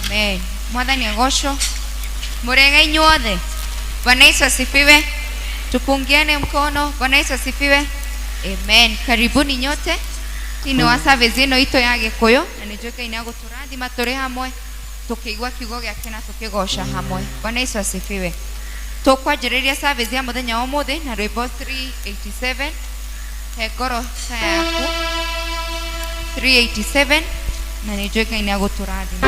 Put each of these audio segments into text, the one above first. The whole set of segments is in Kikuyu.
Amen. Mwathani agocwo. Murega inyuothe. Bwana Yesu asifiwe. Tupungiane mkono. Bwana Yesu asifiwe. Amen. Karibuni nyote. Thĩinĩ wa service ĩno itũ ya Gĩkũyũ na nĩ njũĩ Ngai nĩ agũtũrathima tũrĩ hamwe tũkĩigua kiugo gĩake na tũkĩgoca hamwe. Bwana Yesu asifiwe. Tũkwanjĩrĩria service ya mũthenya wa ũmũthĩ na rwĩmbo 387 he ngoro ta yaku 387 na nĩ njũĩ Ngai nĩ agũtũrathima.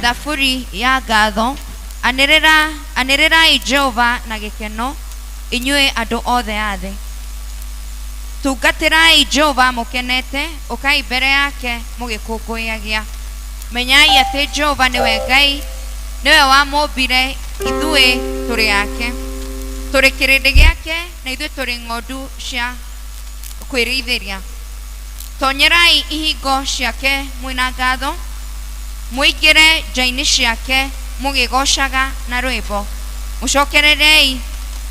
Thaburi ya ngatho. Anĩrĩra anĩrĩrai Jehova na gĩkeno inyuĩ andũ othe a thĩ. Tungatĩrai Jehova mũkenete, ũkai mbere yake mũgĩkũngũyagia. Menyai atĩ Jehova nĩwe Ngai, nĩwe wamũmbire, ithuĩ tũrĩ ake. Tũrĩ kĩrĩndĩ gĩake na ithuĩ tũrĩ ng'ondu cia kwĩrĩithĩria. Tonyerai ihingo ciake mwĩna ngatho, mũingĩre nja-inĩ ciake mũgĩgocaga na rwĩmbo. Mũcokererei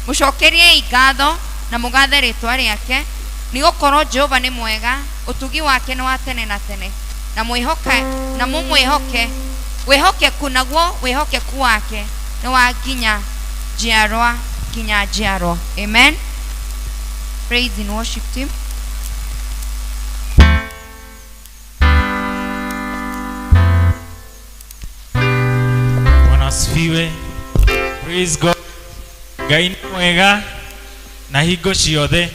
mũcokeriei ngatho na mũgathe rĩtwa rĩake, nĩ gũkorwo Jehova nĩ mwega, ũtugi wake nĩ wa tene na tene. Na mwĩhoke na mũmwĩhoke wĩhokeku naguo wĩhokeku wake nĩ wa nginya njiarwa nginya njiarwa. Amen. Praise in worship team. Bwana asifiwe. Praise God. Ngai nĩ mwega na hingo ciothe.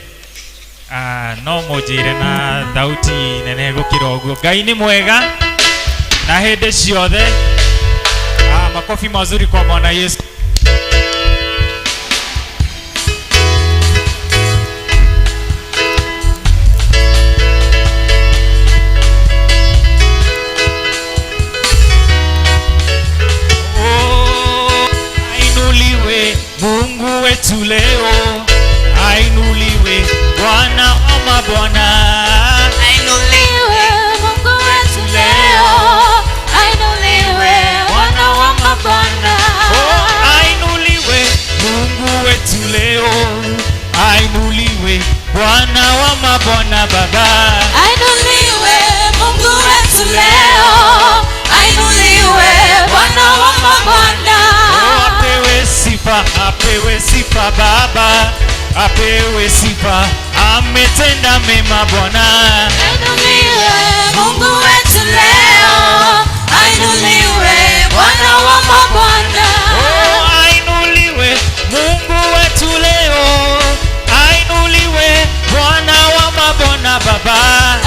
Ah, no mũnjĩre na thauti nene gũkĩra ũguo. Ngai nĩ mwega na hĩndĩ ciothe. Ah, makofi mazuri kwa Bwana Yesu. Oh, ainuliwe Mungu wetu leo, ainuliwe Bwana wa mabwana. Ainuliwe Mungu wetu leo, ainuliwe Bwana wa mabwana. Oh, ainuliwe Mungu wetu leo, ainuliwe Bwana wa mabwana baba. Ainuliwe Mungu wetu leo, Apewe sifa Baba, apewe sifa, ametenda mema Bwana. Ainuliwe Mungu wetu leo, ainuliwe Bwana wa mabwana. Oh, ainuliwe Mungu wetu leo, ainuliwe Bwana wa mabwana Baba.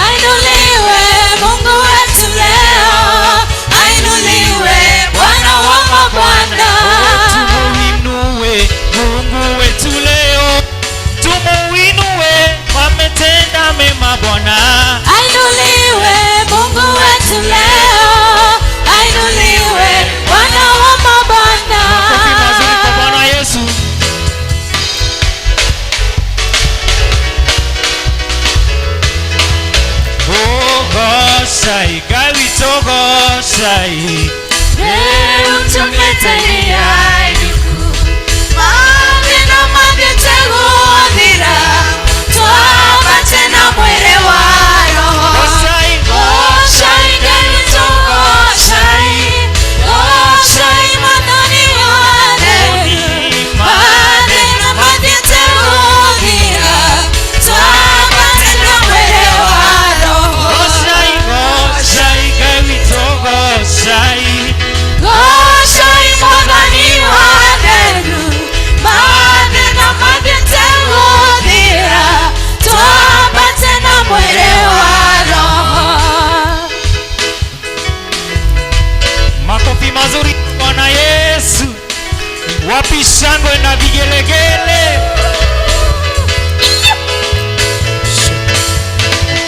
Ainuliwe Mungu wetu leo, ainuliwe Bwana wa mabwana. Oh, tumuinue Mungu wetu leo, tumuinue, ametenda mema Bwana. Ainuliwe Mungu wetu leo, ainuliwe Bwana wa mabwana. Makofi mazuri kwa Bwana Yesu. Oh, goshai, Ngai witũ goshai. Rĩu tũkĩte nĩ ainũku, mathĩna mathiĩte gũthira, twambate na mwĩrĩ wa Roho. Goshai, Goshai Ngai witũ goshai, goshai Mwathani watheru. Mathĩna mathiĩte gũthira, twambate na mwĩrĩ wa Roho. Goshai, goshai, Ngai witũ goshai. Goshai Mwathani watheru, mathĩna mathiĩte gũthira, twambate na mwĩrĩ wa Roho. Makofi mazuri Bwana Yesu. Wapi shangwe na vigelegele?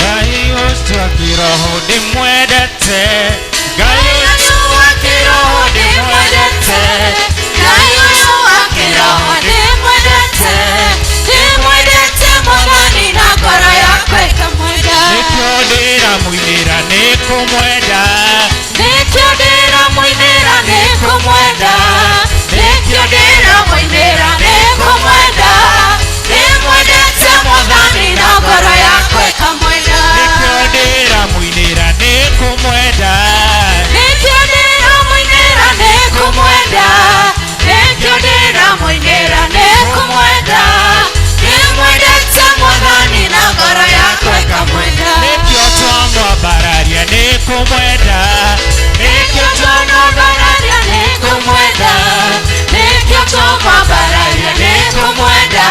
Ngai ũcio wa kĩroho ndĩmwendete. Ngai ũcio wa kĩroho ndĩmwendete. Ngai ũyũ wa kĩroho ndĩmwendete, ndĩmwendete Mwathani na ngoro yakwa ĩkamwenda. Nĩkĩo ndĩramũinĩra nĩkũmwenda. Nĩkĩo ndĩramũinĩra nĩkũmwenda, nĩkĩo ndĩramũinĩra nĩkũmwenda, ndĩmwendete Mwathani na ngoro yakwa ĩkamwenda. Nĩkĩo ndĩramũinĩra nĩkũmwenda. Nĩkĩo ndĩramũinĩra nĩkũmwenda, nĩkĩo ndĩramũinĩra nĩkũmwenda, ndĩmwendete Mwathani na ngoro yakwa ĩkamwenda. Nĩkĩo twamwambararia nĩkũmwenda. Nĩkĩo Nĩkĩo twamwambararia nĩkũmwenda, nĩkĩo twamwambararia nĩkũmwenda,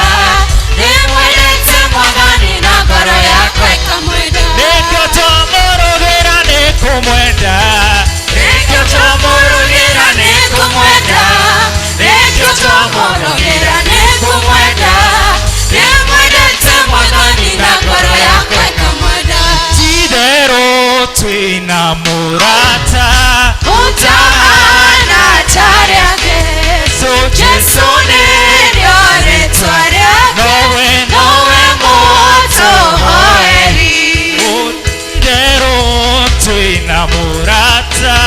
ndĩmwendete Mwathani na ngoro yakwa ĩkamwenda. Nĩkĩo twamũrũgĩra nĩkũmwenda. Nĩkĩo twamũrũgĩra nĩkũmwenda, nĩkĩo twamũrũgĩra nĩkũmwenda, ndĩmwendete Mwathani na ngoro yakwa ĩkamwenda. Ti-itherũ twĩna mũrata. Ũtahana ta rĩake, Jesu, Jesu nĩrĩo rĩtwa rĩake, nowe nowe mũtũhoeri. Ti-itherũ twĩna mũrata.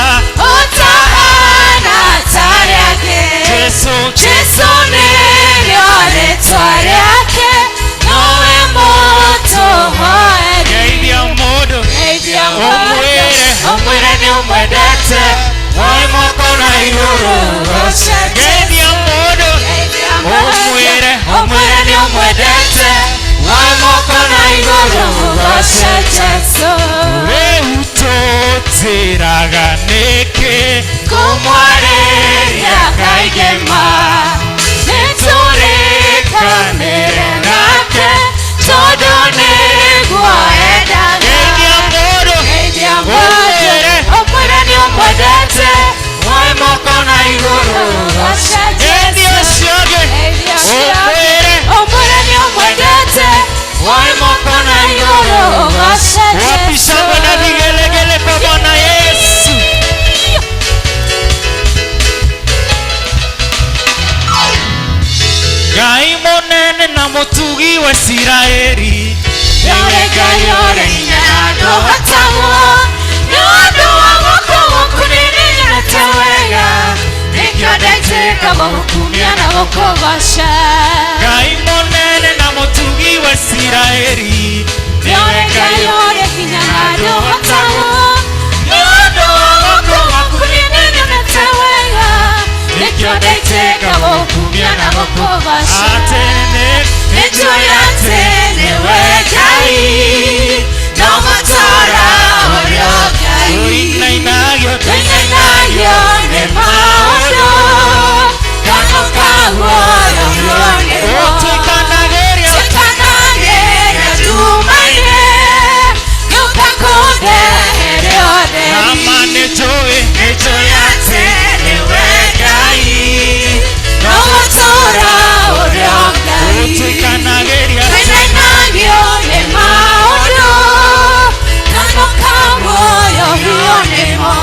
Ũtahana ta rĩake, Jesu, Jesu nĩrĩo rĩtwa rĩake, nowe mũtũhoeri. geithia mũndũ Geithia ũmwĩre ũmwĩre nĩ ũmwendete, woe moko na igũrũ. Goca Geithia mũndũ ũmwĩre ũmwĩre nĩ ũmwendete, woe moko na igũrũ, goca Jesu. Rĩu tũtĩraga nĩkĩ Kũmwarĩria kaingĩ ma, nĩtũrĩkanĩre nake, tondũ nĩguo endaga. Geithia mũndũ Geithia mũndũ, ũmwĩre ũmwĩre nĩ ũmwendete, woe moko na igũrũ. goca Geithia Jesu. ũcio ũngĩ Geithia ũcio ũmwĩre ũmwĩre nĩ ũmwendete, woe moko na igũrũ. goca Wapi Jesu. shangwe na vigelegele kwa Bwana Yesu. Ngai mũnene na mũtugi wa Isiraeli. Yore Ngai ũrĩ hinya na ndũhotagwo, nĩ ũndũ wa guoko gwaku nĩnyonete wega, nĩkĩo ndaitĩka gũgũkumia na gũkũgooca. Ngai mũnene na mũtugi wa Isiraeli. Yore Ngai ũrĩ hinya na ndũhotagwo, nĩ ũndũ wa guoko gwaku nĩnyonete wega, nĩkĩo ndaitĩka gũgũkumia na gũkũgooca. gũkũgoca. Atĩ nĩ Nĩnjũĩ atĩ nĩwe Ngai, no gũtũũra ũrĩ o Ngai. Tũinainagio Tũinainagio nĩ maũndũ, kanua ka muoyo nĩmo. Tũikanagĩria Tũikanagĩria nduma-inĩ, gĩũka kũndehere ũtheri. Nama nĩnjũĩ Nĩnjũĩ atĩ nĩwe Ngai, no no gũtũũra ũrĩ o Ngai. Tũikanagĩria Tũinainagio nĩ maũndũ, kanua ka muoyo nĩmo.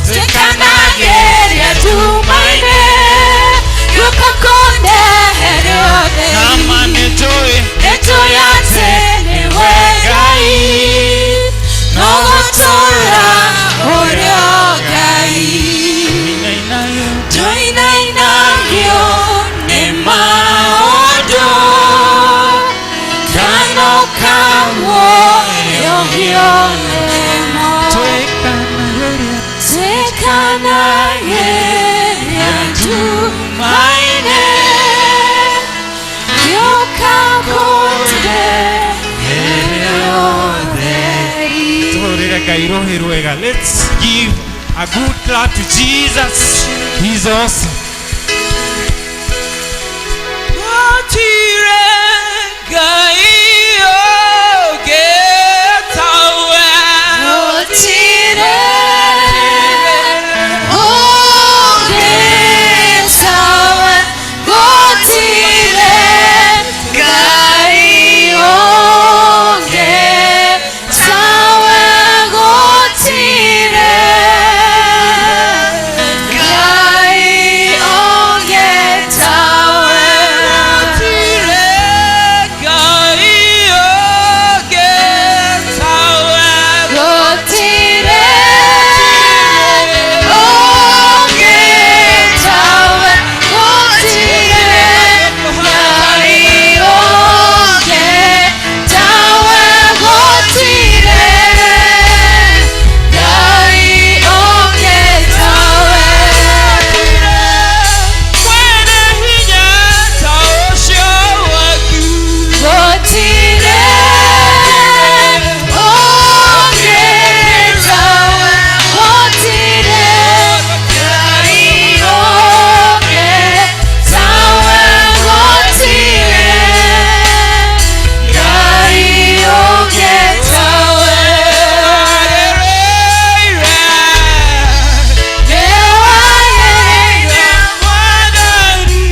Tũikanagĩria nduma-inĩ, gĩũka kũndehere ũtheri. Nama nĩnjũĩ Nĩnjũĩ atĩ nĩwe Ngai, no gũtũũra ũrĩ o Ngai. Tũinainagio Tũinainagio nĩ maũndũ, kanua ka muoyo nĩmo. Tũikanagĩria Tũikanagĩria nduma-inĩ, gĩũka kũndehere ũtheri. Tũhũrĩre Ngai rũhĩ rwega. Let's give a good clap to Jesus. He's awesome. Gũtirĩ Ngai ũngĩ tawe. Gũtirĩ ũngĩ tawe, gũtirĩ Ngai ũngĩ tawe, gũtirĩ Ngai ũngĩ tawe. Gũtirĩ Ngai ũngĩ tawe. Gũtirĩ ũngĩ tawe, gũtirĩ Ngai ũngĩ tawe, gũtirĩ Ngai ũngĩ tawe. Mwene hinya ta ũcio waku. Gũtirĩ ũngĩ tawe, gũtirĩ Ngai ũngĩ tawe, gũtirĩ Ngai ũngĩ tawe. Wagĩrĩire. Nĩwagĩrĩire. Mwathani,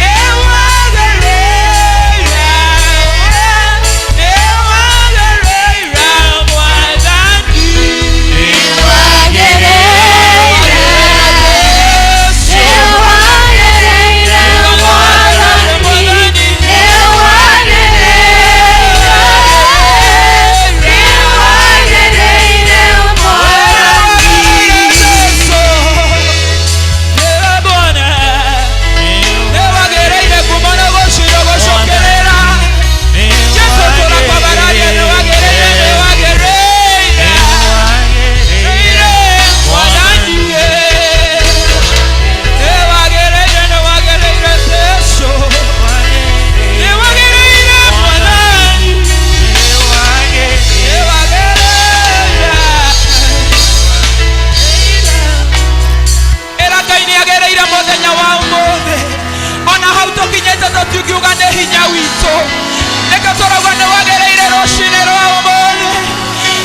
nĩwagĩrĩire. Nĩwagĩrĩire, Mwathani. Nĩwagĩrĩire. Nĩwagĩrĩire, Mwathani. Nĩwagĩrĩire. Nĩwagĩrĩire, Mwathani. Nĩwagĩrĩire kuma na gũcira gũcokerera. Jesu tũrakwambararia, nĩwagĩrĩire, nĩwagĩrĩire. Ire, Mwathani, nĩwagĩrĩire, nĩwagĩrĩire, Jesu. Nĩwagĩrĩire, Mwathani. Nĩwagĩrĩire. Ĩra Ngai nĩagĩrĩire mũthenya wa ũmũthĩ. Ona hau tũkinyĩte tũtingiuga nĩ hinya witũ. Nĩkĩo tũrauga nĩwagĩrĩire rũcinĩ rwa ũmũthĩ.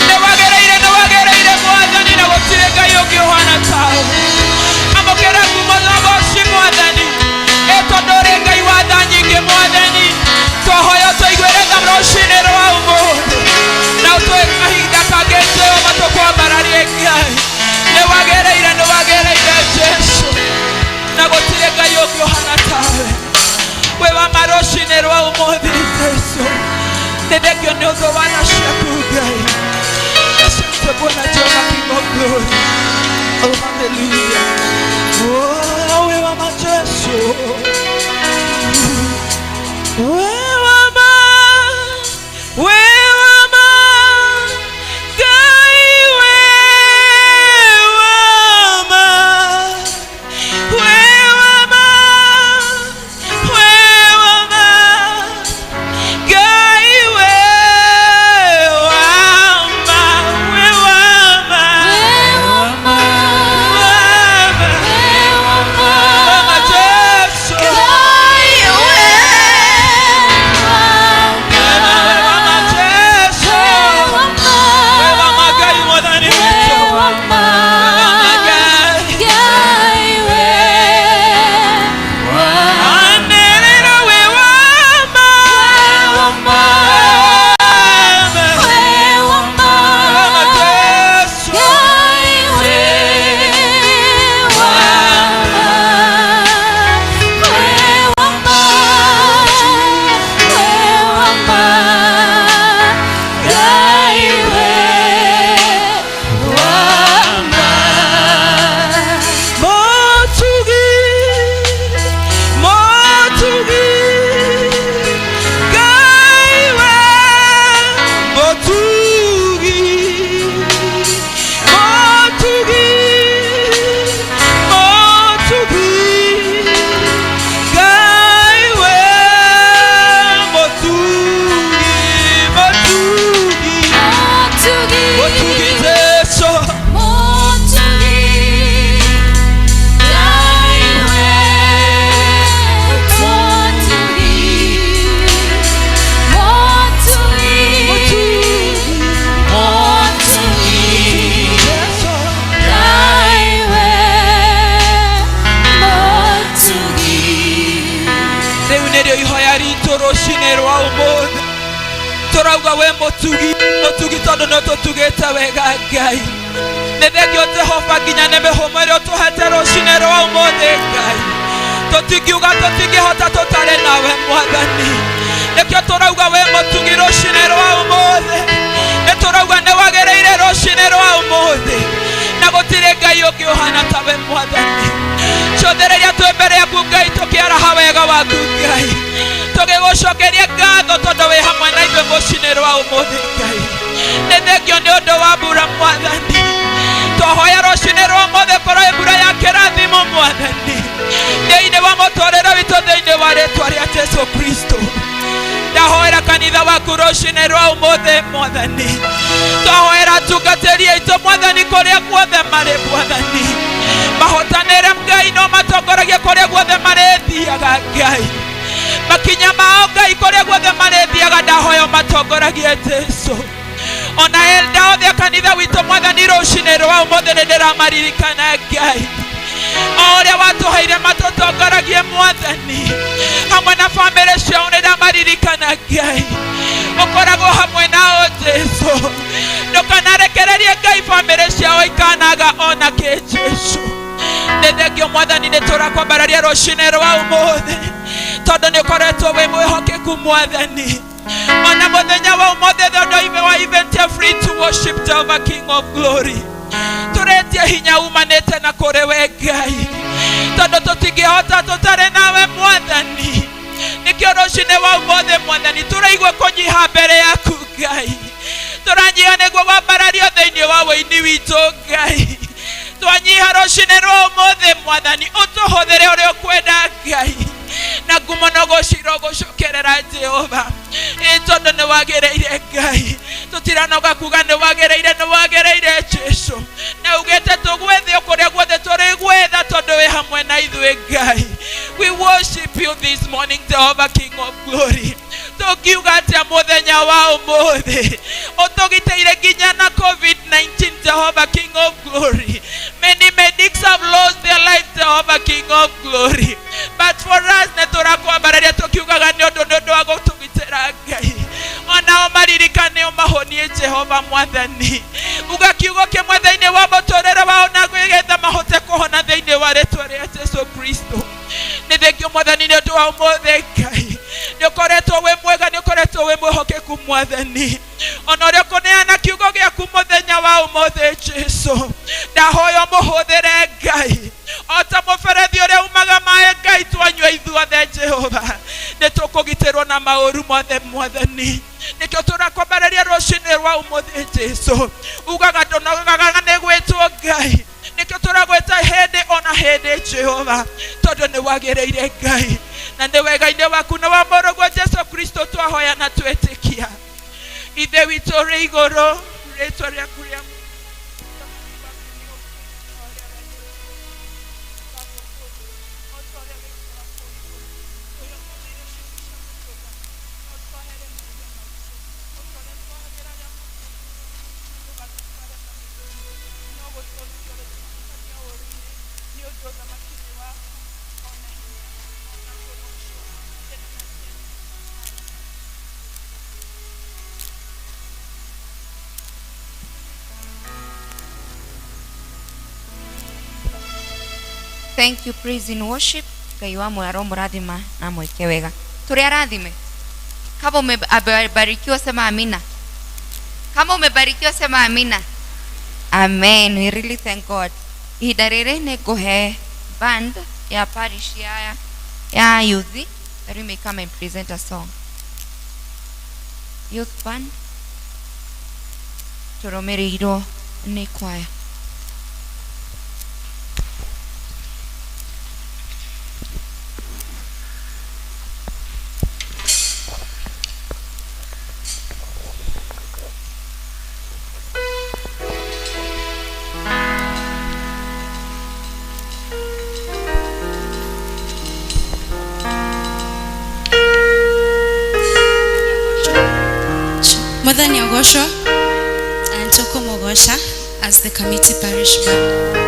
Nĩwagĩrĩire, nĩwagĩrĩire Mwathani, na gũtirĩ Ngai ũngĩ ũhana tawe. Amũkĩra ngumo na ũgoci Mwathani. Ĩ tondũ ũrĩ Ngai wa tha nyingĩ Mwathani. Twahoya ũtũiguĩre tha rũcinĩ rwa ũmũthĩ. Na ũtũhe kahinda kangĩ Jehova tũkwambararie Ngai. Nĩwagĩrĩire, nĩwagĩrĩire Jesu. Na gũtirĩ Ngai ũngĩ ũhana tawe. Wĩ wa ma rũcinĩ rwa ũmũthĩ Jesu. Nĩ thengio nĩ ũndũ wa tha ciaku Ngai. Asante Bwana Jehova King of Glory. Oh, hallelujah. Oh, wĩ wa ma Jesu. Wĩ wa ma, wĩ wa ma, Ngai wĩ wa ma. Wĩ wa ma, Tũrauga wĩ mũtugi mũtugi tondũ nĩ ũtũtugĩte wega Ngai. Nĩ thengio Jehova nginya nĩ mĩhũmũ ĩrĩa ũtũhete rũcinĩ rwa ũmũthĩ Ngai. Tũtingiuga tũtingĩhota tũtarĩ nawe Mwathani. Nĩkĩo tũrauga wĩ mũtugi rũcinĩ rwa ũmũthĩ. Nĩ tũrauga nĩ wagĩrĩire rũcinĩ rwa ũmũthĩ. Na gũtirĩ Ngai ũngĩ ũhana tawe Mwathani. Cũthĩrĩria twĩ mbere yaku Ngai tũkĩaraha wega waku Ngai. Tũgĩgũcokeria ngatho tondũ wĩ hamwe na ithuĩ rũcinĩ rwa ũmũthĩ Ngai. Nĩ thengio nĩ ũndũ wa mbura Mwathani. Twahoya rũcinĩ rwa ũmũthĩ korwo ĩ mbura ya kĩrathimo Mwathani. Thĩinĩ wa mũtũrĩre witũ thĩinĩ wa rĩtwa rĩa Jesu Kristo. Ndahoera kanitha waku rũcinĩ rwa ũmũthĩ Mwathani. Twahoera atungatĩri aitũ Mwathani kũrĩa guothe marĩ Mwathani. Mahotanĩre Ngai no matongoragie kũrĩa guothe marĩthiaga Ngai. Makinya mao Ngai kũrĩa guothe marĩthiaga ndahoya matongoragie Jesu. Ona elda othe a kanitha witũ Mwathani rũcinĩ rwa ũmũthĩ nĩ ndĩramaririkana Ngai. O ũrĩa watũheire matũtongoragie Mwathani hamwe na bamĩrĩ ciao nĩ ndamaririkana Ngai. Ũkoragwo hamwe nao Jesu. Ndũkanarekererie Ngai bamĩrĩ ciao ikanaga ona kĩ Jesu. Nĩ thengio Mwathani nĩ tũrakwambararia rũcinĩ rwa ũmũthĩ tondũ nĩ ũkoretwo wĩ mwĩhokeku Mwathani. Ona mũthenya wa ũmũthĩ tondũ wa event ya free to worship Jehovah King of Glory. Tũretie hinya umanĩte na kũrĩ we Ngai tondũ tũtingĩhota tũtarĩ nawe Mwathani. Nĩkĩo rũcinĩ wa ũmũthĩ Mwathani tũraigua kũnyiha mbere yaku Ngai. Tũranyiha nĩguo wambarario thĩinĩ wa wĩini witũ Ngai. Twanyiha rũcinĩ rwa ũmũthĩ Mwathani ũtũhũthĩre ũrĩa ũkwenda Ngai. Na ngumo no gũcira gũcokerera Jehova. Ĩ tondũ nĩ wagĩrĩire Ngai. Tũtiranoga kuga nĩ wagĩrĩire nĩ wagĩrĩire Jesu. Na ugĩte tũgwethe o kũrĩa guothe tũrĩgwetha tondũ wĩ hamwe na ithuĩ Ngai. We worship you this morning Jehovah King of Glory. Tũngiuga atĩa mũthenya wa ũmũthĩ ũtũgitĩire nginya na COVID-19 Jehovah King of Glory. Many medics have lost their life Jehovah King of Glory. But for us nĩ tũrakwambararia tũkiugaga nĩ ũndũ nĩ ũndũ wa gũtũgitĩra Ngai. Onao maririkane ũmahonie Jehova Mwathani. Uga kiugo kĩmwe thĩinĩ wa mũtũrĩre wao na nĩgetha mahote kũhona thĩinĩ wa rĩtwa rĩa Jesu Kristo. Nĩ thengio Mwathani nĩ ũndũ wa ũmũthĩ Ngai. Nĩ ũkoretwo wĩ mwega, nĩ ũkoretwo wĩ mwĩhokeku Mwathani. Ona ũrĩa ũkũneana kiugo gĩaku mũthenya wa ũmũthĩ Jesu. Ndahoya ũmũhũthĩre Ngai. O ta mũberethi ũrĩa umaga maĩ Ngai twanyua ithuothe Jehova. Nĩ tũkũgitĩrwo na maũru mothe Mwathani. Nĩkĩo tũrakwambararia rũcinĩ rwa ũmũthĩ Jesu. Ugaga ndũnogaga nĩ gwĩtwo Ngai. Nĩkĩo tũragwĩta hĩndĩ ona hĩndĩ Jehova tondũ nĩ wagĩrĩire Ngai. Na nĩ wega-inĩ waku na wa mũrũguo Jesu Kristo twahoya na twetĩkia. Ithe witũ ũrĩ igũrũ, rĩtwa rĩaku rĩa Thank you praise in worship. Ngai wa muoyo aromũrathima na amwĩke wega. Tũrĩ arathime. Kama umebarikiwa sema amina. Kama umebarikiwa sema amina. Amen. We really thank God. Ihinda rĩrĩ nĩ ngũhe band ya parish ya youth that we may come and present a song. Youth band tũrũmĩrĩirwo nĩ choir. Mwathani agocwo and tũkũmũgoca as the Kamiti Parish Band.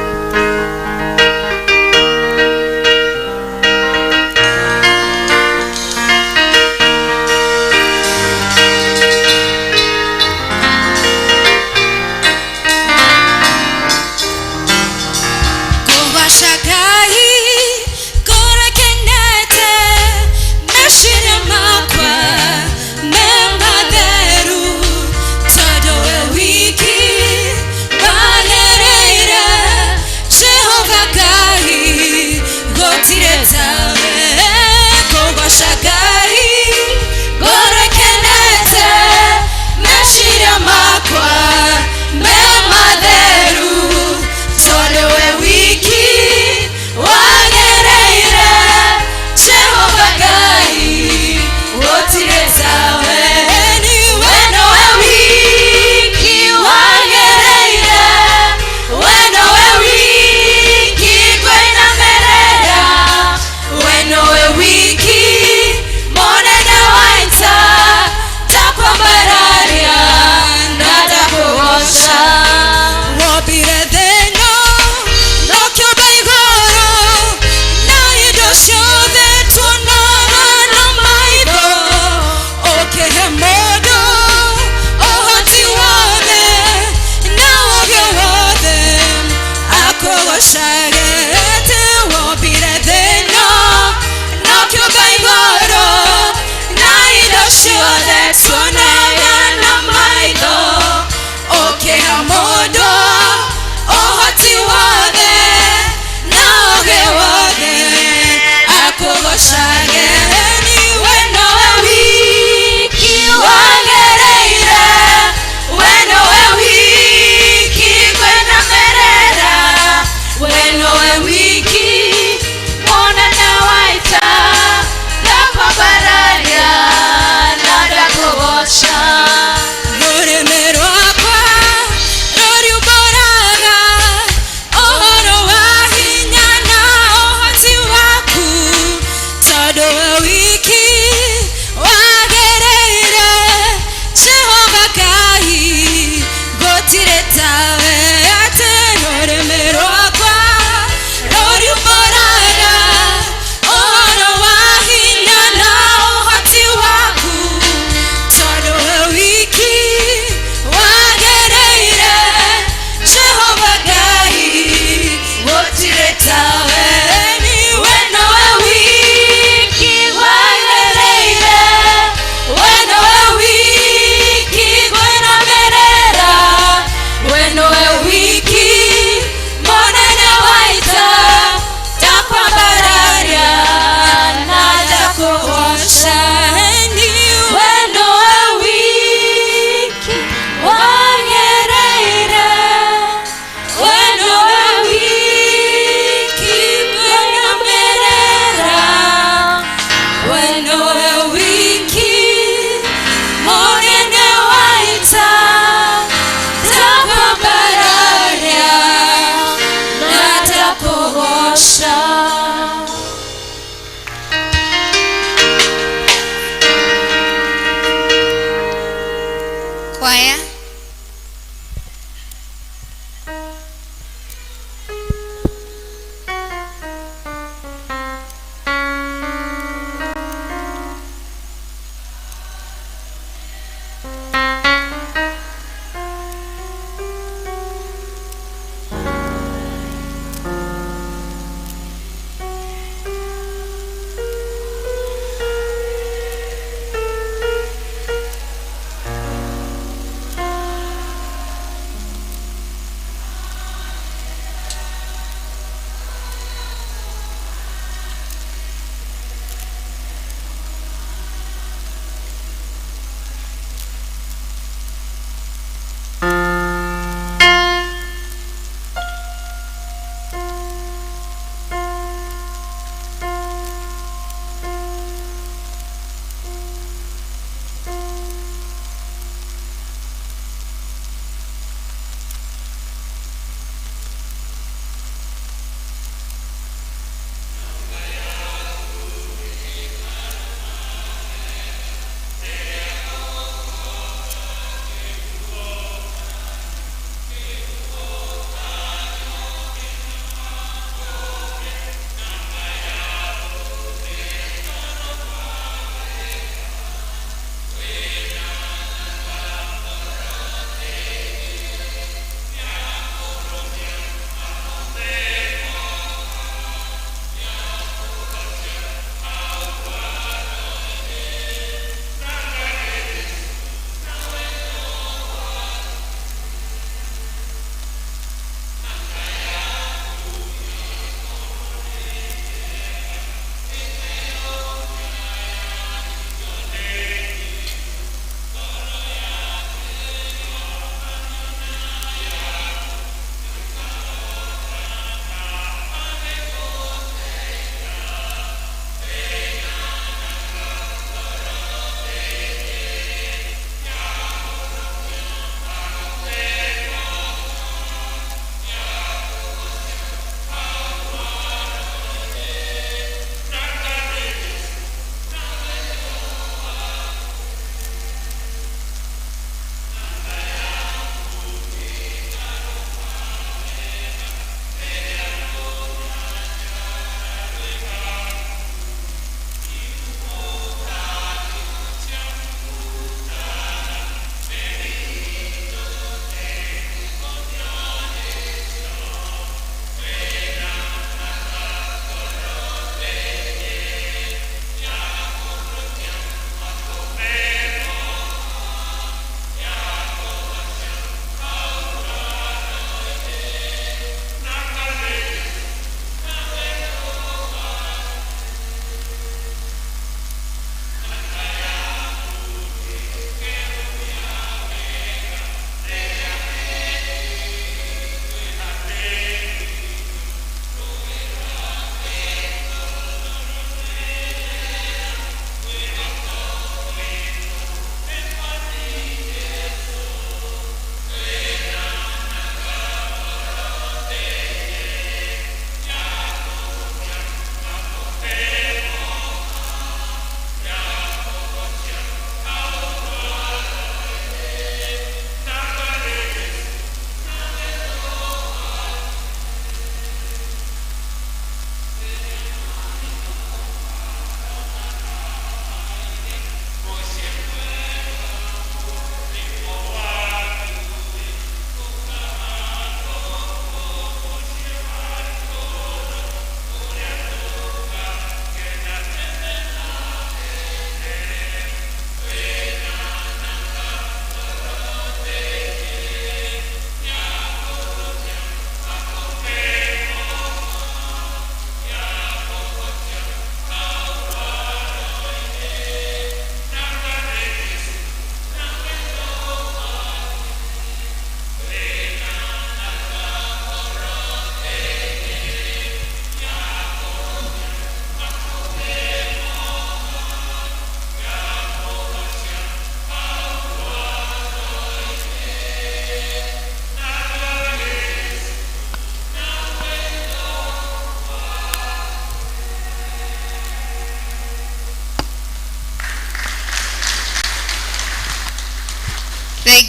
Akũgocage atĩ wombire thĩ ĩno na ũkĩũmba igũrũ na indo ciothe tuonaga na maitho, ũkĩha mũndũ ũhoti wothe na ũũgĩ wothe. Akũgocage we nowe wiki wagĩrĩire, we nowe wiki kwĩnamerera, we nowe.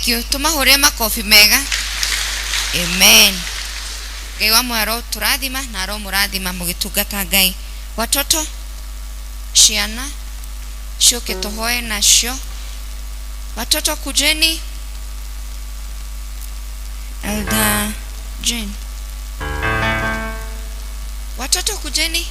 Thank you. Tumahũrĩre makobi mega. Amen. Ngai wa muoyo arotũrathima na aromũrathima mũgĩtungata Ngai. Watoto, ciana ciũke tũhoe nacio. Watoto kujeni. Elder Jane. Watoto kujeni.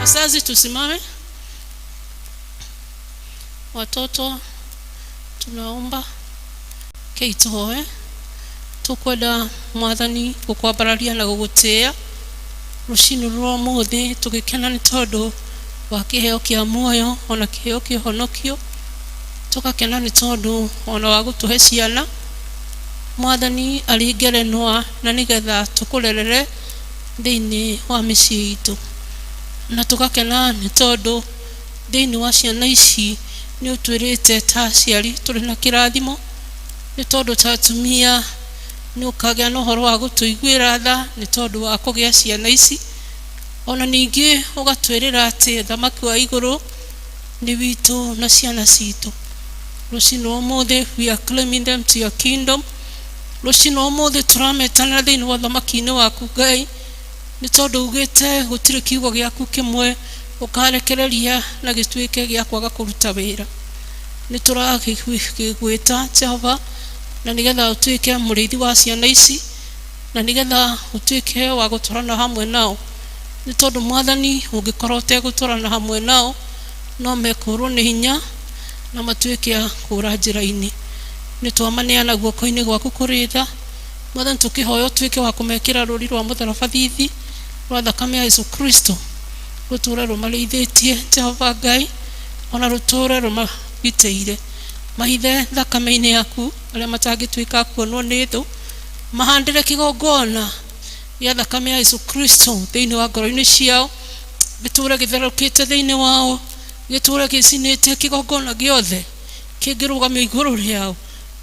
Wazazi tusimame. Watoto tunaomba keitoe tukwenda mwathani gukwambararia na gugutia rucini rwa umuthi tugikena ni tondu wa kiheo kia muoyo ona kiheo kia honokio tugakena ni tondu ona wa gutuhe ciana mwathani ari ngerenwa na nigetha tukurerere thiini wa miciĩ itu na tugakena ni tondu thiini wa ciana ici ni utwirite ta aciari turi na kirathimo ni tondu ta atumia ni ukagĩa na ũhoro wa gũtũiguĩra tha nĩ tondũ wa kũgĩa ciana ici ona ningĩ ũgatwĩrĩra atĩ thamaki wa igũrũ nĩ witũ na ciana citũ. Rũcinĩ rwa ũmũthĩ we are claiming them to your kingdom. Rũcinĩ rwa ũmũthĩ tũrametanĩra thĩinĩ wa ũthamaki-inĩ waku Ngai nĩ tondũ ugĩte gũtirĩ kiugo gĩaku kĩmwe ũkarekereria na gĩtuĩke gĩa kwaga kũruta wĩra. Nĩ tũragĩgwĩta Jehova na nigetha ũtuĩke mũrĩithi wa ciana ici na nigetha ũtuĩke wa gũtwarana hamwe nao nĩ tondũ mwathani ũngĩkorwo ũtegũtwarana hamwe nao no mekũrwo nĩ hinya na matuĩke a kũra njĩra-inĩ. Nĩ twamaneana guoko-inĩ gwaku kũrĩ tha mwathani, tũkĩhoya ũtuĩke wa kũmekĩra rũri rwa mũtharaba thithi rwa thakame ya Yesu Kristo rũtũre rũmarĩithĩtie Jehova Ngai ona rũtũre rũmagitĩire mahithe thakame-inĩ yaku arĩa matangĩtuĩka kuonwo nĩ thũ mahandĩre kĩgongona gĩa thakame ya Yesu Kristo thĩinĩ wa ngoro-inĩ ciao gĩtũre gĩtherũkĩte thĩinĩ wao gĩtũre gĩcinĩte kĩgongona gĩothe kĩngĩrũgamio igũrũ rĩao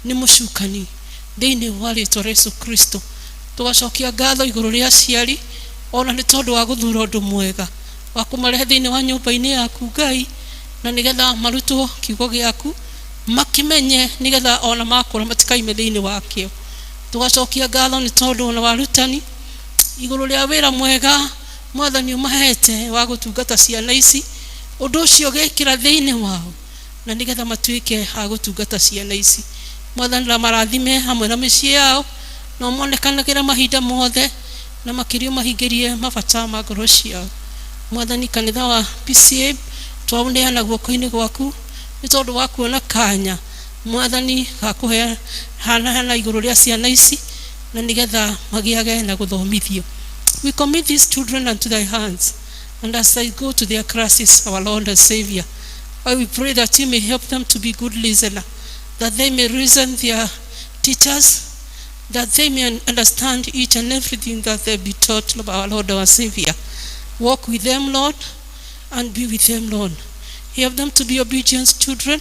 nĩ mũcukani thĩinĩ wa rĩtwa rĩa Yesu Kristo. Tũgacokia ngatho igũrũ rĩa aciari ona nĩ tondũ wa gũthura ũndũ mwega wa kũmarehe thĩinĩ wa nyũmba-inĩ yaku Ngai na nĩgetha marutwo kiugo gĩaku makimenye nigetha ona makũra matikaime thĩinĩ wakĩo. Tũgacokia ngatho nĩ tondũ ona warutani igũrũ rĩa wĩra mwega mwathani ũmahete wa gũtungata ciana ici ũndũ ũcio ũgĩkĩra thĩinĩ wao na nĩgetha matuĩke a gũtungata ciana ici. Mwathani na marathime hamwe na mĩciĩ yao na ũmonekanagĩre mahinda mothe na makĩria ũmahingĩrie mabata ma ngoro ciao. Mwathani kanitha wa PCA twaũneana guoko-inĩ gwaku nĩ tondũ wa kuona kanya mwathani gakũheana igũrũ rĩa ciana ici na nĩgetha magĩage na gũthomithio. We commit these children unto thy hands, and as they go to their classes, our Lord and Savior, I will pray that you may help them to be good listeners, that they may reason their teachers, that they may understand each and everything that they be taught by our Lord our Savior. Walk with them, Lord, and be with them, Lord. Help them to be obedient children,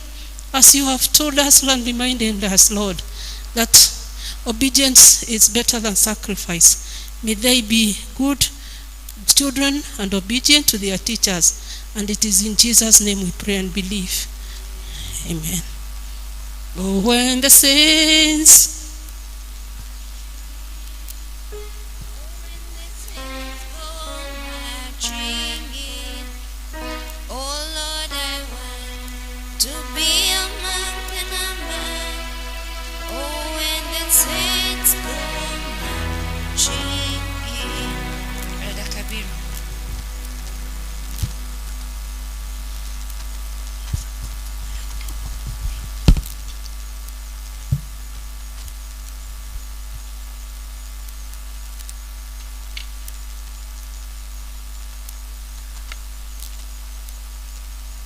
as you have told us and reminded us, Lord, that obedience is better than sacrifice. May they be good children and obedient to their teachers. And it is in Jesus' name we pray and believe. Amen. Oh, when the saints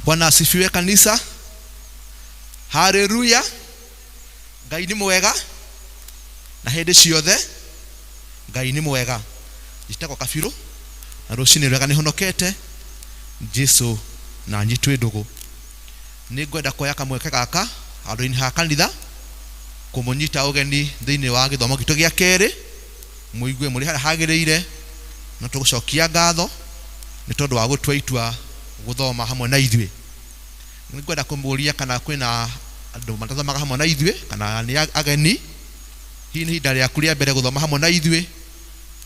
Bwana asifiwe kanisa. Haleluya. Ngai nĩ mwega na hĩndĩ ciothe Ngai nĩ mwega. Njĩtagwo Kabirũ na rũcinĩ rwega nĩ honokete Jesu na niĩ twĩ ndũgũ. Nĩ ngwenda kuoya kamweke gaka handũ-inĩ ha kanitha kũmũnyita ũgeni thĩinĩ wa gĩthomo gitũ gĩa kerĩ, mũigue mũrĩ harĩa hagĩrĩire, na tũgũcokia ngatho nĩ tondũ wa gũtua itua gũthoma hamwe na ithuĩ. Nĩ ngwenda kũmũria kana kwĩna andũ matathomaga hamwe na ithuĩ kana nĩ ageni, hihi nĩ ihinda rĩaku rĩa mbere gũthoma hamwe na ithuĩ,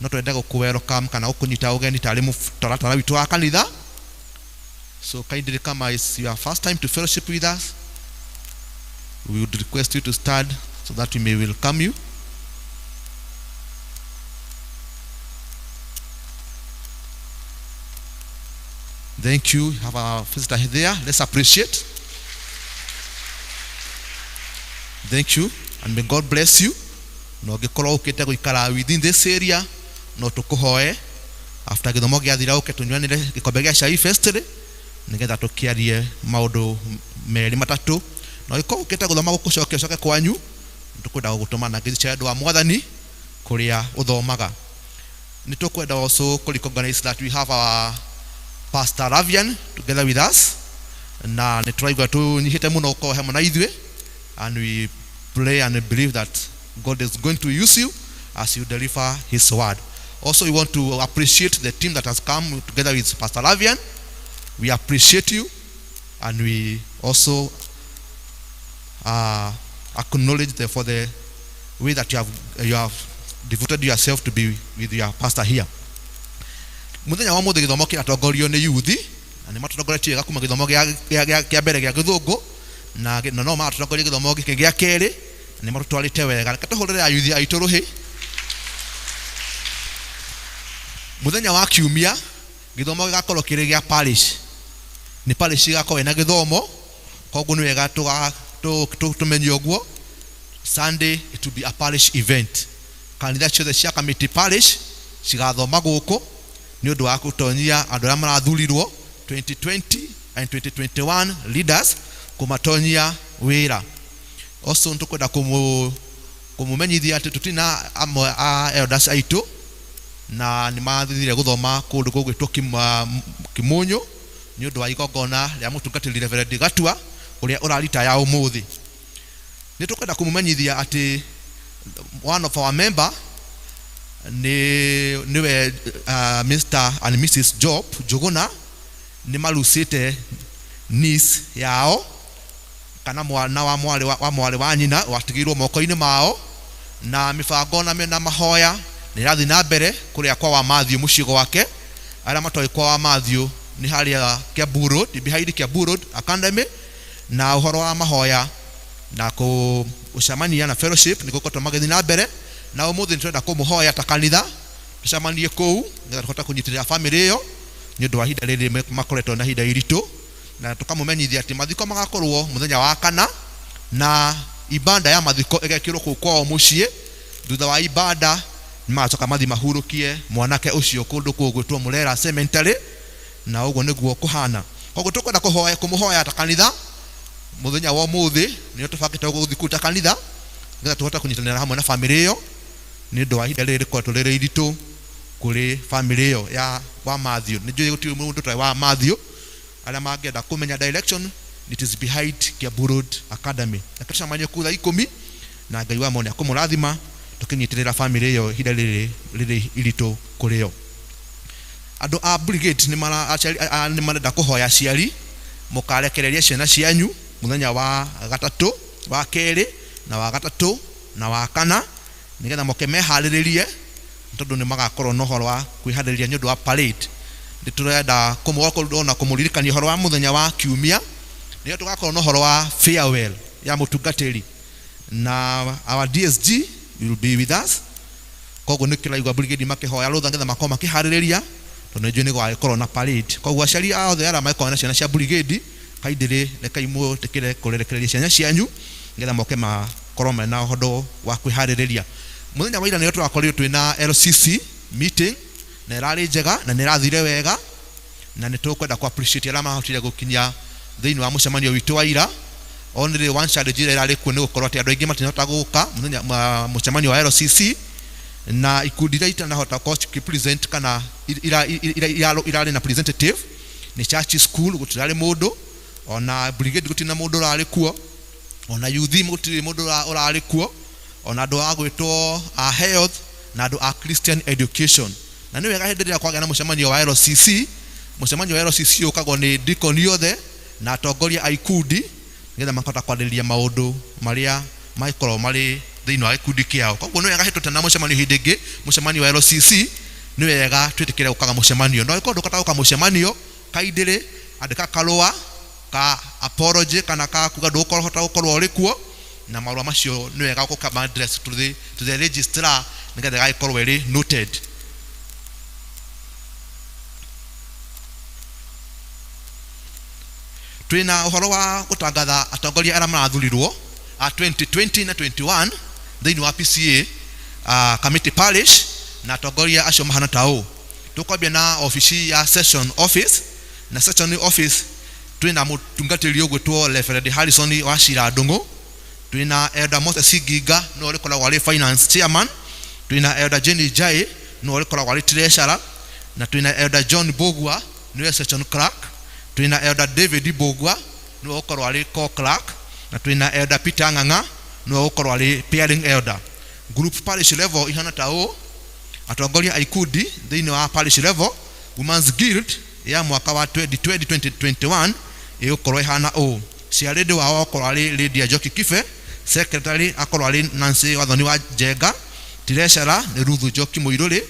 no twende gũkũ welcome kana gũkũnyita ũgeni tarĩ mũtaratara witũ wa kanitha. So kindly come as your first time to fellowship with us. We would request you to stand so that we may welcome you. Thank you. Have a visitor there. Let's appreciate. Thank you. And may God bless you. No ngĩkorwo ũkĩte gũikara within this area, no tũkũhoe after gĩthomo gĩathira ũke tũnyuanĩre gĩkombe gĩa cai festly nĩgetha tũkĩarie maũndũ merĩ matatũ. Na ũngĩkorwo ũkĩte gũthoma gũkũcokia ũcoke kwanyu, tũkwenda gũgũtũma na ngeithi cia andũ a Mwathani kũrĩa ũthomaga. Nĩ tũkwenda also kũ recognize that we have our Pastor Ravian together with us, na nĩ tũraigua tũnyihĩte mũno gũkorwo hamwe na ithuĩ, and we pray and believe that God is going to use you as you deliver his word. Also, we want to appreciate the team that has come together with Pastor Ravian. We appreciate you, and we also acknowledge for the way that you have devoted yourself to be with your pastor here. Muthenya wa mũthĩ gĩthomo kĩratongorio nĩ yuthi, na nĩ matũtongoretie wega kuma gĩthomo kĩa mbere gĩa gĩthũngũ, na no maratũtongoria gĩthomo gĩkĩ gĩa kerĩ, na nĩ matũtwarĩte wega. Reke tũhũrĩre ayuthi aitũ rũhĩ. Mũthenya wa kiumia gĩthomo gĩgakorwo kĩrĩ gĩa parish. Nĩ parish ĩgakorwo ĩna gĩthomo, koguo nĩ wega tũmenye ũguo. Sunday it will be a parish event. Kanitha ciothe cia Kamiti parish cigathoma gũkũ nĩ ũndũ wa gũtonyia andũ arĩa marathurirwo 2020 and 2021 leaders kũmatonyia wĩra. Also nĩtũkwenda kũmũmenyithia atĩ tũtirĩ na amwe a elders aitũ na nĩ mathire gũthoma kũndũ gũgwĩtwo Kĩmũnyũ nĩ ũndũ wa igongona rĩa mũtungatĩri Reverend Gatua ũrĩa ũrarita ya ũmũthĩ. Nĩ tũkwenda kũmũmenyithia atĩ one of our member nĩwe Mr and Mrs Job Njuguna nĩ marucĩte niece yao kana mwana wa mwarĩ wa mwarĩ wa nyina watigĩirwo moko-inĩ mao, na mĩbango na mahoya nĩ ĩrathiĩ na mbere kũrĩa kwa wa Matthew mũciĩ gwake. Arĩa matoĩ kwa wa Matthew nĩ harĩa Kiambu Road, behind Kiambu Road Academy, na ũhoro wa mahoya na gũcemania na fellowship nĩ gũkoretwo magĩthiĩ na mbere, na ũmũthĩ nĩ tũrenda kũmũhoya ta kanitha tũcemanie kũu nĩgetha tũhote kũnyitĩrĩra family ĩyo nĩ ũndũ wa ihinda rĩrĩ makoretwo na ihinda iritũ, na tũkamũmenyithia atĩ mathiko magakorwo mũthenya wa kana na ibanda ya mathiko ĩgekĩrwo kũu kwao mũciĩ. Thutha wa ibanda nĩmagacoka mathiĩ mahurũkie mwanake ũcio kũndũ kũu gwĩtwo Mũrera Cemetery, na ũguo nĩguo kũhana. Koguo tũkwenda kũmũhoya ta kanitha mũthenya wa ũmũthĩ, nĩo tũbangĩte gũthiĩ kũu ta kanitha nĩgetha tũhote kũnyitanĩra hamwe na family ĩyo nĩ ũndũ wa ihinda rĩrĩ rĩkoretwo rĩrĩ iritũ kũrĩ family ĩyo ya wa Matthew. Nĩ njũĩ gũtirĩ mũndũ ũtarĩ wa Matthew. Arĩa mangĩenda kũmenya direction, it is behind Kiambu Road Academy. Reke tũcemanie kũu thaa ikũmi, na Ngai wa moni akũmũrathima tũkĩnyitĩrĩra family ĩyo ihinda rĩrĩ rĩrĩ iritũ kũrĩ o. Andũ a brigade nĩ marenda kũhoya aciari mũkarekereria ciana cianyu mũthenya wa gatatũ, wa kerĩ na wa gatatũ na wa kana, nĩgetha moke meharĩrĩrie, tondũ nĩ magakorwo na ũhoro wa kwĩharĩrĩria nĩ ũndũ wa parade. Nĩ tũrenda ona kũmũririkania ũhoro wa mũthenya wa kiumia, nĩyo tũgakorwo na ũhoro wa farewell ya mũtungatĩri, na our DSG will be with us. Koguo nĩ kĩraigua brigade makĩhoya rũtha nĩgetha makorwo makĩharĩrĩria, tondũ nĩ njũĩ nĩ gũgagĩkorwo na parade. Koguo aciari othe arĩa magĩkorwo na ciana cia brigade, kaindĩrĩ rekei mũtĩkĩre kũrekereria ciana cianyu nĩgetha moke makorwo mena ũhoro wa kwĩharĩrĩria. Mũthenya wa ira nĩyo tũrakorirwo twĩna LCC meeting, na ĩrarĩ njega na nĩ ĩrathire wega, na nĩ tũkwenda kũ appreciate arĩa mahotire gũkinyia Thĩinĩ wa mũcemanio witũ wa ira, only one challenge ĩrĩa ĩrarĩ kuo nĩ gũkorwo atĩ andũ aingĩ matinahota gũka mũthenya mũcemanio wa LCC, na ikundi iria itanahota gũkorwo cikĩ-present kana irarĩ na representative nĩ church school gũtirarĩ mũndũ, ona brigade gũtirĩ na mũndũ ũrarĩ kuo, ona youth gũtirĩ mũndũ ũrarĩ kuo, ona andũ a gwĩtwo a health na andũ a Christian education. Na nĩ wega hĩndĩ ĩrĩa kwagĩa na mũcemanio wa LCC, mũcemanio wa LCC ũkagwo nĩ deacon othe na atongoria a ikundi nĩgetha makahota kwarĩrĩria maũndũ marĩa mangĩkorwo marĩ thĩinĩ wa gĩkundi kĩao. Koguo nĩ wega hĩtũte na mũcemanio hĩndĩ ĩngĩ, mũcemanio wa LCC, nĩ wega twĩtĩkĩre gũkaga mũcemanio. No angĩkorwo ndũkũhota gũka mũcemanio, kaindĩrĩ andĩka karũa ka apology kana ka kuga ndũgũkorwo gũkorwo ũrĩ kuo, na marũa macio nĩ wega gũkama address to the registrar nĩgetha ĩgagĩkorwo ĩrĩ noted. Twĩna ũhoro wa gũtangatha atongoria arĩa marathurirwo a 2020 na 21 thĩinĩ wa PCA Kamiti Parish, na atongoria acio mahana ta ũũ. Tũkwambia na obici ya session office, na session office twĩna mũtungatĩri ũgwĩtwo Reverend Harrison wa Cira Ndung'u, twĩna Elder Moses Nginga nĩwe ũrĩkoragwo arĩ finance chairman, twĩna Elder Jenny Jai nĩwe ũrĩkoragwo arĩ treasurer, na twĩna Elder John Bogua nĩwe session clerk, twĩna Elder David Bogua nĩwe ũgũkorwo arĩ co clerk, na twĩna Elder Peter Ng'ang'a nĩwe ũgũkorwo arĩ pairing elder. Group parish level ihana ta ũũ: atongoria a ikundi thĩinĩ wa parish level, Women's Guild ya mwaka wa 2020-2021 ĩgũkorwo ĩhana ũũ: chairlady wao akorwo arĩ Lydia Njoki Kibe, secretary akorwo arĩ Nancy Wathoni wa Njenga, treasurer nĩ Ruth Njoki Mũirũrĩ,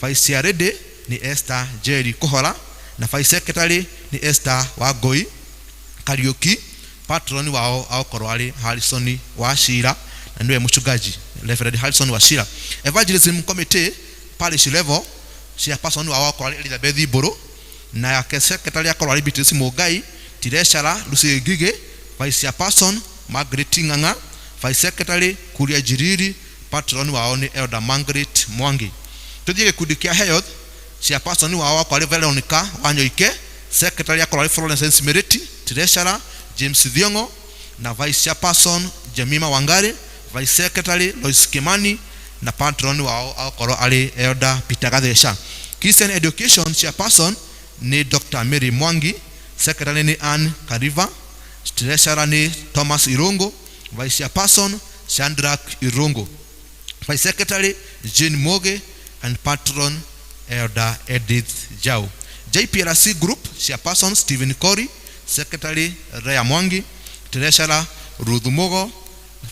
vice chairlady nĩ Esther Njeri Kũhora, na vice secretary nĩ Esther Wangũi Kariuki. Patron wao akorwo arĩ Harrison Wachira na nĩwe mũchungaji Reverend Harrison Wachira. Evangelism committee parish level, chairperson wao akorwo arĩ Elizabeth Mbũrũ, na yake secretary akorwo arĩ Beatrice Mũngai, treasurer Lucy Ngigĩ, vice chairperson Margaret Ng'ang'a, vice secretary Kuria Njiriri, patron wao nĩ Elder Margaret Mwangi. Tũthiĩ gĩkundi kĩa health, chairperson wao akorwo arĩ Veronica Wanyoike, secretary akorwo arĩ Florence Smiriti, treasurer James Thiong'o, na vice chairperson Jemima Wangari, vice secretary Lois Kimani, na patron wao akorwo arĩ Elder Peter Gatheca. Christian education, chairperson nĩ Dr. Mary Mwangi, secretary nĩ Ann Kariva, treasurer nĩ Thomas Irungu, vice chairperson Chandrak Irungu, vice secretary Jane Moge, and patron Elder Edith Jau. JPRC group, chairperson Stephen Kori, secretary Rea Mwangi, treasurer Ruth Mugo,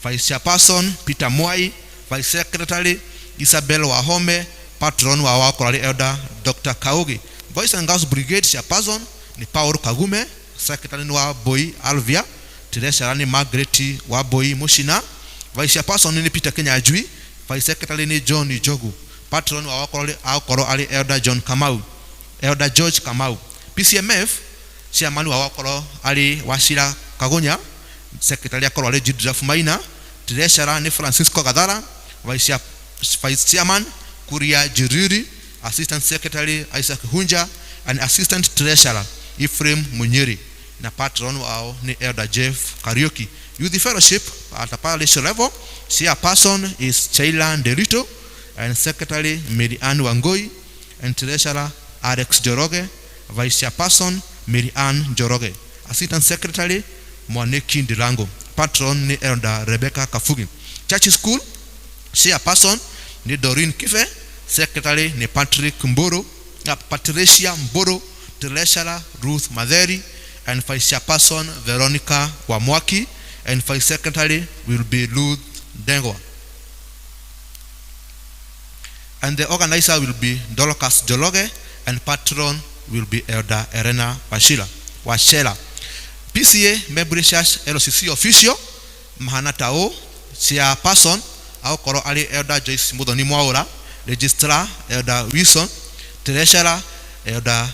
vice chairperson Peter Mwai, vice secretary Isabel Wahome, patron wa wakorwo arĩ Elder Dr. Kaugi. Boys and Girls Brigade, chairperson ni Paul Kagume, secretary ni wa Boy Alvia, treasurer ni Margaret wa Boy Mushina, vice chairperson ni Peter Kinyanjui, vice secretary ni John Njogu, patron wa akorwo arĩ Elder John Kamau, Elder George Kamau. PCMF, chairman wa wakorwo arĩ Wachira Kagunya, secretary akorwo arĩ Jidraf Maina, treasurer ni Francisco Gathara, vice chairman Kuria Jiriri, assistant secretary Isaac Hunja, and assistant treasurer Ephraim Munyiri, na patron wao ni Elder Jeff Kariuki. Youth Fellowship at the parish level, chairperson is Chaila Nderito, and secretary Mary Ann Wangoi, and treasurer Alex Njoroge, vice chairperson Mary Ann Njoroge, assistant secretary Mwaniki Ndirango, patron ni Elder Rebecca Kafugi. Church School, chairperson ni Doreen Kife, secretary ni Patrick Mburu, Patricia Mburu, treasurer Ruth Matheri, and vice chairperson Veronica Wamwaki, and vice secretary will be Ruth Ndengwa. And the organizer will be Dorcas Njoroge, and patron will be Elder Elena Wachira. Wachera. PCA Membership LCC official mahana ta ũũ: chairperson agokorwo arĩ Elder Joyce Muthoni Mwaũra, registrar Elder Wilson, treasurer Elder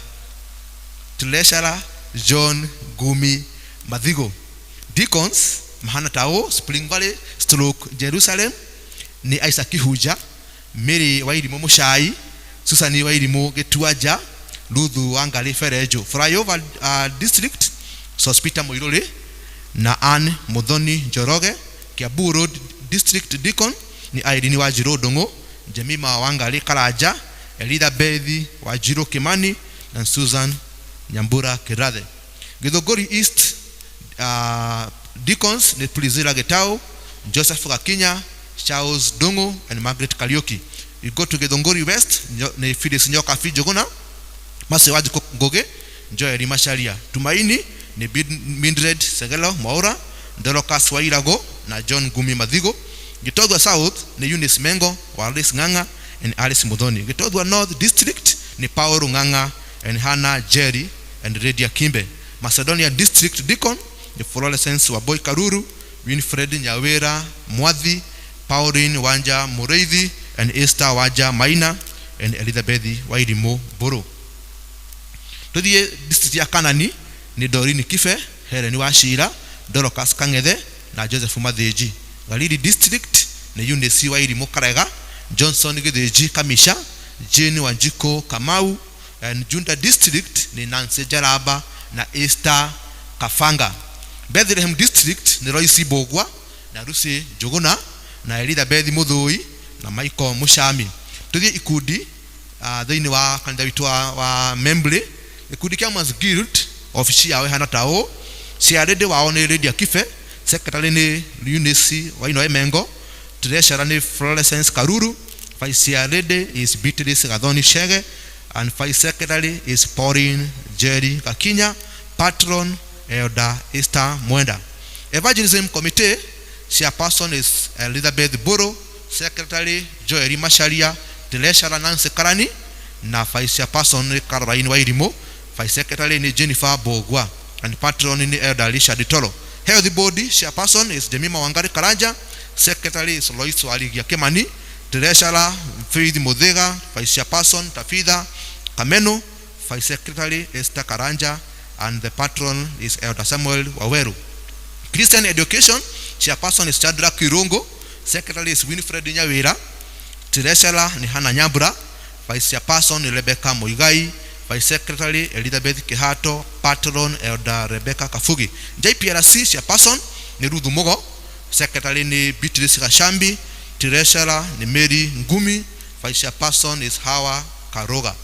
treasurer John Gumi Mathigo. Deacons mahana ta ũũ: Spring Valley stroke Jerusalem nĩ Isaac Kihuja, Mary Wairimũ Mũcai, Susan Wairimũ Gĩtuanja, Ruthu Wangarĩ Berenjo. Flyover District Sospita Muiruri na Ann Muthoni Njoroge. Kiambu Road District Deacon ni Irene Wanjiru Ndung'u, Jemima Wangari Karanja, Elizabeth Wanjiru Kimani na Susan Nyambura Kirathe. Githunguri East Deacons ni Priscilla Gitau, Joseph Gakinya, Charles Ndung'u and Margaret Kariuki. You go to Githunguri West ni Phyllis Nyoka Njuguna, Mercy Wanjiku Ngugi, Joel Macharia. Tumaini ni Mildred Segelo Mwaura, Dorcas Wairago na John Gumi Mathigo. Gitothwa South ni Eunice Mengo, Wallace Ng'ang'a and Alice Muthoni. Gitothwa North District ni Paul Ng'ang'a and Hannah Jerry and Redia Kimbe. Macedonia District Deacon ni Florence Waboi Karuru, Winfred Nyawira Mwathi, Pauline Wanja Mureithi and Esther Wanja Maina and Elizabeth Wairimu Mburu. Tuthie district ya Kanani ni Doreen Kibe, Helen Wachira, Dorcas Kang'ethe na Joseph Mathinji. Galili District ni Eunice Wairimu Karega, Johnson Githinji Kamisha, Jane Wanjiku Kamau, and Junda District ni Nancy Jaraba na Esther Kafanga. Bethlehem District ni Royce Mbugua na Lucy Njuguna na Elizabeth Muthui na Michael Mushami. Tuthie ikundi thĩinĩ wa kanitha witũ wa Membley. Gĩkundi kĩa Mans Guild obici yao ĩhana ta ũũ: chairlady wao nĩ Lydia Kibe, secretary nĩ Eunice Wainoe Mengo, treasurer nĩ Florence Karuru, vice chairlady is Beatrice Gathoni Shege and vice secretary is Pauline Jerry Gakinya, patron Elder Esther Mwenda. Evangelism Committee chairperson is Elizabeth Boro, secretary Joel Macharia, treasurer Nancy Karani na vice chairperson nĩ Caroline Wairimu, vice secretary ni Jennifer Bogwa and patron ni Elder Richard Toro. Health Board chairperson is Jemima Wangari Karanja, secretary is Lois Warigia Kimani, treasurer Faith Muthiga, vice chairperson Tafitha Kameno, vice secretary Esther Karanja and the patron is Elder Samuel Waweru. Christian Education chairperson is Shadrack Kirungo, secretary is Winifred Nyawira, treasurer ni Hannah Nyambura, vice chairperson ni Rebecca Muigai, vice secretary Elizabeth Kihato, patron Elder Rebecca Kafugi. JPRC chairperson ni Ruth Mugo, secretary ni Beatrice Gashambi, treasurer ni Mary Ngumi, vice chairperson is Hawa Karoga.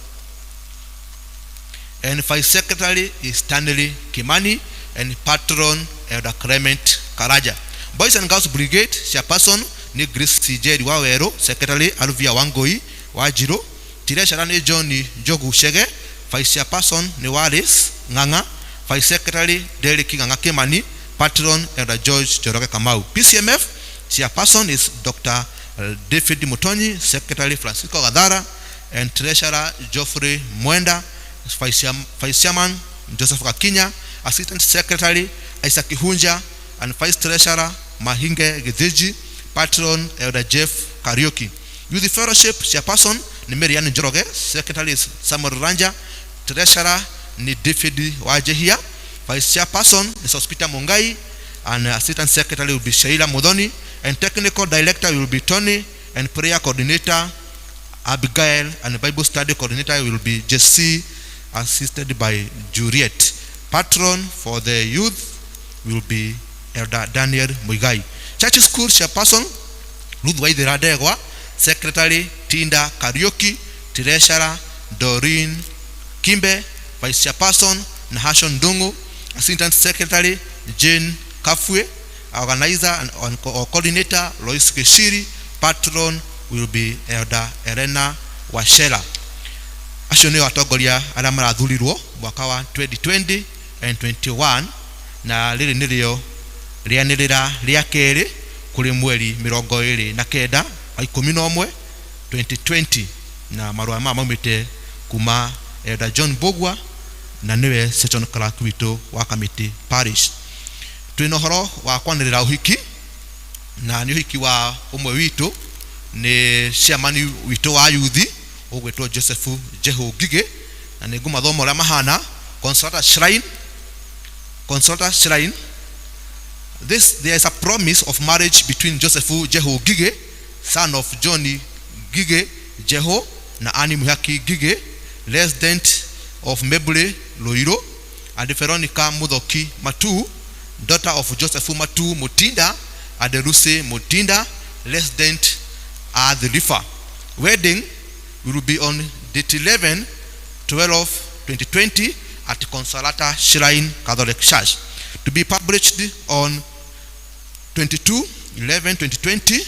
And vice secretary is Stanley Kimani and patron Elder Clement Karaja. Boys and Girls Brigade chairperson ni Grace CJ Wawero, secretary Alvia Wangoi Wajiro, treasurer ni John Njogu Shege, vice chairperson ni Wallace Ng'ang'a, vice secretary Derek Ng'ang'a Kimani, patron Elder George Njoroge Kamau. PCMF chairperson is Dr. David Mutonyi, secretary Francisco Gadara, and treasurer Geoffrey Mwenda, vice chairman Joseph Kakinya, assistant secretary Isaac Hunja, and vice treasurer Mahinge Githiji, patron Elder Jeff Kariuki. Youth Fellowship chairperson ni Marianne Njoroge, secretary is Samuel Ranja, treasurer ni David Wajehia, vice chairperson is Hospita Mungai, and assistant secretary will be Sheila Muthoni, and technical director will be Tony, and prayer coordinator Abigail, and Bible study coordinator will be Jesse, assisted by Juliet. Patron for the youth will be Elder Daniel Muigai. Church School chairperson Ruth Waithera Ndegwa, secretary Tinda Kariuki, treasurer Doreen Kimbe, vice chairperson Nahashon Ndungu, assistant secretary Jane Kafue, organizer and or coordinator Lois Keshiri, patron will be Elder Elena Washela. Acio nĩo atongoria arĩa marathurirwo mwaka wa 2020 and 21, na rĩrĩ nĩrĩo rĩanĩrĩra rĩa kerĩ kũrĩ mweri 29 wa 11 2020, na marũa maya maumĩte kuma Elder John Mbugua na nĩwe section clerk witũ wa Kamiti Parish. Twĩna ũhoro wa kwanĩrĩra ũhiki, na nĩ ũhiki wa ũmwe witũ, nĩ chairman witũ wa yuthi ũgwĩtwo Joseph Jehu Ngigĩ, na nĩ ngũmathoma ũrĩa mahana. Consolata Shrine, Consolata Shrine, this there is a promise of marriage between Joseph Jehu Ngigĩ, son of Johnny Ngigĩ Jehu na Annie Muhaki Ngigĩ, resident of Membley, Ruiru, and Veronica Muthoki Matu, daughter of Joseph Matu Mutinda and Lucy Mutinda, resident at the River. Wedding will be on date 11 12 2020 at Consolata Shrine Catholic Church, to be published on 22 11 2020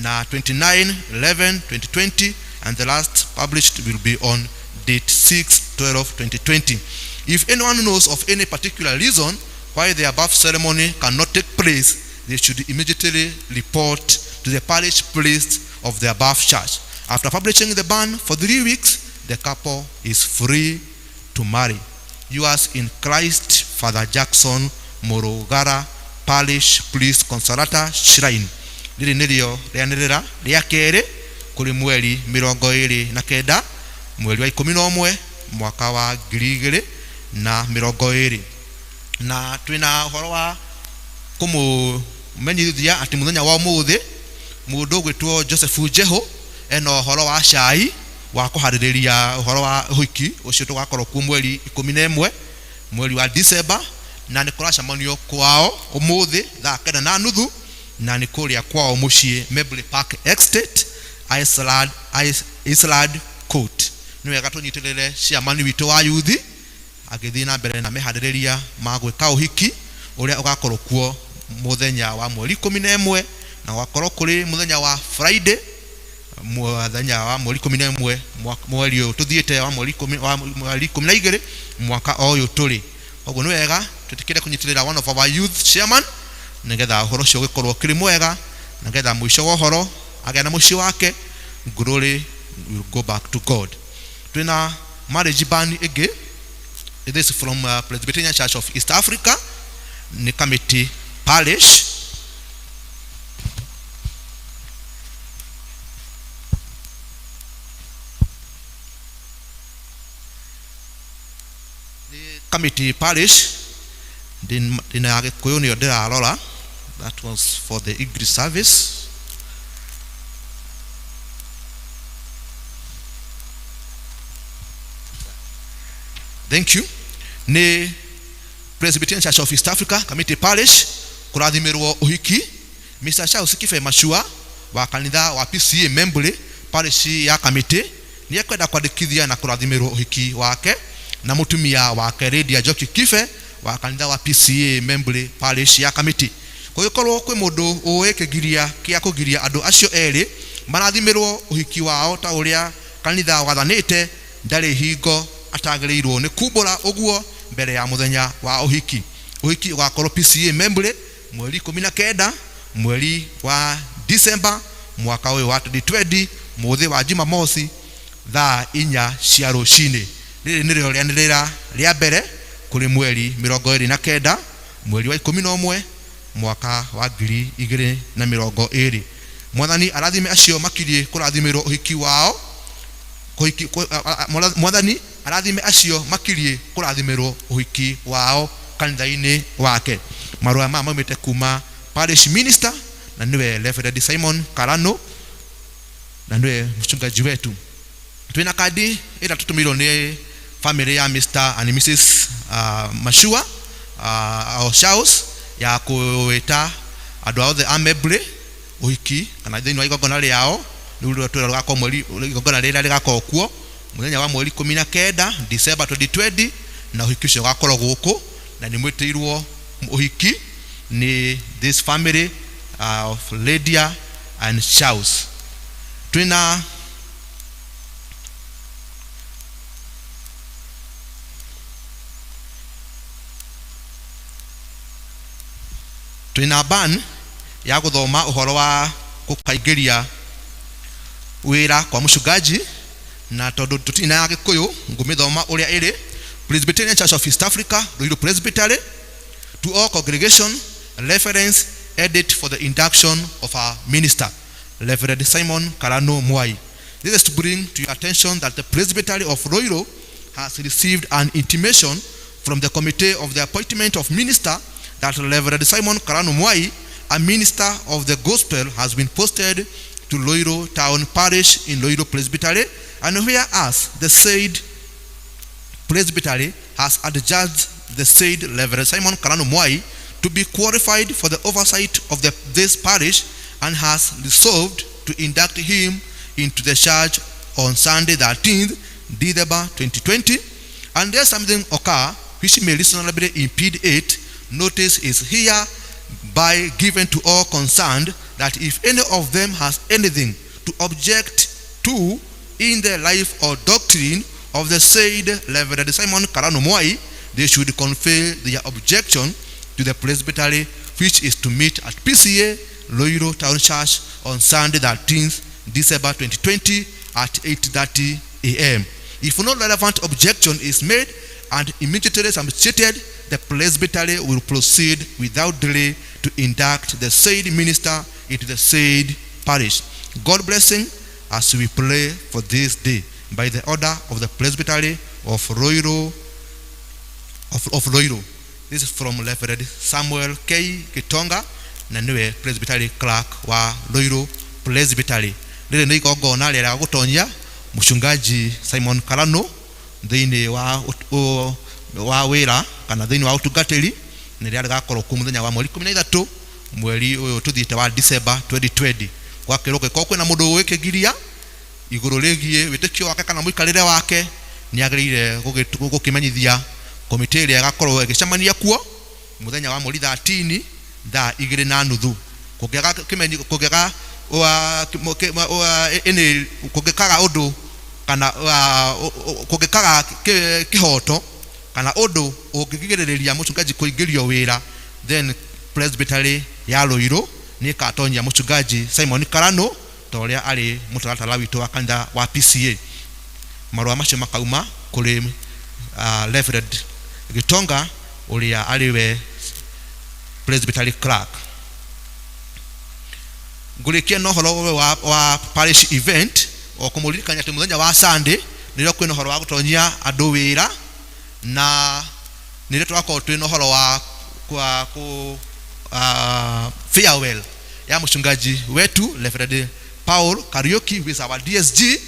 na 29 11 2020, and the last published will be on date 6 12 2020. If anyone knows of any particular reason why the above ceremony cannot take place, they should immediately report to the parish priest of the above church. After publishing the ban for 3 weeks, the couple is free to marry. Yours in Christ, Father Jackson Murugara, Parish Priest, Consolata Shrine. Rĩrĩ nĩrĩo rĩanĩrĩra rĩa kerĩ kũrĩ mweri 29 mweri wa 11 mwaka wa 2020. Na twĩna ũhoro wa kũmũmenyithia atĩ mũthenya wa ũmũthĩ mũndũ ũgwĩtwo Joseph Jeho ena ũhoro wa cai wa kũharĩrĩria ũhoro wa ũhiki ũcio tũgakorwo kuo mweri 11 mweri wa December, na nĩ kũracemanio kwao ũmũthĩ thaa 9:30, na nĩ kũrĩa kwao mũciĩ Mabley Park Estate, Island Court. Nĩ wega tũnyitĩrĩre chairman witũ wa yuthi agĩthiĩ na mbere na meharĩrĩria ma gwĩka ũhiki ũrĩa ũgakorwo kuo mũthenya wa mweri 11, na ũgakorwo kũrĩ mũthenya wa Friday, mũthenya wa mweri 11 mweri ũyũ tũthiĩte wa mweri 12 mwaka ũyũ tũrĩ. Koguo nĩ wega twĩtĩkĩre kũnyitĩrĩra one of our youth chairman nĩgetha ũhoro ũcio ũgĩkorwo ũkĩrĩ mwega, nĩgetha mũico wa ũhoro agĩa na mũciĩ wake, glory will go back to God. Twĩna marriage ban ĩngĩ. This is from Presbyterian Church of East Africa, nĩ Kamiti Parish. Kamiti Parish, ndina ya Gĩkũyũ nĩyo ndĩrarora. That was for the English service. Thank you. Nĩ Presbyterian Church of East Africa, Kamiti Parish, kũrathimĩrwo ũhiki Mr. Charles Kibe Machua wa kanitha wa PCA Membley, parish ya Kamiti, nĩ ekwenda kwandĩkithia na kũrathimĩrwo ũhiki wake na mũtumia wake Lydia Njoki Kibe wa kanitha wa PCA Membley, parish ya Kamiti. Kũngĩkorwo kwĩ mũndũ ũĩ kĩgiria kĩa kũgiria andũ acio erĩ marathimĩrwo ũhiki wao ta ũrĩa kanitha wathanĩte, ndarĩ hingo atagĩrĩirwo nĩ kumbũra ũguo mbere ya mũthenya wa ũhiki. Ũhiki ũgakorwo PCA Membley mweri 19 mweri wa December mwaka ũyũ wa 2020, mũthĩ wa Jumamosi thaa 4 cia rũcinĩ. Rĩrĩ nĩrĩo rĩanĩrĩra rĩa mbere kũrĩ mweri 29 mweri wa 11 mwaka wa 2020. Mwathani arathime acio makiriĩ kũrathimĩrwo ũhiki wao, Mwathani arathime acio makiriĩ kũrathimĩrwo ũhiki wao kanitha-inĩ wake. Marũa maya maumĩte kuma parish minister na nĩwe Reverend Simon Karano, na nĩwe mchungaji wetu. Twĩna kandi ĩrĩa tũtũmĩirwo nĩ family ya Mr. and Mrs. Mashua o Charles ya kwĩta andũ othe a Membley ũhiki kana thĩinĩ wa igongona rĩao rĩu rĩrĩa twĩra rũgakorwo mweri, igongona rĩrĩa rĩgakorwo kuo mũthenya wa mweri 19 December 2020, na ũhiki ũcio ũgakorwo gũkũ, na nĩ mwĩtĩirwo ũhiki nĩ this family of Lydia and Charles. Twĩna ban ya gũthoma ũhoro wa gũkaingĩria wĩra kwa mũcungaji, na tondũ tũtirĩ na ya Gĩkũyũ ngũmĩthoma ũrĩa ĩrĩ. Presbyterian Church of East Africa, Ruiru Presbytery, to all congregation, reference edit for the induction of our minister, Reverend Simon Karano Mwai. This is to bring to your attention that the Presbytery of Ruiru has received an intimation from the Committee of the Appointment of Minister that Reverend Simon Karano Mwai, a minister of the gospel, has been posted to Ruiru Town Parish in Ruiru Presbytery, and whereas the said Presbytery has adjudged the said Reverend Simon Karanu Mwai to be qualified for the oversight of this parish and has resolved to induct him into the church on Sunday 13th December 2020. And there something occur which may reasonably impede it, notice is hereby given to all concerned that if any of them has anything to object to in the life or doctrine of the said Reverend Simon Karanu Mwai, they should convey their objection to the presbytery, which is to meet at PCA Ruiru Town Church on Sunday 13th December 2020 at 8:30 a.m. If no relevant objection is made and immediately substantiated, the presbytery will proceed without delay to induct the said minister into the said parish. God blessing as we pray for this day by the order of the presbytery of Ruiru. Of Ruiru. This is from Reverend Samuel K. Kitonga, na niwe presbytery clerk wa Ruiru Presbytery. Rĩrĩ nĩ igongona rĩrĩa gũtonyia mũchungaji Simon Karanu thĩinĩ wa wĩra kana thĩinĩ wa ũtungatĩri, nĩ rĩrĩa rĩgakorwo kuo mũthenya wa mweri 13 mweri ũyũ tũthiĩte wa December 2020. Gwakĩrwo gĩkorwo kwĩna mũndũ ũgĩkĩgiria igũrũ rĩgiĩ wĩtĩkio wake kana mũikarĩre wake, nĩ agĩrĩire gũkĩmenyithia komĩtĩ ĩrĩa ĩgakorwo ĩgĩcemania kuo mũthenya wa mweri 13 thaa igĩrĩ na nuthu. Kũngĩaga kĩmenyi, kũngĩaga wa, kĩ, wa, wa, ĩnĩ, kũngĩkaga ũndũ kana, wa, kũngĩkaga kĩhoto kana ũndũ ũngĩgirĩrĩria mũchungaji kũingĩrio wĩra, then presbytery ya Ruiru nĩ ĩgatonyia mũchungaji Simon Karanu ta ũrĩa arĩ mũtaratara witũ wa kanitha wa PCA. Marũa macio makauma kũrĩ Reverend Gitonga ũrĩa arĩ we presbytery clerk. Ngũrĩkia na ũhoro wa parish event, o kũmũririkania atĩ mũthenya wa Sunday nĩrĩo kwĩna ũhoro wa gũtonyia andũ wĩra, na nĩrĩo tũgakorwo twĩna ũhoro wa kwa ku farewell ya mũchungaji wetu Reverend Paul Kariuki, who is our DSG.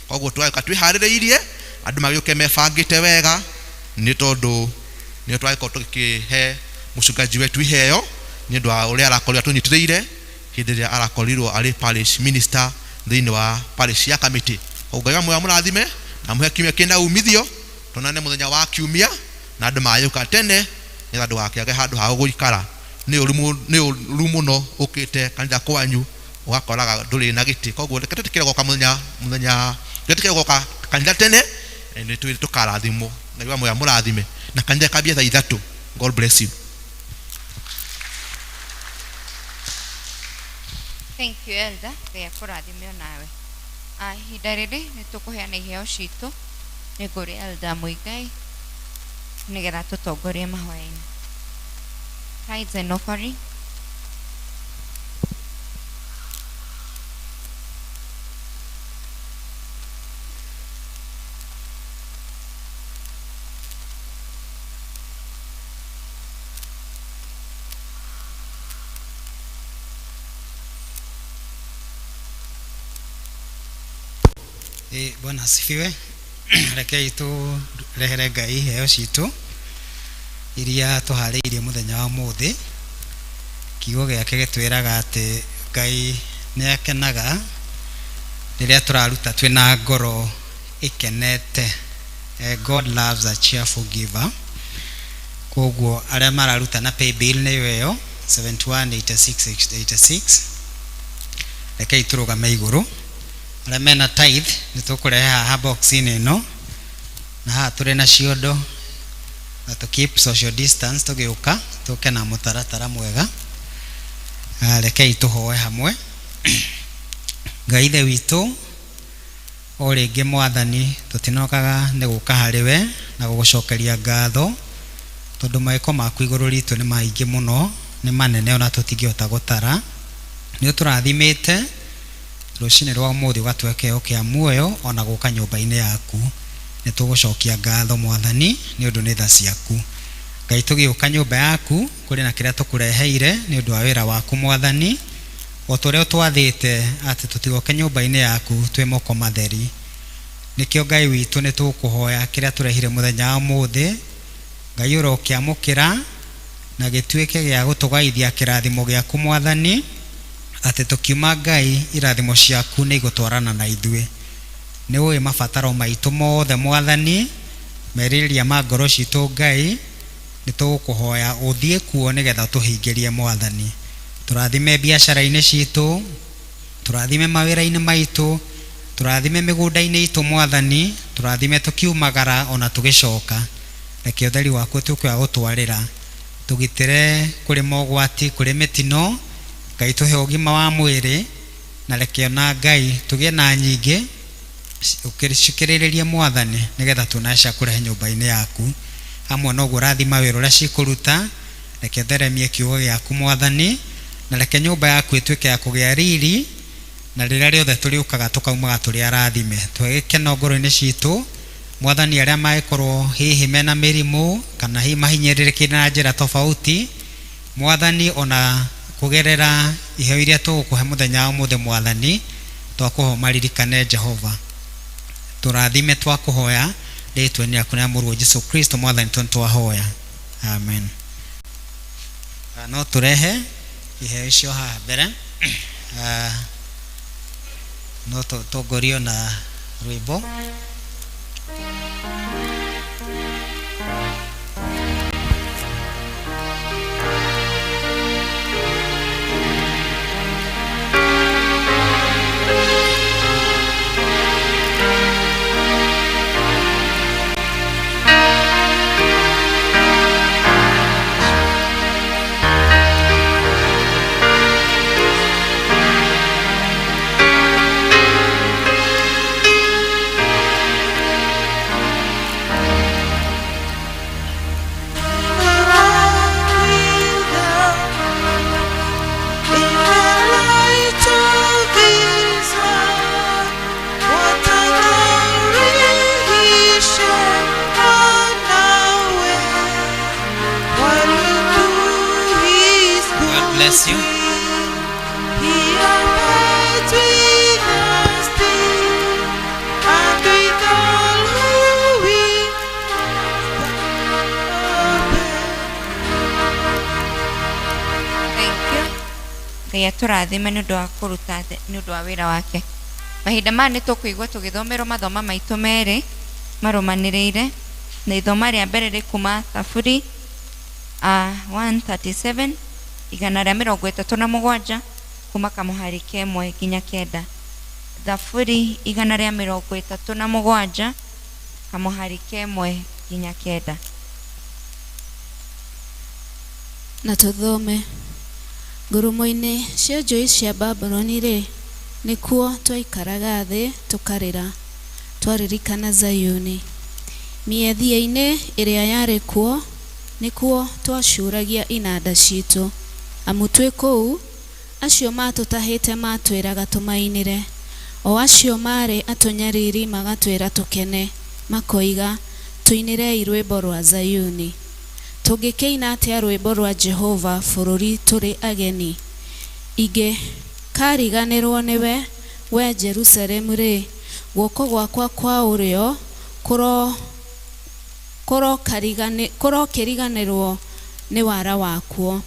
Koguo tũgagĩũka twĩharĩrĩirie, andũ magĩũke mebangĩte wega, nĩ tondũ nĩo twagĩkorwo tũgĩkĩhe mũchungaji wetu iheo nĩ ũndũ wa ũrĩa arakorirwo atũnyitĩrĩire hĩndĩ ĩrĩa arakorirwo arĩ parish minister thĩinĩ wa parish ya Kamĩtĩ. Koguo Ngai amwe amũrathime na amũhe kiumia kĩna umithio, tuonane mũthenya wa kiumia na andũ magĩũka tene nĩgetha ndũgakĩage handũ ha gũikara. Nĩ ũru mũno ũkĩte kanitha kwanyu ũgakoraga ndũrĩ na gĩtĩ. Koguo reke twĩtĩkĩre gũka mũthenya, twĩtĩkĩre gũka kanitha tene, nĩ twĩrĩ tũkarathimwo. Ngai amwe amũrathime na kanitha ĩkambia thaa 3. God bless you. Thank you, Elder. Ngai akũrathime onawe. Ihinda rĩrĩ nĩ tũkũheana iheo citũ nĩ ngũrĩ Elder Muigai nĩgetha tũtongorie mahoya-inĩ. Tithes and offering. Bwana asifiwe. Rekei tũrehere Ngai iheo citũ iria tũharĩirie mũthenya wa ũmũthĩ. Kiugo gĩake gĩtwĩraga atĩ Ngai nĩ akenaga rĩrĩa tũraruta twĩna ngoro ĩkenete. God loves a cheerful giver. Koguo arĩa mararuta na paybill nĩyo ĩyo 718686. Rekei tũrũgame igũrũ. Arĩa mena tithe nĩ tũkũrehe haha box-inĩ ĩno, na haha tũrĩ na ciondo na to keep social distance tũgĩũka tũke na mũtaratara mwega. Rekei tũhoe hamwe. Ngai Ithe witũ, o rĩngĩ Mwathani, tũtinokaga nĩ gũka harĩ we na gũgũcokeria ngatho, tondũ mawĩko maku igũrũ ritũ nĩ maingĩ mũno, nĩ manene ona tũtingĩhota gũtara. Nĩ ũtũrathimĩte rũcinĩ rwa ũmũthĩ ũgatũhe kĩheo kĩa muoyo ona gũka nyũmba-inĩ yaku. Nĩ tũgũcokia ngatho Mwathani nĩ ũndũ nĩ tha ciaku. Ngai, tũgĩũka nyũmba yaku kũrĩ na kĩrĩa tũkũreheire nĩ ũndũ wa wĩra waku Mwathani, o ta ũrĩa ũtwathĩte atĩ tũtigoke nyũmba-inĩ yaku twĩ moko matheri. Nĩkĩo Ngai witũ nĩ tũkũhoya kĩrĩa tũrehire mũthenya wa ũmũthĩ Ngai ũrokĩamũkĩra na gĩtuĩke gĩa gũtũgaithia kĩrathimo gĩaku Mwathani, atĩ tũkiuma Ngai irathimo ciaku nĩ igũtwarana na ithuĩ. Nĩ ũĩ mabataro maitũ mothe Mwathani, merirĩria ma ngoro citũ Ngai, nĩ tũgũkũhoya ũthiĩ kuo nĩgetha ũtũhingĩrie Mwathani. Tũrathime biacara-inĩ citũ, tũrathime mawĩra-inĩ maitũ, tũrathime mĩgũnda-inĩ itũ Mwathani, tũrathime tũkiumagara ona tũgĩcoka. Reke ũtheri waku ũtuĩke wa gũtwarĩra, tũgitĩre kũrĩ mogwati, kũrĩ mĩtino. Ngai tũhe ũgima wa mwĩrĩ, na reke ona Ngai tũgĩe na nyingĩ cikĩrĩrĩrie Mwathani, nĩgetha tuonae cia kũrehe nyũmba-inĩ yaku. Hamwe na ũguo rathima wĩra ũrĩa cikũruta, reke ũtheremie kiugo gĩaku Mwathani, na reke nyũmba yaku ĩtuĩke ya kũgĩa riri, na rĩrĩa rĩothe tũrĩũkaga tũkaumaga tũrĩ arathime. Tũhe gĩkeno ngoro-inĩ citũ Mwathani, arĩa mangĩkorwo hihi mena mĩrimũ kana hihi mahinyĩrĩrĩkĩte na njĩra tofauti Mwathani, ona kũgerera iheo iria tũgũkũhe mũthenya wa ũmũthĩ Mwathani, twakũhoya maririkane Jehova. Tũrathime twakũhoya rĩtwa-inĩ rĩaku na mũrũ Jesu Kristo Mwathani tũ twahoya, amen. No tũrehe iheo icio haha mbere. No tũtongorio na rwĩmbo. God bless you. Thank you. Ngai atũrathime nĩ ũndũ wa kũruta nĩ ũndũ wa wĩra wake. Mahinda maya nĩ tũkũigua tũgĩthomerwo mathoma maitũ merĩ marũmanĩrĩire, na ithoma rĩa mbere rĩ kuma Thaburi 137 137 kuma kamũhari kemwe nginya kenda. Thaburi 137 kamũhari kemwe nginya kenda. Na tũthome. Ngurumo-inĩ cia njũĩ cia Babuloni-rĩ, nĩkuo twaikaraga thĩ tũkarĩra, twaririkana Zayuni. Mĩethia-inĩ ĩrĩa yarĩ kuo, nĩkuo twacuragia inanda citũ. Amu twĩ kũu, acio matũtahĩte matwĩraga tũmainĩre, o acio marĩ atũnyariri magatwĩra tũkene, makoiga, tũinĩrei rwĩmbo rwa Zayuni. Tũngĩkĩina atĩa rwĩmbo rwa Jehova bũrũri tũrĩ ageni? Ingĩkariganĩrwo nĩwe, we Jerusalemu-rĩ, guoko gwakwa kwa ũrĩo kũrokĩriganĩrwo nĩ wara wakuo.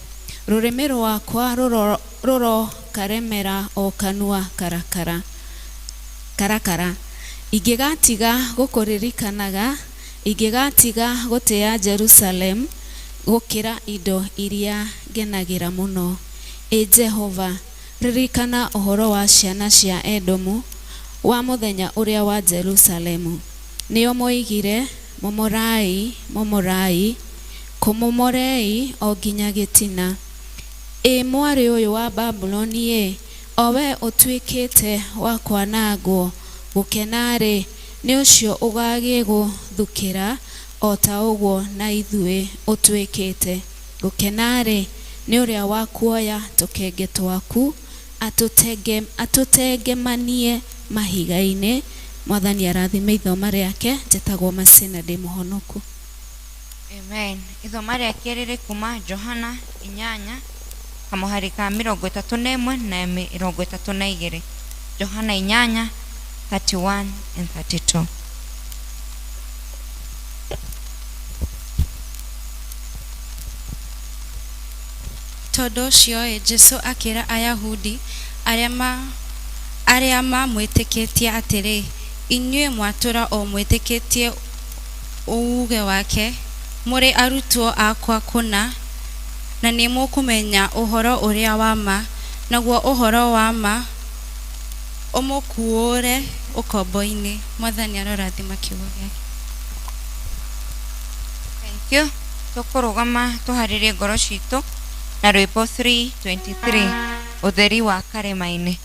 Rũrĩmĩ rwakwa rũrokaremera o kanua karakara karakara. Ingĩgatiga gũkũririkanaga, ingĩgatiga gũtĩa Jerusalem gũkĩra indo iria ngenagĩra mũno. Ĩ Jehova, ririkana ũhoro wa ciana cia Edomu, wa mũthenya ũrĩa wa Jerusalemu. Nĩo moigire, momorai, momorai, kũmomorei o nginya gĩtina. Ĩ mwarĩ ũyũ wa Babuloni ĩ, o we ũtuĩkĩte wa kwanangwo, gũkena-rĩ, nĩ ũcio ũgagĩgũthukĩra o ta ũguo na ithuĩ ũtuĩkĩte. Gũkena-rĩ, nĩ ũrĩa wa kuoya tũkenge twaku, atũtengemanie mahiga-inĩ. Mwathani arathime ithoma rĩake. Njĩtagwo Macina, ndĩ mũhonoku. Amen. Ithoma rĩa kerĩ rĩ kuma Johana 8 kamũhari ka 31 na 32. Johana 8 31 and 32. Tondũ ũcio-ĩ, Jesũ akĩra Ayahudi arĩa ma arĩa mamwĩtĩkĩtie atĩrĩ, inyuĩ mwatũra o mwĩtĩkĩtie uuge wake, mũrĩ arutwo akwa kũna, na nĩ mũkũmenya ũhoro ũrĩa wa ma, naguo ũhoro wa ma ũmũkũũre ũkombo-inĩ. Mwathani arorathima kiugo gĩake. Thank you. Tũkũrũgama tũharĩrie ngoro citũ na rwĩmbo 323 ũtheri wa karĩma-inĩ.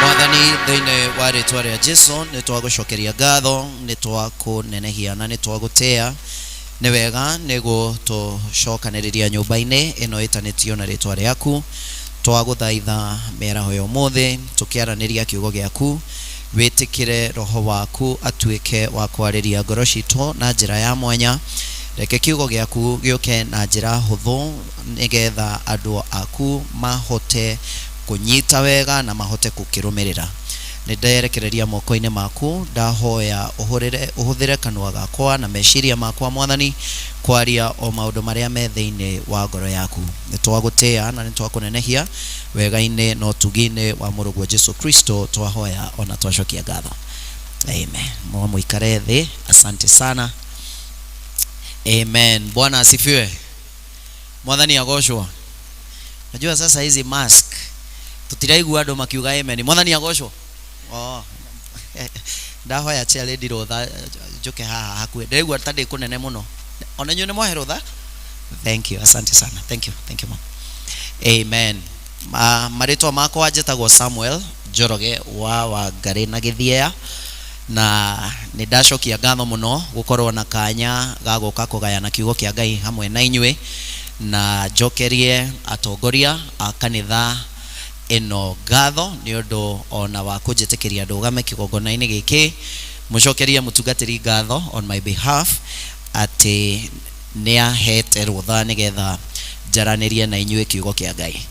Mwathani thĩinĩ wa rĩtwa rĩa Jesu nĩ twagũcokeria ngatho, nĩ twakũnenehia na nĩ twagũtĩa. Nĩ wega nĩ gũtũcokanĩrĩria nyũmba-inĩ ĩno ĩtanĩtio na rĩtwa rĩaku. Twagũthaitha mĩaraho ya ũmũthĩ tũkĩaranĩria kiugo gĩaku, wĩtĩkĩre roho waku atuĩke wa kwarĩria ngoro citũ na njĩra ya mwanya. Reke kiugo gĩaku gĩũke na njĩra hũthũ nĩgetha andũ aku mahote kũnyita wega na mahote gũkĩrũmĩrĩra. Nĩ nderekereria moko-inĩ maku, ndahoya ũhũthĩre kanua gakwa na meciria makwa Mwathani kwaria o maũndũ marĩa me thĩinĩ wa ngoro yaku. Nĩ twagũtĩa na nĩ twakũnenehia wega-inĩ na ũtugi-inĩ wa mũrũguo Jesu Kristo twahoya ona twacokia ngatho. Amen. Mũikare thĩ. Asante sana. Amen. Bwana asifiwe. Mwathani agocwo. Najua sasa hizi mask tutiraigua andũ makiuga amen. Mwathani agocwo. Oh. Ndahoya chair lady rũtha njũke haha hakuhĩ. Ndĩraigua ta ndĩ kũnene mũno. Ona inyuĩ nĩ mwahe rũtha? Thank you. Asante sana. Thank you. Thank you, ma'am. Amen. Marĩtwa makwa njĩtagwo Samuel Njoroge wa Wangarĩ na Gĩthiea, na nĩ ndacokia ngatho mũno gũkorwo na kanya ga gũka kũgayana kiugo kĩa Ngai hamwe na inyuĩ, na njokerie atongoria a kanitha ĩno ngatho nĩ ũndũ ona wa kũnjĩtĩkĩria ndũgame kĩgongona-inĩ gĩkĩ. Mũcokerie mũtungatĩri ngatho on my behalf atĩ nĩ ahete rũtha nĩgetha njaranĩrie na inyuĩ kiugo kĩa Ngai.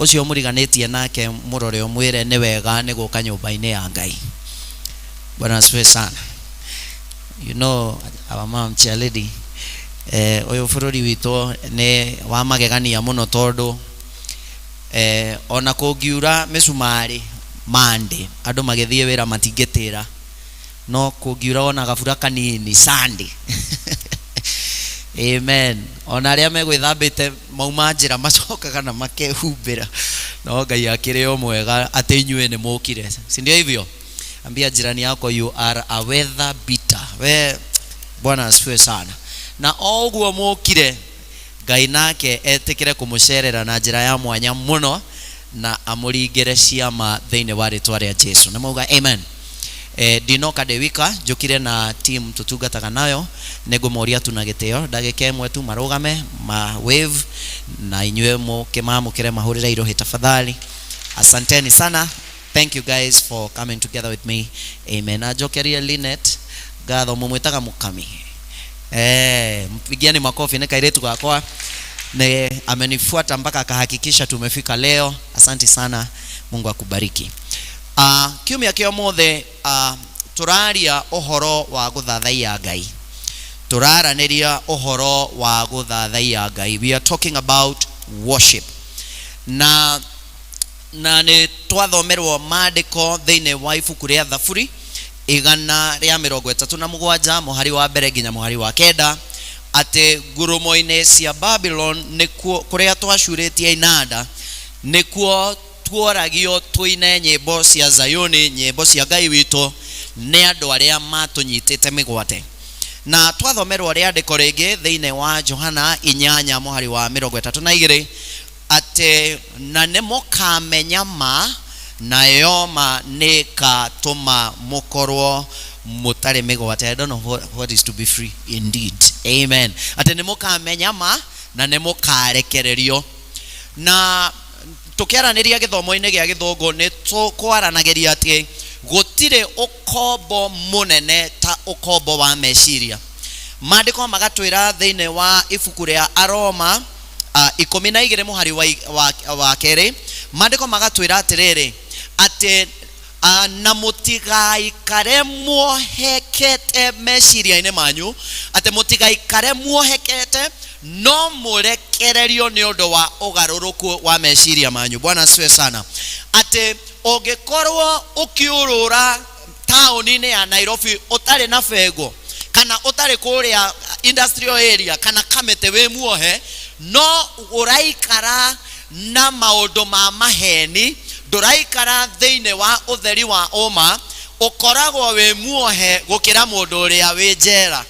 Ũcio mũriganĩtie nake mũrore ũmwĩre nĩ wega nĩ gũka nyũmba-inĩ ya Ngai. Bwana asifiwe sana. You know our mom chair lady, ũyũ bũrũri witũ nĩ wa magegania mũno tondũ ona kũngiura mĩcumarĩ Monday andũ magĩthiĩ wĩra matingĩtĩra no kũngiura ona gabura kanini Sunday amen ona arĩa megwĩthambĩte mauma njĩra macokaga na makehumbĩra no Ngai akĩrĩ o mwega atĩ inyuĩ nĩ mũkire si ndio hivyo ambia jirani yako you are a weather beater we bwana asifiwe sana na o ũguo mũkire Ngai nake etĩkĩre kũmũcerera na njĩra ya mwanya mũno na amũringĩre ciama thĩinĩ wa rĩtwa rĩa Jesu nĩ mauga amen ndinoka ndĩ wika njũkire na team tũtungataga nayo nĩ ngũmoria tu na gĩtĩo ndagĩka ĩmwe tu marũgame ma wave na inyuĩ mũkĩmamũkĩre mahũrĩre irohĩ tafadhali asanteni sana thank you guys for coming together with me amen na njokerie Linet ngatho mũmwĩtaga mũkami mpigieni makofi nĩ kairĩtu gakwa ne amenifuata mpaka akahakikisha tumefika leo asante sana Mungu akubariki kiumia kĩa ũmũthĩ tũraria ũhoro wa gũthathaiya Ngai tũraranĩria ũhoro wa gũthathaiya Ngai we are talking about worship na nĩ twathomerwo maandĩko thĩinĩ wa ibuku rĩa Thaburi 137 mũhari wa mbere nginya mũhari wa kenda atĩ ngurumo-inĩ cia Babylon nĩkuo kũrĩa twacurĩtie inanda nĩkuo tuoragio tuine nyĩmbo cia Zayuni nyĩmbo cia Ngai witũ nĩ andũ arĩa matũnyitĩte mĩgwate na twathomerwo rĩandĩko rĩngĩ thĩinĩ wa Johana 8 mũhari wa 32 atĩ na nĩ mũkamenya ma nayo ma nĩ ĩgatũma mũkorwo mũtarĩ mĩgwate I don't know what is to be free indeed amen atĩ nĩ mũkamenya ma na nĩ mũkarekererio na tũkĩaranĩria gĩthomo-inĩ gĩa gĩthũngũ nĩ tũkwaranagĩria atĩ gũtirĩ ũkombo mũnene ta ũkombo wa meciria maandĩko magatwĩra thĩinĩ wa ibuku rĩa Aroma 12 mũhari wa kerĩ maandĩko magatwĩra atĩrĩrĩ atĩ na mũtigaikare muohekete meciria-inĩ manyu atĩ mũtigaikare muohekete no mũrekererio nĩ ũndũ wa ũgarũrũku wa meciria manyu bwana asifiwe sana atĩ ũngĩkorwo ũkĩũrũra taũni-inĩ ya Nairobi ũtarĩ na bengo kana ũtarĩ kũrĩa industrial area kana kamĩtĩ wĩ muohe no ũraikara na maũndũ ma maheni ndũraikara thĩinĩ wa ũtheri wa ũma ũkoragwo wĩ muohe gũkĩra mũndũ ũrĩa wĩ njera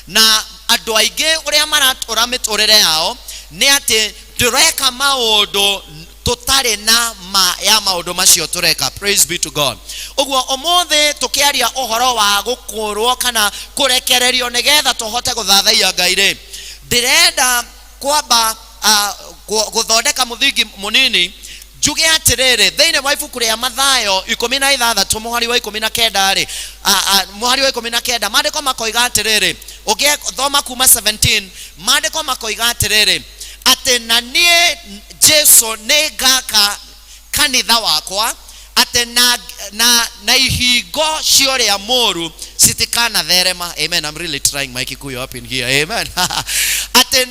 na andũ aingĩ ũrĩa maratũra mĩtũrĩre yao nĩ atĩ tũreka maũndũ tũtarĩ na ma ya maũndũ macio tũreka praise be to God ũguo ũmũthĩ tũkĩaria ũhoro wa gũkũrwo kana kũrekererio nĩgetha tũhote gũthathaiya Ngai rĩ ndĩrenda kwamba gũthondeka mũthingi mũnini njuge atĩrĩrĩ thĩinĩ wa ibuku rĩa Mathayo 16 mũhari wa 19 rĩ mũhari wa 19 maandĩko makoiga atĩrĩrĩ ũngĩthoma kuma 17 maandĩko makoiga atĩrĩrĩ atĩ na niĩ Jesu nĩ ngaka kanitha wakwa atĩ na ihingo cia ũrĩa mũũru citikanatherema amen I'm really trying my Kikuyu up in here amen atĩ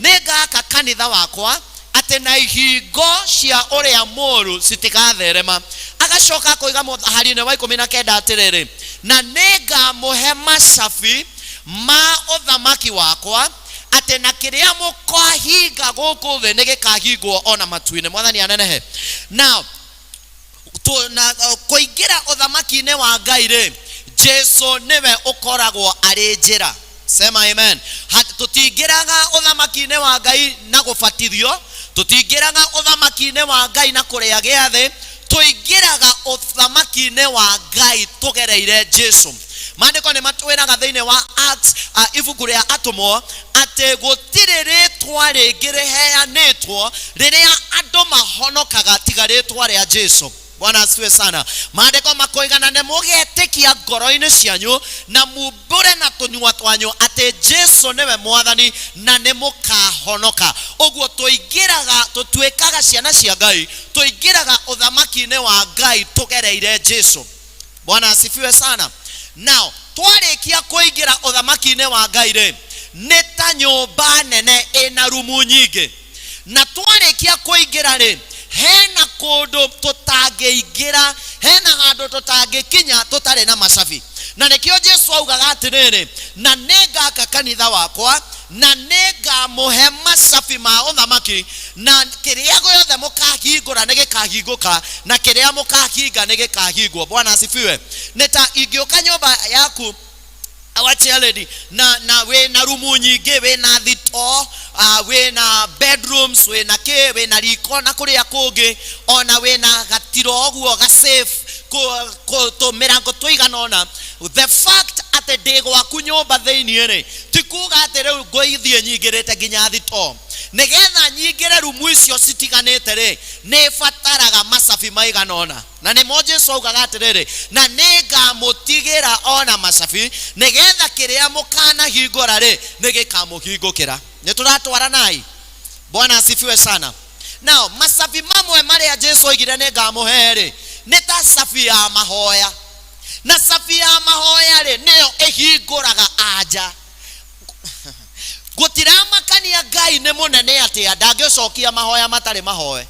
nĩ ngaka kanitha wakwa atĩ na ihingo cia ũrĩa mũũru citigatherema agacoka akoiga mũhari-inĩ wa 19 atĩrĩrĩ na nĩ ngamũhe macabi ma ũthamaki wakwa atĩ na kĩrĩa mũkahinga gũkũ thĩ nĩ gĩkahingwo ona matu-inĩ mwathani anenehe now na kũingĩra ũthamaki-inĩ wa Ngai rĩ Jesu nĩwe ũkoragwo arĩ njĩra sema amen tũtingĩraga ũthamaki-inĩ wa Ngai na gũbatithio tũtingĩraga ũthamaki-inĩ wa Ngai na kũrĩa gĩathĩ tũingĩraga ũthamaki-inĩ wa Ngai tũgereire Jesu maandĩko nĩ matwĩraga thĩinĩ wa Acts ibuku rĩa atũmwo atĩ gũtirĩ rĩtwa rĩngĩ rĩheanĩtwo rĩrĩa andũ mahonokaga tiga rĩtwa rĩa Jesu bwana asifiwe sana maandĩko makoiga na nĩ mũgetĩkia ngoro-inĩ cianyu na mumbũre na tũnua twanyu atĩ Jesu nĩwe mwathani na nĩ mũkahonoka ũguo tũingĩraga tũtuĩkaga ciana cia Ngai tũingĩraga ũthamaki-inĩ wa Ngai tũgereire Jesu bwana asifiwe sana now twarĩkia kũingĩra ũthamaki-inĩ wa Ngai rĩ nĩ ta nyũmba nene ĩna rumu nyingĩ na twarĩkia kũingĩra rĩ hena kũndũ tũtangĩingĩra Hena handũ tũtangĩkinya tũtarĩ na macabi. Na nĩkĩo Jesu augaga atĩrĩrĩ, na nĩngaka kanitha wakwa na nĩngamũhe macabi ma ũthamaki, na kĩrĩa gĩothe mũkahingũra nĩ gĩkahingũka, na kĩrĩa mũkahinga nĩ gĩkahingwo. Bwana asifiwe. Nĩ ta ingĩũka nyũmba yaku, our chair lady, na wĩna rumu nyingĩ, wĩna thito, wĩna bedrooms, wĩna kĩ, wĩna riko na kũrĩa kũngĩ, ona wĩna gatiro ũguo ga safe, tũmĩrango tũigana ũna. The fact atĩ ndĩ gwaku nyũmba thĩiniĩ rĩ, ti kuga atĩ rĩu ngũithiĩ nyingĩrĩte nginya thito. Nĩgetha nyingĩre rumu icio citiganĩte rĩ, nĩ bataraga macabi maigana ũna. Na nĩmo Jesu augaga atĩrĩrĩ, na nĩngamũtigĩra ona macabi, nĩgetha kĩrĩa mũkanahingũra rĩ, nĩgĩkamũhingũkĩra. Nĩ tũratwaranai? Bwana asifiwe sana. Now, macabi mamwe marĩa Jesu oigire nĩngamũhe rĩ, nĩ ta cabi ya mahoya. Na cabi ya mahoya rĩ, nĩyo ĩhingũraga anja. Gũtiramakania Ngai nĩ mũnene atĩa, ndangĩcokia mahoya matarĩ mahoe.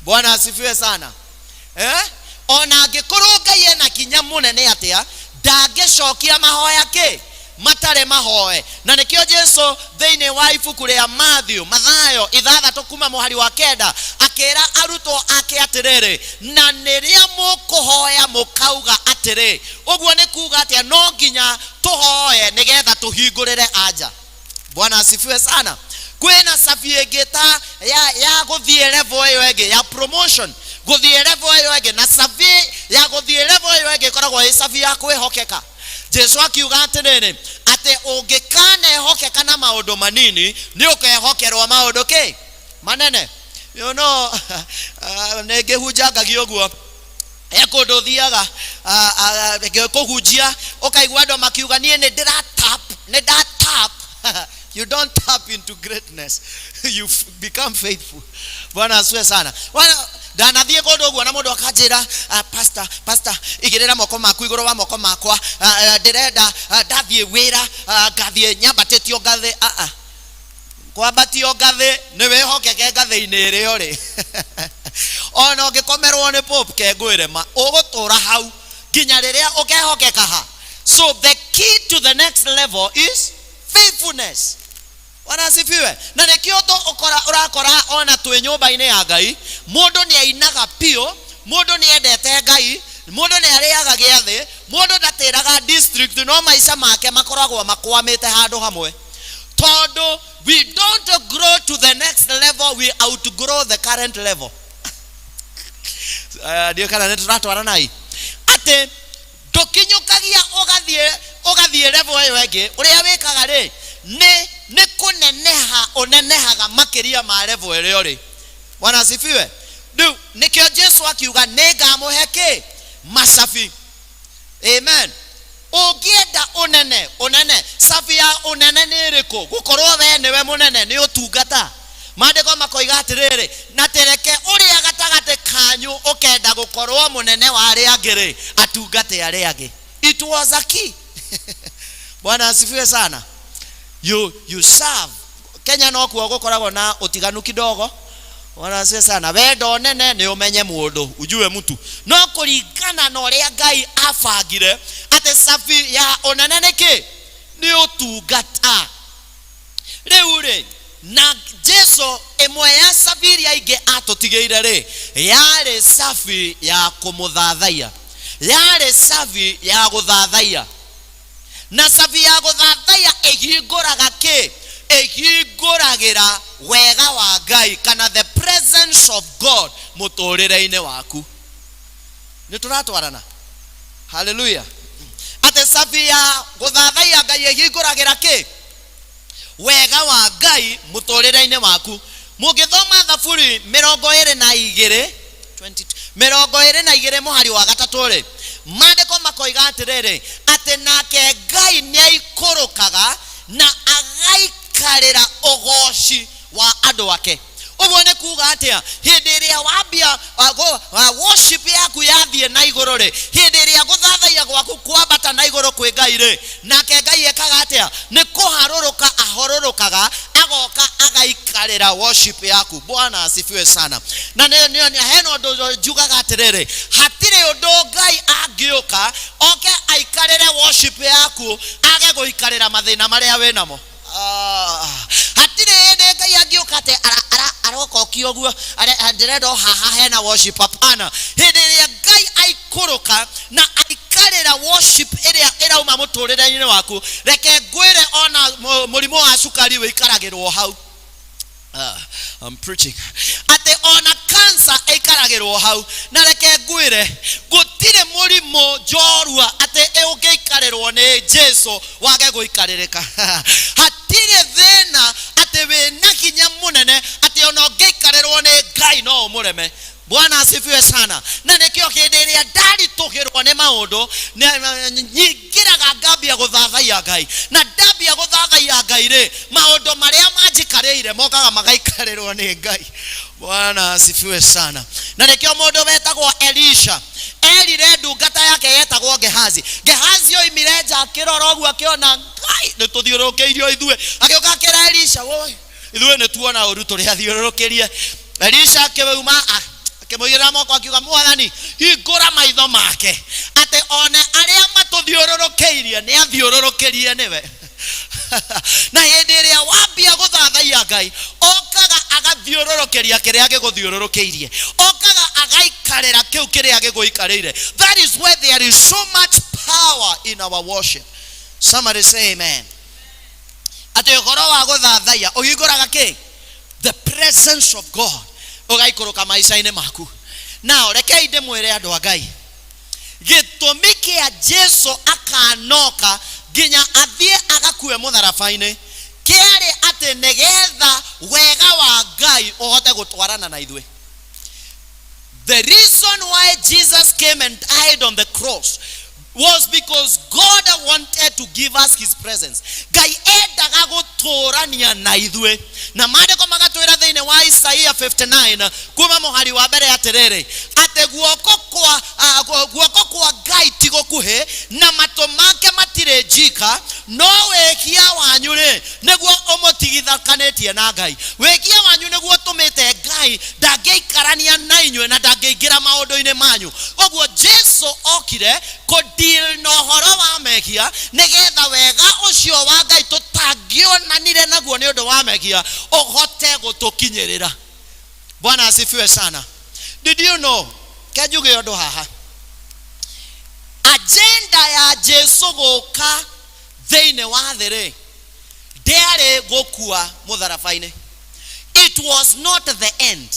Bwana asifiwe sana. Ona angĩkorwo Ngai ena kinya mũnene atĩa, ndangĩcokia mahoya kĩ matarĩ mahoe. Na nĩkĩo Jesu thĩinĩ wa ibuku rĩa Matthew, Mathayo 6 kuma mũhari wa 9, akĩra arutwo ake atĩrĩrĩ, na nĩrĩa mũkũhoya mũkauga atĩrĩ. Ũguo nĩ kuga atĩa? No nginya tũhoe nĩgetha tũhingũrĩre anja. Bwana asifiwe sana. Kwĩna cabi ĩngĩ ta ya gũthiĩ level ĩyo ĩngĩ ya promotion, gũthiĩ level ĩyo ĩngĩ, na cabi ya gũthiĩ level ĩyo ĩngĩ ĩkoragwo ĩ cabi ya kwĩhokeka. Jesu akiuga atĩrĩrĩ, atĩ ũngĩkanehokeka na maũndũ manini, nĩ ũkehokerwo maũndũ kĩ manene. You know, nĩ ngĩhunjangagia ũguo. He kũndũ ũthiaga, kũhunjia, ũkaigua andũ makiuga niĩ nĩ ndĩra tap, nĩ nda tap. You don't tap into greatness. You become faithful. Bwana asifiwe sana. Bwana, ndanathiĩ kũndũ ũguo na mũndũ akanjĩra, pastor, pastor, igĩrĩra moko maku igũrũ wa moko makwa. Ndĩrenda, ndathiĩ wĩra, ngathiĩ nyambatĩtio ngathĩ. Kwambatio ngathĩ nĩ wĩhokeke ngathĩ-inĩ ĩrĩa ũrĩ. Ona ũngĩkomerwo nĩ Pope kengwĩre ma, ũgũtũra hau nginya rĩrĩa ũkehokeka ha. So the key to the next level is faithfulness. Bwana asifiwe. Na nĩkĩo ũrakora ona twĩ nyũmba-inĩ ya Ngai, mũndũ nĩ ainaga piũ, mũndũ nĩ endete Ngai, mũndũ nĩ arĩaga gĩathĩ, mũndũ ndatĩraga district, no maica make makoragwo makwamĩte handũ hamwe. Tondũ we don't grow to the next level, we outgrow the current level. Ndiũĩ kana nĩ tũratwaranai. Atĩ ndũkinyũkagia ũgathiĩ level ĩyo ĩngĩ, ũrĩa wĩkaga rĩ, nĩ kũneneha ũnenehaga makĩria ma level ĩrĩa ũrĩ. Bwana asifiwe. Rĩu nĩkĩo Jesu akiuga nĩngamũhe kĩ? Macabi. Amen. Ũngĩenda ũnene, ũnene, cabi ya ũnene nĩ ĩrĩkũ? Gũkorwo we nĩwe mũnene nĩ ũtungata. Maandĩko makoiga atĩrĩrĩ, na tereke ũrĩa gatagatĩ kanyu ũkenda gũkorwo mũnene wa arĩa angĩ rĩ, atungate arĩa angĩ. It was a key. Bwana asifiwe sana. You serve. Kenya no kuo gũkoragwo na ũtiganu kidogo. Bwana asifiwe sana. Wenda ũnene nĩ ũmenye mũndũ, ujue mtu. No kũringana na ũrĩa Ngai abangire atĩ cabi ya ũnene nĩ kĩ? Nĩ ũtungata. Rĩu rĩ, na Jesu ĩmwe ya cabi iria ingĩ atũtigĩire rĩ, yarĩ cabi ya kũmũthathaiya, yarĩ cabi ya gũthathaiya. Na cabi ya gũthathaiya ĩhingũraga kĩ? Ĩhingũragĩra wega wa Ngai kana the presence of God mũtũrĩre-inĩ waku. Nĩ tũratwarana? Hallelujah. Atĩ cabi ya gũthathaiya Ngai ĩhingũragĩra kĩ? Wega wa Ngai mũtũrĩre-inĩ waku. Mũngĩthoma Thaburi mĩrongo ĩrĩ na igĩrĩ, twenty-two, mĩrongo ĩrĩ na igĩrĩ mũhari wa gatatũ rĩ, maandĩko makoiga atĩrĩrĩ, atĩ nake Ngai nĩaikũrũkaga na agaikarĩra ũgoci wa andũ ake. Ũguo nĩ kuga atĩa? Hĩndĩ ĩrĩa wambia, worship yaku yathiĩ na igũrũ rĩ, hĩndĩ ĩrĩa gũthathaiya gwaku kwambata na igũrũ kwĩ Ngai rĩ, nake Ngai ekaga atĩa? Nĩ kũharũrũka ahorũrũkaga, agoka Agoka agaikarĩra worship yaku. Bwana asifiwe sana. Na hena ũndũ njugaga atĩrĩrĩ, hatirĩ ũndũ Ngai angĩũka oke aikarĩre worship yaku age gũikarĩra mathĩna marĩa wĩnamo. Hatirĩ hĩndĩ Ngai angĩũka atĩ aroka okia ũguo, ndĩrenda o haha hena worship. Hapana. Hĩndĩ ĩrĩa Ngai aikũrũka na aikarĩra worship ĩrĩa ĩrauma mũtũrĩre-inĩ waku, reke ngwĩre ona mũrimũ wa cukari wĩikaragĩrwo hau. I'm preaching. Atĩ ona cancer ĩikaragĩrwo hau. Na reke ngwĩre gũtirĩ mũrimũ njorua atĩ ũngĩikarĩrwo nĩ Jesu wage gũikarĩrĩka. Hatirĩ thĩna atĩ wĩna hinya mũnene atĩ ona ũngĩikarĩrwo nĩ Ngai no ũmũreme. Bwana asifiwe sana. Na nĩkĩo hĩndĩ ĩrĩa ndaritũhĩrwo nĩ maũndũ, nyingĩraga ngambia gũthathaiya Ngai. Na ndambia gũthathaiya Ngai rĩ, maũndũ marĩa manjikarĩire mokaga magaikarĩrwo nĩ Ngai. Bwana asifiwe sana. Na nĩkĩo mũndũ wetagwo Elisha erire ndungata yake yetagwo Gehazi. Gehazi oimire nja akĩrora ũguo akĩona Ngai nĩ tũthiũrũrũkĩirio ithuĩ. Agĩũka akĩra Elisha, woi, ithuĩ nĩ tuona ũru tũrĩa athiũrũrũkĩrie. Elisha akĩuma, akĩmũigĩrĩra moko akiuga, Mwathani, hingũra maitho make atĩ one arĩa matũthiũrũrũkĩirie nĩ athiũrũrũkĩrie nĩwe. Na hĩndĩ ĩrĩa wambia gũthathaiya Ngai, okaga agathiũrũrũkĩria kĩrĩa gĩgũthiũrũrũkĩirie, okaga agaikarĩra kĩu kĩrĩa gĩgũikarĩire. That is where there is so much power in our worship. Somebody say amen. Atĩ ũhoro wa gũthathaiya ũhingũraga kĩ? The presence of God ũgaikũrũka maica-inĩ maku. Now rekei ndĩmwĩre andũ a Ngai, gĩtũmi kĩa Jesu akanoka nginya athiĩ agakue mũtharaba-inĩ kĩarĩ atĩ nĩgetha wega wa Ngai ũhote gũtwarana na ithuĩ. The reason why Jesus came and died on the cross was because God wanted to give us his presence. Ngai endaga gũtũrania na ithuĩ. Na maandĩko magatwĩra thĩinĩ wa Isaia 59 kuma mũhari wa mbere atĩrĩrĩ, atĩ guoko kwa Ngai ti gũkuhĩ na matũ make matirĩ njika, no wĩhia wanyu rĩ nĩguo ũmũtigithakanĩtie na Ngai. Wĩhia wanyu nĩguo ũtũmĩte Ngai ndangĩikarania na inyuĩ na ndangĩingĩra maũndũ-inĩ manyu. Ũguo Jesu okire kũdeal na ũhoro wa mehia nĩgetha wega ũcio wa Ngai tũtangĩonanire naguo nĩ ũndũ wa mehia ũhote gũtũkinyĩrĩra. Bwana asifiwe sana. Did you know, ke njuge ũndũ haha, agenda ya Jesu gũka thĩinĩ wa thĩ rĩ ndĩarĩ gũkua mũtharaba-inĩ. It was not the end.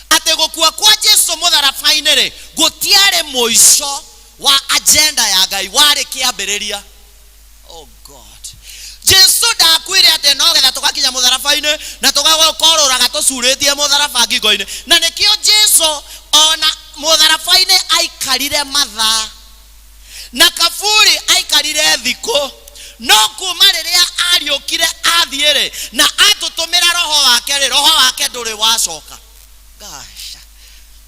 Atĩ gũkua kwa Jesu mũtharaba-inĩ rĩ gũtiarĩ mũico wa agenda ya Ngai, warĩ kĩambĩrĩria. Oh God. Jesu ndakuire atĩ no getha tũgakinya mũtharaba-inĩ na tũgakorũraga tũcurĩtie mũtharaba ngingo-inĩ. Na nĩkĩo Jesu ona mũtharaba-inĩ aikarire mathaa na kaburi aikarire thikũ, no kuma rĩrĩa ariũkire athiĩ rĩ na atũtũmĩra roho wake rĩ, roho wake ndũrĩ wacoka. Gosh.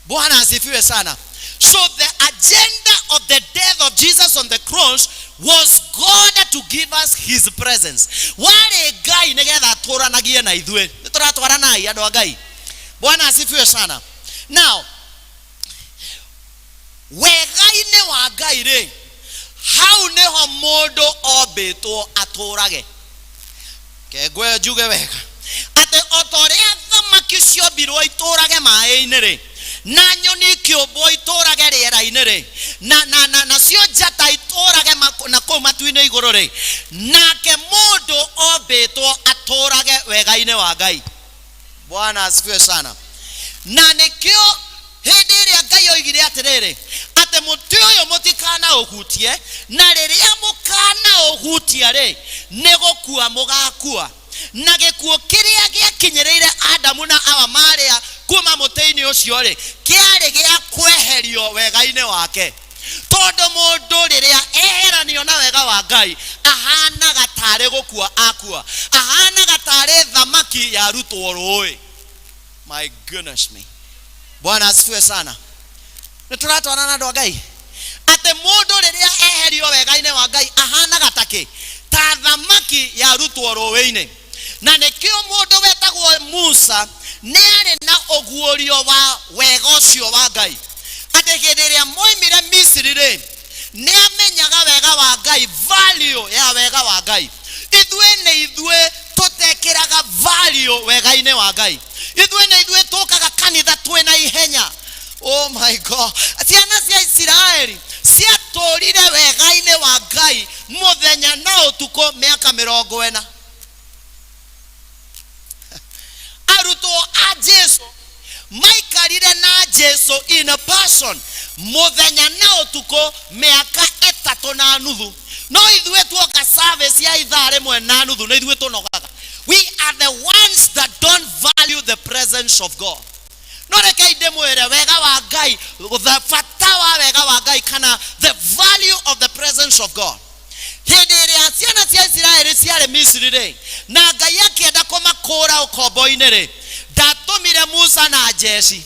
Bwana asifiwe sana. So the agenda of the death of Jesus on the cross was God to give us his presence. Warĩ Ngai nĩgetha atũranagie na ithuĩ. Nĩ tũratwaranai andũ a Ngai. Bwana asifiwe sana. Now, wega-inĩ wa Ngai rĩ, hau nĩho mũndũ ombĩtwo atũrage. Kengwe njuge wega atĩ o ta ũrĩa thamaki ciombirwo itũrage maĩ-inĩ rĩ, na nyoni ikĩũmbwo itũrage rĩera-inĩ rĩ, nacio njata itũrage na kũu matu-inĩ igũrũ rĩ, nake mũndũ ombĩtwo atũrage wega-inĩ wa Ngai. Bwana asifiwe sana. Na nĩkĩo hĩndĩ ĩrĩa Ngai oigire atĩrĩrĩ, atĩ mũtĩ ũyũ mũtikanaũhutie, na rĩrĩa mũkanaũhutia rĩ, nĩ gũkua mũgakua. Na gĩkuũ kĩrĩa gĩakinyĩrĩire Adamu na Hawa marĩa kuma mũtĩ-inĩ ũcio rĩ, kĩarĩ gĩa kweherio wega-inĩ wake. Tondũ mũndũ rĩrĩa eheranio na wega wa Ngai, ahanaga tarĩ gũkua akua, ahanaga tarĩ thamaki yarutwo rũĩ. My goodness me. Bwana asifiwe sana. Nĩ tũratwarana na andũ a Ngai atĩ mũndũ rĩrĩa eherio wega-inĩ wa Ngai ahanaga ta kĩ? Ta thamaki yarutwo rũĩ-inĩ. Na nĩkĩo mũndũ wetagwo Musa nĩ arĩ na ũguũrio wa wega ũcio wa Ngai, atĩ hĩndĩ ĩrĩa moimire Misiri rĩ, nĩ amenyaga wega wa Ngai, value ya wega wa Ngai. Ithuĩ nĩ ithuĩ tũtekĩraga value wega-inĩ wa Ngai. Ithuĩ nĩ ithuĩ tũkaga kanitha twĩna ihenya. Oh my God, ciana cia Isiraeli ciatũrire wega-inĩ wa Ngai mũthenya na ũtukũ mĩaka 40. Arutwo a Jesu maikarire na Jesu in a person mũthenya na ũtukũ mĩaka 3.5. No ithuĩ tuoka service ya ithaa rĩmwe na nuthu nĩ ithuĩ tũnogaga. We are the ones that don't value the presence of God. No rekei ndĩmwĩre wega wa Ngai, the bata wa wega wa Ngai kana the value of the presence of God. Hĩndĩ ĩrĩa ciana cia Isiraeli ciarĩ Misiri rĩ, na Ngai akĩenda kũmakũũra ũkombo-inĩ rĩ, ndatũmire Musa na njeci,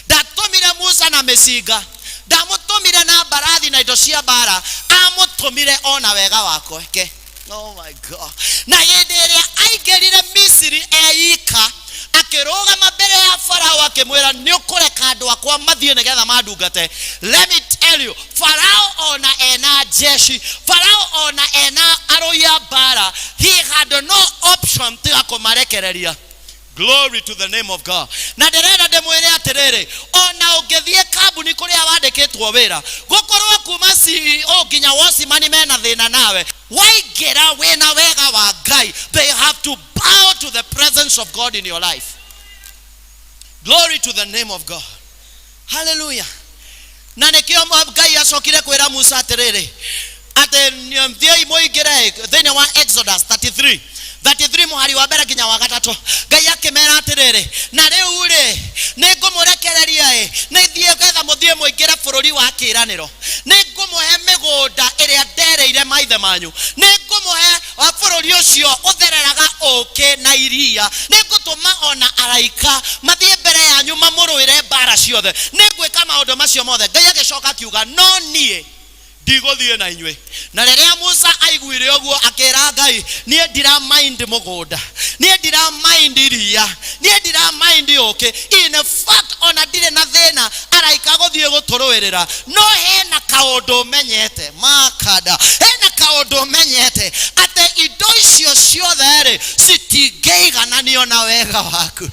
ndatũmire Musa na mĩcinga, ndamũtũmire na mbarathi na indo cia mbara, amũtũmire ona wega wake. Oh my God. Na hĩndĩ ĩrĩa aingĩrire Misiri eika, akĩrũgama mbere ya Farao akĩmwĩra, nĩ ũkũreka andũ akwa mathiĩ nĩgetha mandungate. Let me tell you, Farao ona ena jeshi, Farao ona ena arũi a mbara, he had no option tiga kũmarekereria. Glory to the name of God. Na ndĩrenda ndĩmwĩre atĩrĩrĩ, ona ũngĩthiĩ kambuni kũrĩa wandĩkĩtwo wĩra, gũkorwo kuma CEO nginya wocimani mena thĩna nawe, waingĩra wĩna wega wa Ngai, they have to bow to the presence of God in your life. Glory to the name of God. Hallelujah. Na nĩkĩo Ngai acokire kwĩra Musa atĩrĩrĩ, atĩ thiĩi mũingĩre thĩinĩ wa Exodus 33 mũhari wa mbere nginya wa gatatũ. Ngai akĩmera atĩrĩrĩ, na rĩu rĩ, nĩ ngũmũrekereria ĩ, nĩ thiĩ getha mũthiĩ mũingĩre bũrũri wa kĩĩranĩro, nĩ ngũmũhe mĩgũnda ĩrĩa ndereire maithe manyu, nĩ ngũmũhe bũrũri ũcio ũthereraga ũũkĩ na iria, nĩ ngũtũma ona araika mathiĩ mbere yanyu mamũrũĩre mbara ciothe, nĩ ngwĩka maũndũ macio mothe. Ngai agĩcoka akiuga, no niĩ ndigũthiĩ na inyuĩ. Na rĩrĩa Musa aiguire ũguo akĩra Ngai, niĩ ndira mind mũgũnda, niĩ ndira mind iria, niĩ ndira mind ũũkĩ, in fact ona ndirĩ na thĩna araika gũthiĩ gũtũrũĩrĩra, no hena kaũndũ menyete makanda, hena kaũndũ menyete atĩ indo icio ciothe rĩ citingĩigananio na wega waku.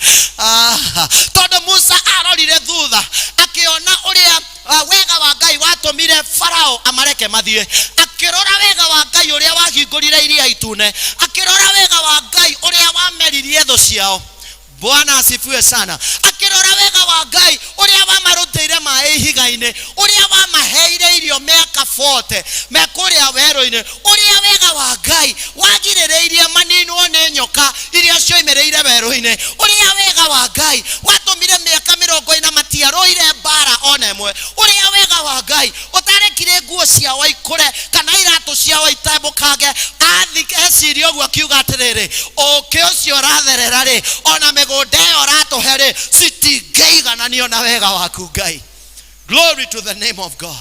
Tondũ Musa arorire thutha akĩona ũrĩa wega wa Ngai watũmire Farao amareke mathiĩ, akĩrora wega wa Ngai ũrĩa wahingũrire iria itune, akĩrora wega wa Ngai ũrĩa wameririe thũ ciao. Bwana asifiwe sana. Akĩrora wega wa Ngai ũrĩa wamarutĩire maĩ ihiga-inĩ, ũrĩa wamaheire irio mĩaka 40 me kũrĩa werũ-inĩ, ũrĩa wega wa Ngai wagirĩrĩirie maninwo nĩ nyoka iria cioimĩrĩire werũ-inĩ, ũrĩa wega wa Ngai watũmire mĩaka 40 matiarũire mbara ona ĩmwe, ũrĩa wega wa Ngai ũtarekire nguo ciao ikũre kana iratũ ciao itembũkange. Athi eciria ũguo akiuga atĩrĩrĩ, ũũkĩ ũcio ũratherera rĩ, ona mĩgũnda ĩyo ũratũhe rĩ, citingĩigananio na wega waku Ngai. Glory to the name of God.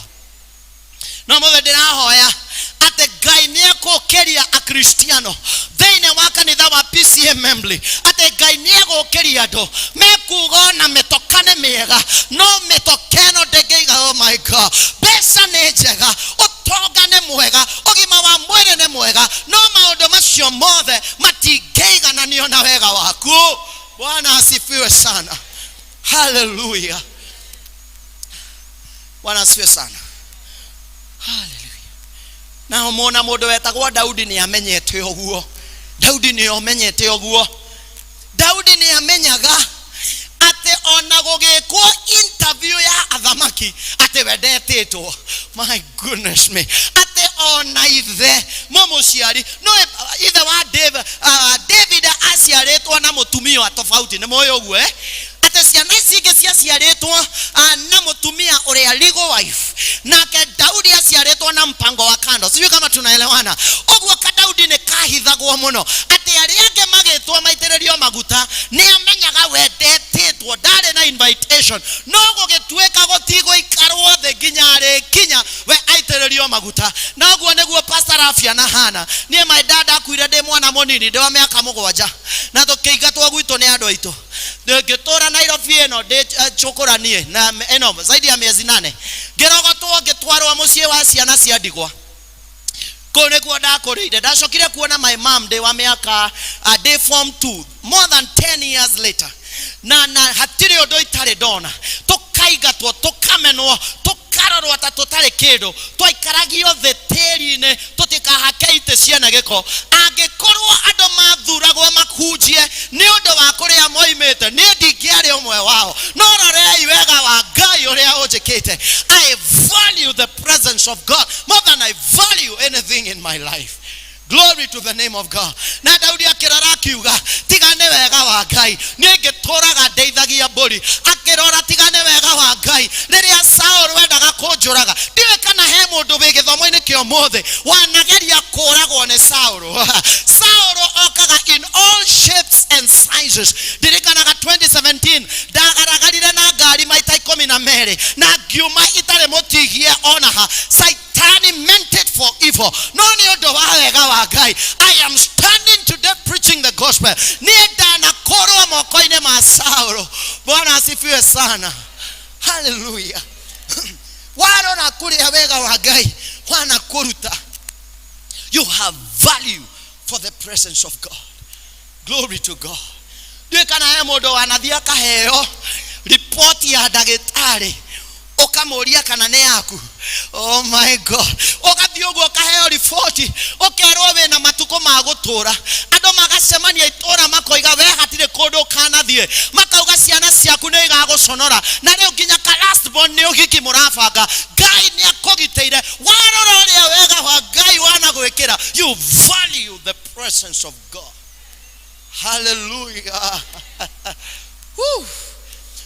No mũthĩ ndĩrahoya atĩ Ngai nĩ egũkĩria Akristiano thĩinĩ wa kanitha wa PCEA Membley, atĩ Ngai nĩ egũkĩria andũ mekuga ona mĩtoka nĩ mĩega, no mĩtoka ĩno ndĩngĩiga. Oh my God, mbeca nĩ njega, ũtonga nĩ mwega, ũgima wa mwĩrĩ nĩ mwega, no maũndũ macio mothe matingĩigananio na wega waku. Bwana asifiwe sana. Hallelujah. Bwana asifiwe sana. Hallelujah. Na mona mũndũ wetagwo Daudi nĩ amenyete ũguo. Daudi nĩ amenyete ũguo. Daudi nĩ amenyaga atĩ ona gũgĩkwo interview ya athamaki atĩ we ndetĩtwo. My goodness me. Atĩ ona ithe mũmũciari, no ithe wa David, David aciarĩtwo na mũtumia wa tofauti, nĩ mũĩ ũguo eh? Atĩ ciana ici ingĩ ciaciarĩtwo na mũtumia ũrĩa legal wife, nake Daudi aciarĩtwo na mpango wa kando. Sijui kama tunaelewana. Ũguo ka Daudi nĩ kahithagwo mũno atĩ arĩa angĩ magĩtwo maitĩrĩrio maguta nĩ amenyaga we ndetĩtwo, ndarĩ na invitation, no gũgĩtuĩka gũtigũikarwo thĩ nginya arĩkinya we aitĩrĩrio Ũngĩitĩrĩrio maguta na ũguo nĩguo Pastor Rafia na Hana. Niĩ my dad akuire ndĩ mwana mũnini, ndĩ wa mĩaka 7, na tũkĩingatwo gwitũ nĩ andũ aitũ. Ngĩtũra Nairobi ĩno ndĩ cũkũra niĩ na ĩno zaidi ya mĩezi 8, ngĩrogotwo ngĩtwarwo mũciĩ wa ciana cia ndigwa. Kũu nĩkuo ndakũrĩire. Ndacokire kuona my mom ndĩ wa mĩaka ndĩ form 2, more than 10 years later, na hatirĩ ũndũ itarĩ ndona. Tũkaingatwo, tũkamenwo, tũkarorwo ta tũtarĩ kĩndũ, twaikaragio thĩ tĩri-inĩ tũtikahake itĩ ciana gĩko. Angĩkorwo andũ mathuragwo mahunjie nĩ ũndũ wa kũrĩa moimĩte, niĩ ndingĩarĩ ũmwe wao. No rorei wega wa Ngai ũrĩa ũnjĩkĩte. I value the presence of God more than I value anything in my life. Glory to the name of God. Na Daudi akĩrora akiuga, tiga nĩ wega wa Ngai niĩ ngĩtũraga ndeithagia mbũri. Akĩrora, tiga nĩ wega wa Ngai rĩrĩa Saũlũ endaga kũnjũraga. Ndiũĩ kana he mũndũ wĩ gĩthomo-inĩ kĩa ũmũthĩ wanageria kũragwo nĩ Saũlũ. Saũlũ okaga in all shapes and sizes. Ndirikanaga 2017 ndagaragarire na ngari maita 12 na ngiuma itarĩ mũtigie onaha. Saitani meant it for evil, no nĩ ũndũ wa wega wa Ngai I am standing today preaching the gospel. Niĩ ndanakorwo moko-inĩ ma Saũlũ. Bwana asifiwe sana. Haleluya. Warora kũrĩa wega wa Ngai wanakũruta, you have value for the presence of God. Glory to God. Ndiũĩ kana he mũndũ wanathiĩ akaheo ripoti ya ndagĩtarĩ, ũkamũria kana nĩ yaku. Oh my God. Ũgathiĩ ũguo ũkaheo riboti, ũkerwo wĩna matukũ ma gũtũra. Andũ magacemania itũra makoiga we hatirĩ kũndũ ũkanathiĩ, makauga ciana ciaku nĩ igagũconora, na rĩu nginya ka last born nĩ ũhiki mũrabanga. Ngai nĩ akũgitĩire. Warora ũrĩa wega wa Ngai wanagwĩkĩra, you value the presence of God. Hallelujah. Woo.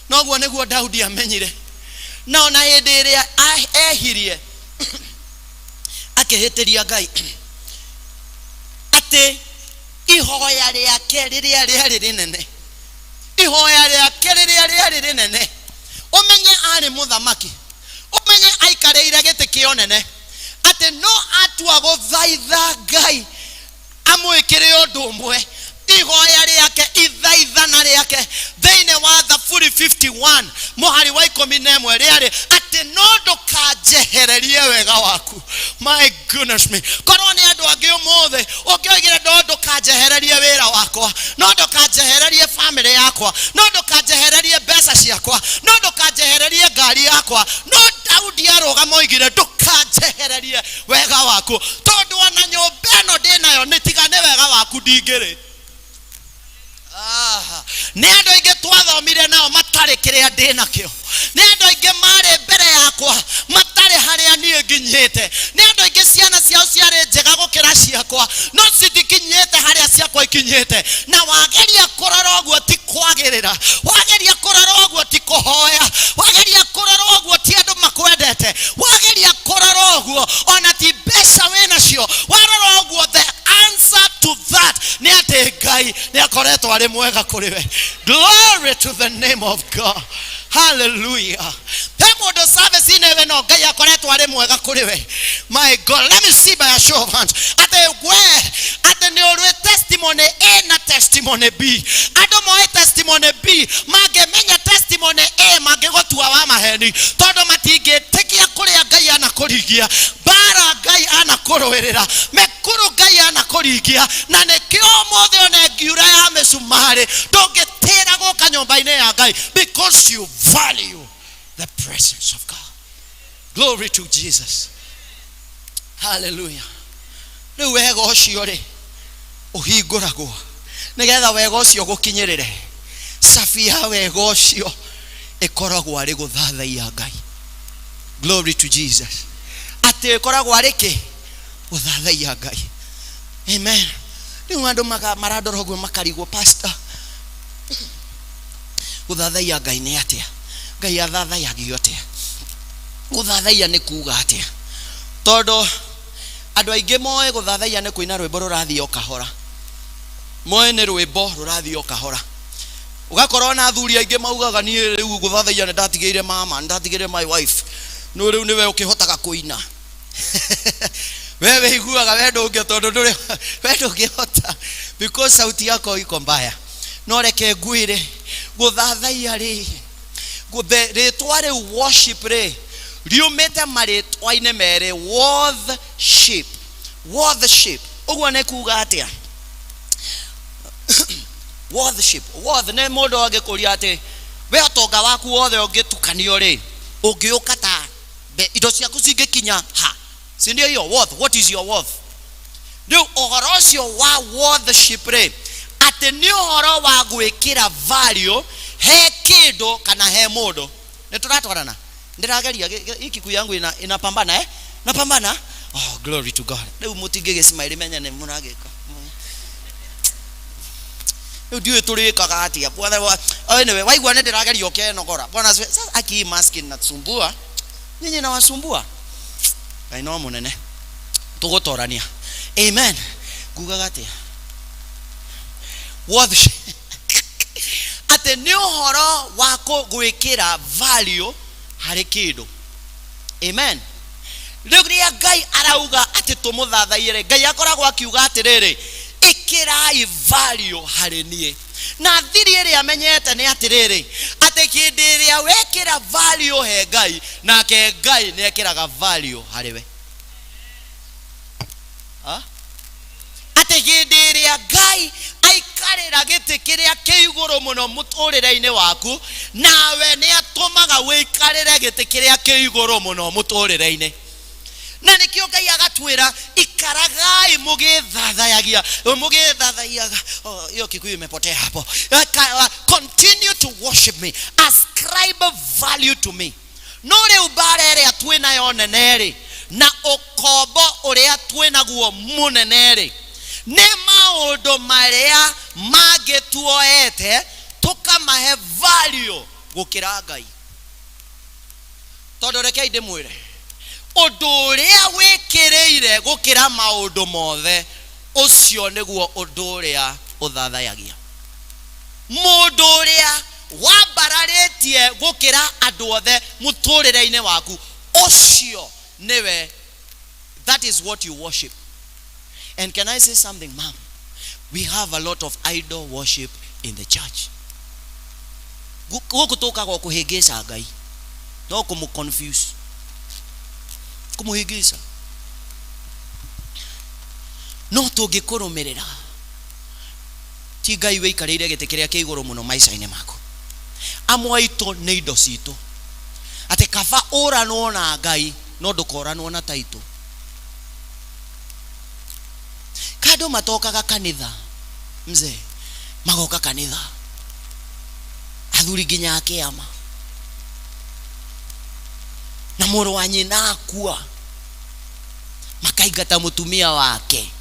Noguo nĩguo Daudi amenyire, na ona hĩndĩ ĩrĩa ehirie akĩhĩtĩria Ngai, atĩ ihoya rĩake rĩrĩa rĩarĩ rĩnene, ihoya rĩake rĩrĩa rĩarĩ rĩnene, ũmenye arĩ mũthamaki, ũmenye aikarĩire gĩtĩ kĩa ũnene, atĩ no atua gũthaitha Ngai amwĩkĩre ũndũ ũmwe, ihoya rĩake, ithaithana rĩake thĩinĩ wa Thaburi 51 mũhari wa 11 rĩarĩ atĩ no ndũkanjehererie wega waku. My goodness me. Korwo nĩ andũ angĩ ũmũthĩ ũngĩoigire no ndũkanjehererie wĩra wakwa, no ndũkanjehererie family yakwa, no ndũkanjehererie mbeca ciakwa, no ndũkanjehererie ngari yakwa, no Daudi arũgama oigire ndũkanjehererie wega waku, tondũ ona nyũmba ĩno ndĩnayo nĩ tiga nĩ wega waku ndingĩrĩ. Nĩ andũ aingĩ twathomire nao matarĩ kĩrĩa ndĩ nakĩo, nĩ andũ aingĩ marĩ mbere yakwa matarĩ harĩa niĩ nginyĩte, nĩ andũ aingĩ ciana ciao ciarĩ njega gũkĩra ciakwa no citikinyĩte harĩa ciakwa ikinyĩte. Na wageria kũrora ũguo ti kwagĩrĩra, wageria kũrora ũguo ti kũhoya, wageria kũrora ũguo ti andũ makwendete, wageria kũrora ũguo ona ti mbeca wĩnacio, warora ũguo the answer to that nĩ atĩ Ngai nĩ akoretwo arĩ mwega kũrĩ we. Glory to the name of God. Hallelujah. He mũndũ service-inĩ ĩno Ngai akoretwo arĩ mwega kũrĩ we. My God, let me see by a show of hands. Atĩ we, atĩ nĩ ũrĩ testimony A na testimony B. Andũ moĩ testimony B, mangĩmenya testimony A mangĩgũtua wa maheni, tondũ matingĩtĩkia kũrĩa Ngai anakũringia, mbara Ngai anakũrũĩrĩra, mĩkuru Ngai anakũringia, na nĩkĩo ũmũthĩ ona ĩngiura ya mĩcumarĩ ndũngĩtĩra gũka nyũmba-inĩ ya Ngai, because you value the presence of God. Glory to Jesus. Hallelujah. Rĩu wega ũcio rĩ ũhingũragwo nĩgetha wega ũcio gũkinyĩrĩre. Cabi ya wega ũcio ĩkoragwo arĩ gũthathaiya Ngai. Glory to Jesus. Atĩ ĩkoragwo arĩ kĩ? Gũthathaiya Ngai. Amen. Rĩu andũ marandora ũguo makarigwo, pastor, gũthathaiya Ngai nĩ atĩa? Ngai athathayagio atĩa? Gũthathaiya nĩ kuga atĩa? Tondũ andũ aingĩ moĩ gũthathaiya nĩ kũina rwĩmbo rũrathiĩ o kahora, moĩ nĩ rwĩmbo rũrathiĩ o kahora. Ũgakora ona athuri aingĩ maugaga niĩ rĩu gũthathaiya nĩ ndatigĩire mama, nĩ ndatigĩire my wife, no rĩu nĩwe ũkĩhotaga kũina. Wewe wĩiguaga we ndũngĩ tondũ ndũrĩ we ndũngĩhota because sauti yako iko mbaya. No reke ngwĩre gũthathaiya rĩ rĩtwa rĩu worship rĩ riumĩte marĩtwa-inĩ merĩ worthship. Worthship ũguo nĩ kuga atĩa? Worthship, worth nĩ mũndũ angĩkũria atĩ we ũtonga waku wothe ũngĩtukanio rĩ ũngĩũka ta indo ciaku cingĩkinya ha, si ndio hiyo worth? What is your worth? Rĩu ũhoro ũcio wa worthship rĩ atĩ nĩ ũhoro wa gwĩkĩra value he kĩndũ kana he mũndũ. Nĩ tũratwarana? Ndĩrageria hii Kikuyu yangu inapambana eh? Napambana. Oh, glory to God. Rĩu mũtingĩgĩcimaĩrĩ menya nĩ mũragĩka. Rĩu ndiũĩ tũrĩkaga atĩa. Bwana anyway, waigua nĩ ndĩrageria ũkenogora. Bwana asifiwe. Sasa aki hii mask inasumbua. Nyinyi inawasumbua. Ngai no mũnene. Tũgũtorania. Amen. Ngugaga atĩa? Worth atĩ nĩ ũhoro wa gwĩkĩra value harĩ kĩndũ. Amen. Rĩrĩa Ngai arauga atĩ tũmũthathaiye-rĩ, Ngai akoragwo akiuga atĩrĩrĩ, ĩkĩrai value harĩ niĩ. Na thiri ĩrĩa menyete nĩ atĩrĩrĩ, atĩ hĩndĩ ĩrĩa wekĩra value he Ngai, nake Ngai nĩ ekĩraga value harĩ we. Ha? Atĩ hĩndĩ ĩrĩa Ngai aikarĩra gĩtĩ kĩrĩa kĩ igũrũ mũno mũtũrĩre-inĩ waku, nawe nĩ atũmaga wĩikarĩre gĩtĩ kĩrĩa kĩ igũrũ mũno mũtũrĩre-inĩ. Na nĩkĩo Ngai agatwĩra ikaragai mũgĩthathayagia, mũgĩthathaiyaga. Oh, hiyo Kikuyu imepotea hapo. Continue to worship me, ascribe value to me. No rĩu mbara ĩrĩa twĩ nayo nene rĩ, na ũkombo ũrĩa twĩ naguo mũnene rĩ, nĩ maũndũ marĩa mangĩ tuoete tũkamahe value gũkĩra Ngai. Tondũ rekei ndĩmwĩre, ũndũ ũrĩa wĩkĩrĩire gũkĩra maũndũ mothe, ũcio nĩguo ũndũ ũrĩa ũthathayagia. Mũndũ ũrĩa wambararĩtie gũkĩra andũ othe mũtũrĩre-inĩ waku, ũcio nĩwe, that is what you worship. And can I say something, ma'am? We have a lot of idol worship in the church. Gũkũ tũkaga o kũhĩngĩca Ngai, no kũmũ confuse, kũmũhĩngĩca. No tũngĩkũrũmĩrĩra, ti Ngai wĩikarĩire gĩtĩ kĩrĩa kĩ igũrũ mũno maica-inĩ maku. Amwe aitũ nĩ indo citũ, atĩ kaba ũranwo na Ngai no ndũkoranwo na taitũ. Kandũ matokaga kanitha mzee, magoka kanitha athuri nginya akĩama, na mũrũ wa nyina akua, makaingata mũtumia wake,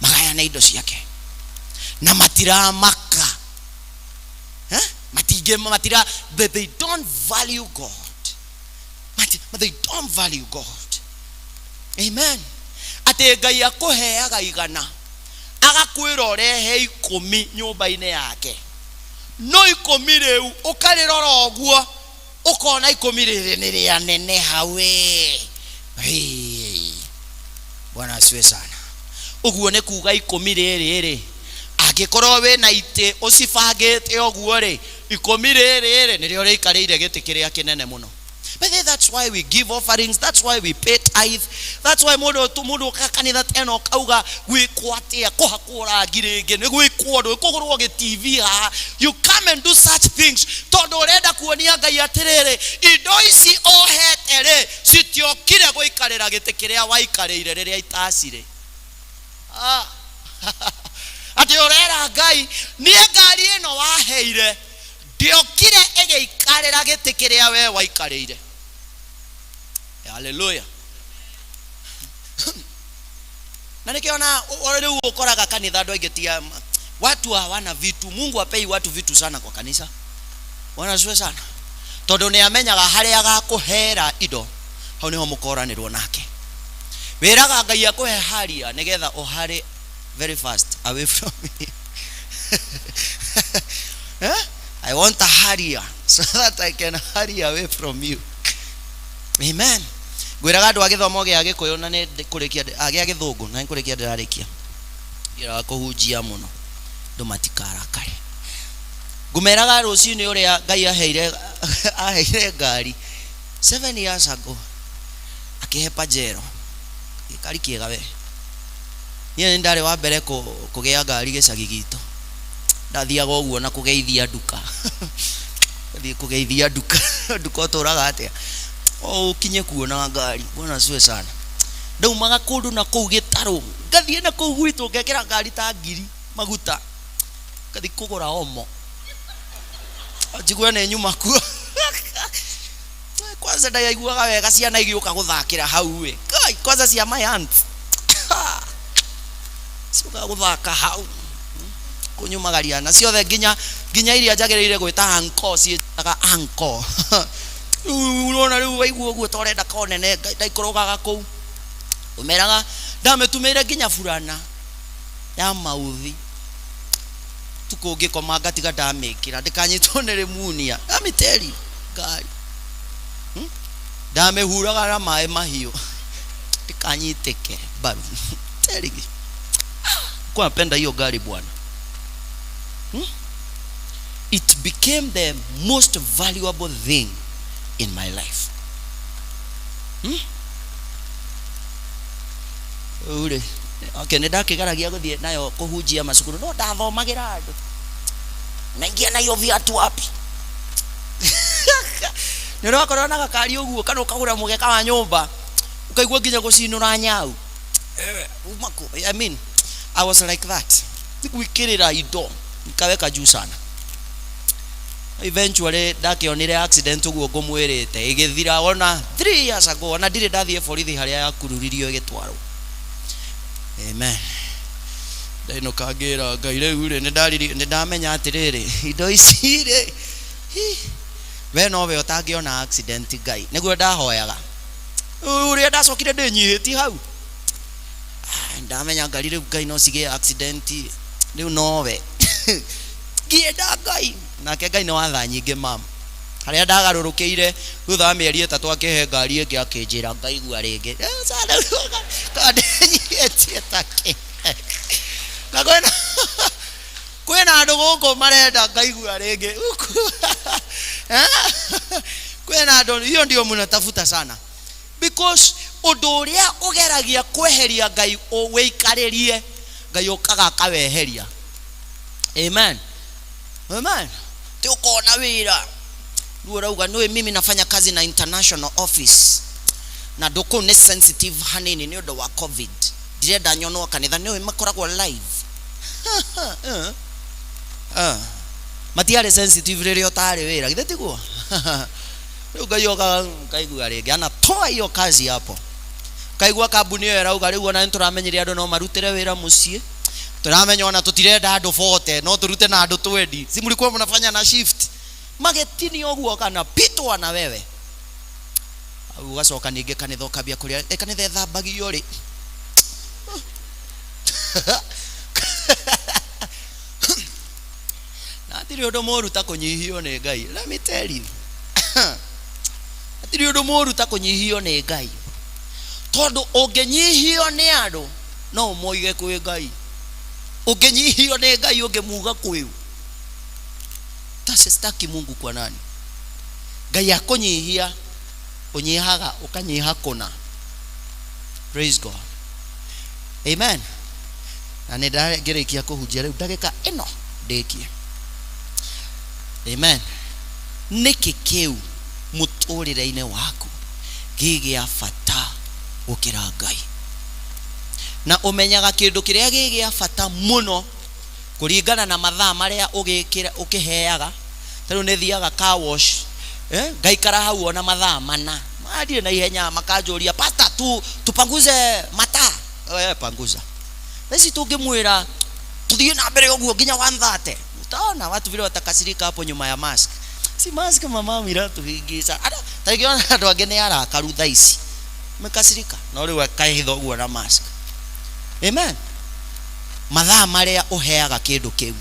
magayana indo ciake, na matiramaka. Eh? Matingĩ, matira, they don't value God. They don't value God. Amen. Atĩ Ngai akũheaga igana, agakwĩra ũrehe ikũmi nyũmba-inĩ yake, no ikũmi rĩu ũkarĩrora ũguo ũkona ikũmi rĩrĩ nĩ rĩa neneha we. Hey. Bwana asifiwe sana. Ũguo nĩ kuga ikũmi rĩrĩ rĩ, angĩkorwo wĩna itĩ ũcibangĩte ũguo rĩ, ikũmi rĩrĩ rĩ nĩrĩo rĩikarĩire gĩtĩ kĩrĩa kĩnene mũno. But then that's why we give offerings, that's why we pay tithe, that's why mũndũ mũndũ ũka kanitha tena ũkauga gwĩkwo atĩa, kũhakwo rangi rĩngĩ, nĩ gwĩkwo ũndũ, kũgũrwo gĩ TV haha. You come and do such things tondũ ũrenda kuonia Ngai atĩrĩrĩ, indo ici ũhete rĩ citiokire gũikarĩra gĩtĩ kĩrĩa waikarĩire rĩrĩa itacirĩ. Atĩ ũrera Ngai, niĩ ngari ĩno waheire ndĩokire ĩgĩikarĩra gĩtĩ kĩrĩa we waikarĩire. Haleluya. Na nĩkĩo na rĩu ũkoraga kanitha andũ aingĩ ti watu hawana vitu. Mungu apei watu vitu sana kwa kanisa. Bwana asifiwe sana. Tondũ nĩ amenyaga harĩa agakũhera indo, hau nĩho mũkoranĩrwo nake. Wĩraga Ngai akũhe haria nĩgetha ũhare very fast away from me. Eh? I want a harrier so that I can hurry away from you. Amen. Ngwĩraga andũ a gĩthomo gĩa gĩkũyũ na nĩ kũrĩkia gĩa gĩthũngũ na nĩ kũrĩkia ndĩrarĩkia. Ndiendaga kũhunjia mũno andũ matikarakare. Ngũmeraga rũcinĩ ũrĩa Ngai aheire aheire ngari 7 years ago akĩhe Pajero gĩkari kĩega we. Niĩ nĩ ndarĩ wa mbere kũgĩa ngari gĩcagi gitũ. Ndathiaga ũguo na kũgeithia nduka. Thiĩ kũgeithia nduka nduka ũtũraga atĩa o ũkinye kuo na ngari. Bwana asifiwe sana. Ndaumaga kũndũ na kũu gĩtarũ ngathiĩ na kũu gwitũ ngekĩra ngari ta ngiri maguta ngathiĩ kũgũra omo njigue nĩ nyuma kuo. Kwanza ndaiguaga wega ciana igĩũka gũthakĩra hau ĩ. Kai, kwanza cia my aunt ciũkaga gũthaka hau kũnyumagaria na ciothe nginya nginya iria njagĩrĩire gwĩta anko ciĩtaga anko. Rĩu ũrona rĩu waigua ũguo ta ũrenda konene ndaikũrũkaga kũu ũmeraga ndamĩtumĩire nginya burana ya mauthi tukũ ngĩkoma ngatiga ndamĩkĩra ndĩkanyitwo nĩ rĩmunia ndamĩteri ngari ndamĩhuraga na maĩ mahiũ ndĩkanyitĩke mbaru terigi. Kwa napenda hiyo gari bwana. It became the most valuable thing in my life. Rĩu rĩ, okay, nĩ ndakĩgeragia gũthiĩ nayo kũhunjia macukuru no ndathomagĩra andũ naingia na hiyo viatu wapi nĩ ũrakorwo na gakari ũguo kana ũkagũra mũgeka wa nyũmba ũkaigua nginya gũcinũra nyau. Uma kũ? I mean, I was like that. Gwĩkĩrĩra indo nikaweka juu sana. Eventually ndakĩonire accident ũguo ngũmwĩrĩte ĩgĩthira ona 3 years ago ona ndirĩ ndathiĩ borithi harĩa yakururirio ĩgĩtwarwo. Amen. Ndainũka ngĩra Ngai rĩu rĩ nĩ ndamenya atĩrĩrĩ indo ici rĩ we nowe ũtangĩona accident Ngai nĩguo ndahoyaga ũrĩa ndacokire ndĩnyihĩtie hau ndamenya ngari rĩu Ngai no cigĩe accident rĩu nowe ngĩenda Ngai nake Ngai nĩ watha nyingĩ mam harĩa ndagarũrũkĩire thutha wa mĩeri ĩtatũ akĩhe ngari ĩngĩ akĩnjĩra ngaigua rĩngĩ kandenyihĩtie takĩ na kwĩna kwĩna andũ gũkũ marenda ngaigua rĩngĩ kwĩna andũ hiyo ndio mnatafuta sana because ũndũ ũrĩa ũgeragia kweheria Ngai wĩikarĩrie Ngai ũkaga akaweheria. Amen. Amen. Ti ũkona wĩra rĩu ũrauga nĩũĩ mimi nafanya kazi na international office na andũ kũu nĩ sensitive hanini nĩ ũndũ wa covid ndirenda nyonwo kanitha nĩũĩ makoragwo live matiarĩ sensitive rĩrĩa ũtarĩ wĩra githĩ tiguo rĩu Ngai okaga kaigua rĩngĩ anatoa hiyo kazi hapo kaigua kambuni ĩyo ĩrauga rĩu ona nĩtũramenyire andũ no marutĩre wĩra mũciĩ tũramenya ona tũtirenda andũ 40 no tũrute na andũ 20 si mlikuwa mnafanya na shift magĩtinia ũguo kana pitwa na wewe ũgacoka ningĩ kanitha ũkambia kũrĩa kanitha ĩthambagio rĩ na hatirĩ ũndũ mũũru ta kũnyihio nĩ Ngai. Let me tell you hatirĩ ũndũ mũũru ta kũnyihio nĩ Ngai tondũ ũngĩnyihio nĩ andũ no ũmoige kwĩ Ngai ũngĩnyihio nĩ Ngai ũngĩmuga kwĩ ũ tasistaki Mungu kwa nani Ngai akũnyihia ũnyihaga ũkanyiha kũna. Praise God. Amen. Na nĩ ndangĩrĩkia kũhunjia rĩu ndagĩka ĩno ndĩkie. Amen. Nĩkĩ kĩu mũtũrĩre-inĩ waku gĩ gĩa bata gũkĩra Ngai? Na ũmenyaga kĩndũ kĩrĩa gĩ gĩa bata mũno kũringana na mathaa marĩa ũgĩkĩra ũkĩheaga. Ta rĩu nĩ thiaga car wash ngaikara hau ona mathaa mana mathiĩ na ihenya makanjũria pastor tu tupanguze mataa panguza thaa tũngĩmwĩra tuthiĩ na mbere ũguo nginya 1:30 utaona watu vile watakasirika hapo nyuma ya mask si mask mama iratuhingica ta rĩngĩ ona andũ angĩ nĩ arakaru thaa ici mekasirika no rĩu akahitha ũguo na mask. Amen. Mathaa marĩa ũheaga kĩndũ kĩu.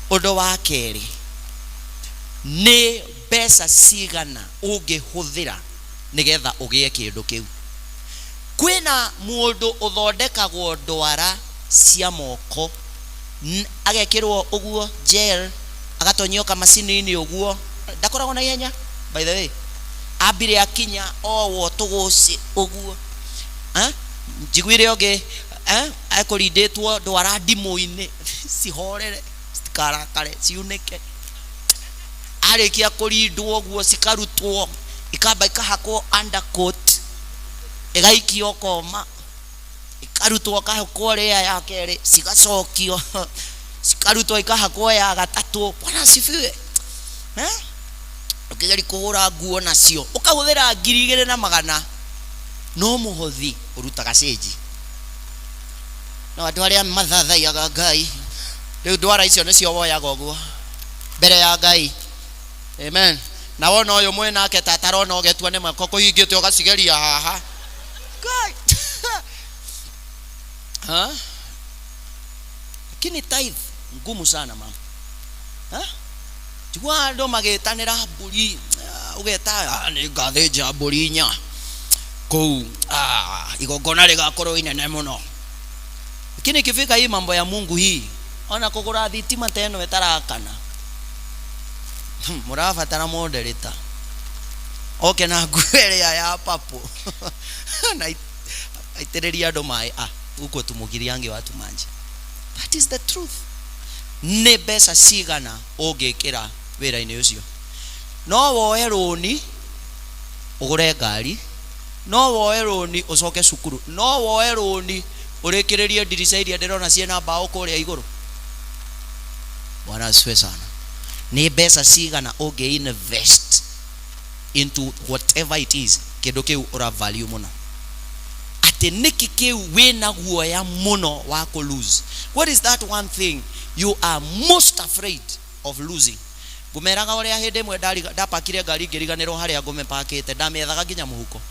Ũndũ wa kerĩ nĩ mbeca cigana ũngĩhũthĩra Nĩgetha ũgĩe kĩndũ kĩu. Kwĩna mũndũ ũthondekagwo ndwara cia moko, agekĩrwo ũguo gel, agatonyio kamacini-inĩ ũguo, ndakoragwo na ihenya by the way, ambire akinya owo tũgũcĩ ũguo. Njiguire ũngĩ ekũrindĩtwo ndwara ndimũ-inĩ cihorere citikarakare ciunĩke, arĩkia kũrindwo ũguo cikarutwo ikamba ikahakwo undercoat ĩgaikio koma, ikarutwo ikahakwo rĩa ya kerĩ, cigacokio cikarutwo ikahakwo ya gatatũ. Bwana asifiwe. Ũkĩgeria kũhũra nguo nacio ũkahũthĩra 2,100, no mũhothi ũrutaga cĩnji. No andũ arĩa mathathaiyaga Ngai rĩu ndwara icio nĩcio woyaga ũguo mbere ya Ngai. Amen. Na wona ũyũ mwĩnake ta atarona ũgetua nĩ mako kũhingĩte ũgacigeria haha. Ngai. Ha? Lakini tithe ngumu sana mama. Ha? Njigua andũ magĩtanĩra mbũri, ũgeta, nĩ ngathĩnja mbũri inya kũu, igongona rĩgakorwo inene mũno. Lakini ikifika hii mambo ya Mungu hii, ona kũgũra thitima ta ĩno ĩtarakana, mũrabatara moderator oke na nguo ĩrĩa ya papo na aitĩrĩrie andũ maĩ. Huko tumugiriange watu maji. That is the truth. Nĩ mbeca cigana ũngĩkĩra wĩra-inĩ ũcio? No woe rũni ũgũre ngari, no woe rũni ũcoke cukuru, no woe rũni ũrĩkĩrĩrie ndirica iria ndĩrona ciĩna mbaũ kũrĩa igũrũ. Bwana asifiwe sana. Nĩ mbeca cigana ũngĩ invest into whatever it is kĩndũ kĩu ũra value mũno, atĩ nĩkĩ kĩu wĩna guoya mũno wa kũ lose? What is that one thing you are most afraid of losing? Ngũmeraga ũrĩa hĩndĩ ĩmwe ndapakire ngari ngĩriganĩrwo harĩa ngũmĩpakĩte, ndamĩethaga nginya mũhuko.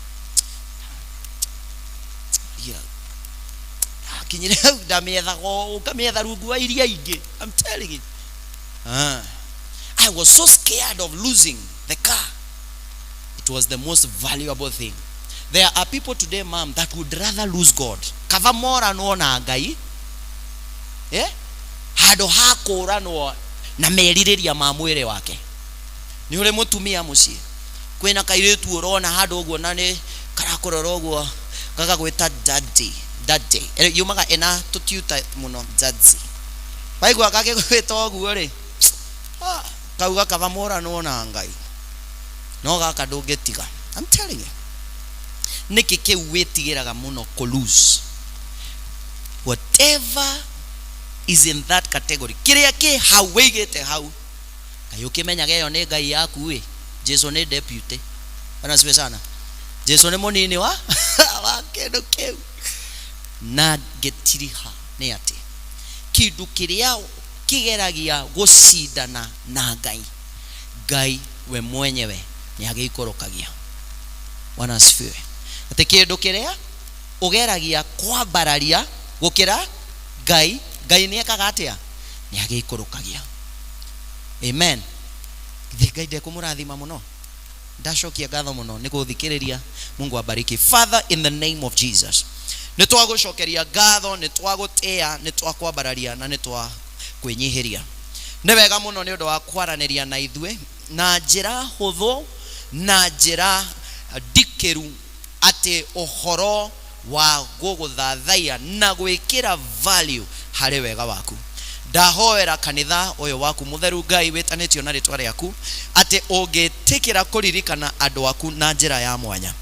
Yeah. Ndakinyire hau ndamĩethaga ũkamĩetha rungu wa iria ingĩ. I'm telling you. I was so scared of losing the car. It was the most valuable thing. There are people today, ma'am, that would rather lose God. Kava moranwo na Ngai, Handũ ha kũranwo na merirĩria ma mwĩrĩ wake. Nĩ ũrĩ mũtumia mũciĩ, kwĩna kairĩtu ũrona handũ ũguo na nĩ karakũrora ũguo gagagwĩta daddy, daddy. Yumaga ĩna tũtiuta mũno, daddy. Waigua gagĩgwĩta ũguo rĩ, kauga kaba moranwo na Ngai, no gaka ndũngĩtiga. I'm telling you. Nĩkĩ kĩu wĩtigĩraga mũno kũ lose? Whatever is in that category, kĩrĩa kĩ hau wĩigĩte hau, Ngai ũkĩmenyaga ĩyo nĩ Ngai yaku ĩ. Jesu nĩ deputy. Bwana asifiwe sana. Jesu nĩ mũnini wa kĩndũ kĩu. Na ngĩtiriha nĩ atĩ kĩndũ kĩrĩa kĩgeragia gũcindana na Ngai, Ngai we mwenyewe nĩ agĩikũrũkagia. Bwana asifiwe. Atĩ kĩndũ kĩrĩa ũgeragia kwambararia gũkĩra Ngai, Ngai nĩ ekaga atĩa? Nĩ agĩikũrũkagia. Amen. Githĩ Ngai ndekũmũrathima mũno? Ndacokia ngatho mũno nĩ gũthikĩrĩria. Mungu abariki. Father, in the name of Jesus, nĩ twagũcokeria ngatho, nĩ twagũtĩa, nĩ twakwambararia na nĩ twakwĩnyihĩria. Nĩ wega mũno nĩ ũndũ wa kwaranĩria na ithuĩ na njĩra hũthũ na njĩra ndikĩru, atĩ ũhoro wa gũgũthathaiya na gwĩkĩra value harĩ wega waku. Ndahoera kanitha ũyũ waku mũtheru Ngai wĩtanĩtio na rĩtwa rĩaku, atĩ ũngĩtĩkĩra kũririkana andũ aku na njĩra ya mwanya.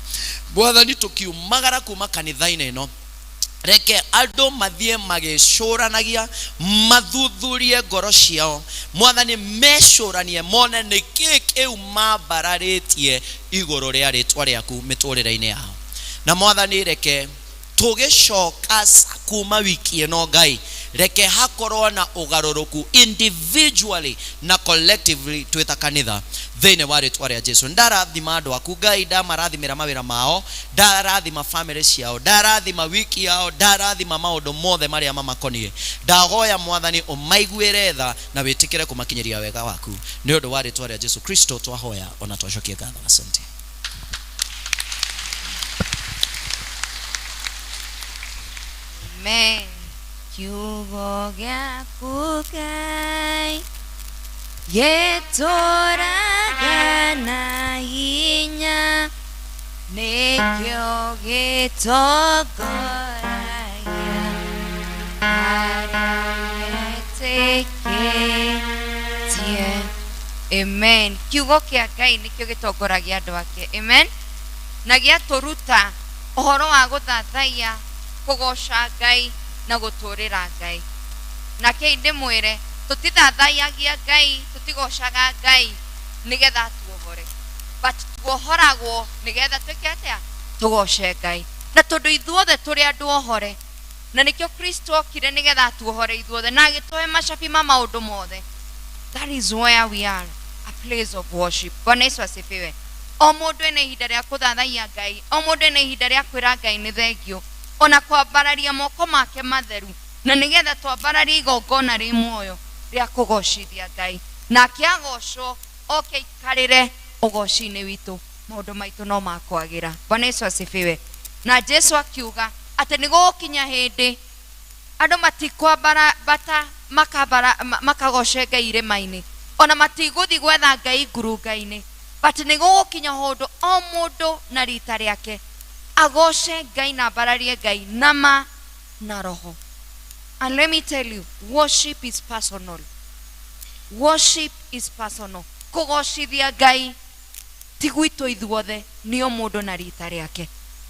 Mwathani, tũkiumagara kuma kanitha-inĩ ĩno, reke andũ mathiĩ magĩcũranagia, mathuthurie ngoro ciao. Mwathani, mecũranie mone nĩ kĩĩ kĩu mambararĩtie igũrũ rĩa rĩtwa rĩaku mĩtũrĩre-inĩ yao. Na Mwathani, reke tũgĩcoka kuma wiki ĩno Ngai, reke hakorwo na ũgarũrũku individually na collectively twĩ ta kanitha thĩinĩ wa rĩtwa rĩa Jesu. Ndarathima andũ aku Ngai, ndamarathimĩra mawĩra mao, ndarathima family ciao, ndarathima wiki yao, ndarathima maũndũ mothe marĩa mamakoniĩ. Ndahoya Mwathani ũmaiguĩre tha na wĩtĩkĩre kũmakinyĩria wega waku, nĩ ũndũ wa rĩtwa rĩa Jesu Kristo twahoya ona twacokia ngatho. Asante. Amen. Kiugo gĩaku Ngai gĩtũũraga na hinya, nĩkĩo gĩtongoragia arĩa metĩkĩtie. Amen. Kiugo kĩa Ngai nĩkĩo gĩtongoragia andũ ake. Amen. Na gĩatũruta ũhoro wa gũthathaiya, kũgoca Ngai na gũtũũrĩra Ngai. Na kĩi ndĩmwĩre, tũtithathaiyagia Ngai, tũtigocaga Ngai nĩgetha tuohore, but tuohoragwo nĩgetha twĩke atĩa? Tũgoce Ngai. Na tondũ ithuothe tũrĩ andũ ohore, na nĩkĩo Kristo okire nĩgetha atuohore ithuothe na agĩtũhe macabi ma maũndũ mothe. That is where we are, a place of worship. Bwana Yesu asifiwe. O mũndũ ena ihinda rĩa kũthathaiya Ngai, o mũndũ ena ihinda rĩa kwĩra Ngai nĩ thengio, ona kwambararia moko make matheru, na nĩgetha twambararie igongona rĩ muoyo rĩa kũgocithia Ngai. Nake agocwo oke aikarĩre ũgoci-inĩ witũ, maũndũ maitũ no makwagĩra. Bwana Yesu asifiwe. Na Jesu akiuga atĩ nĩ gũgũkinya hĩndĩ andũ matikwambara bata makambara makagoce Ngai irĩma-inĩ, ona matigũthiĩ gwetha Ngai ngurunga-inĩ, but nĩ gũgũkinya ũndũ o mũndũ na rita rĩake agoce Ngai na ambararie Ngai na ma na roho. And let me tell you, worship is personal. Worship is personal. Kũgocithia Ngai ti gwitũ ithuothe, nĩ o mũndũ na rita rĩake.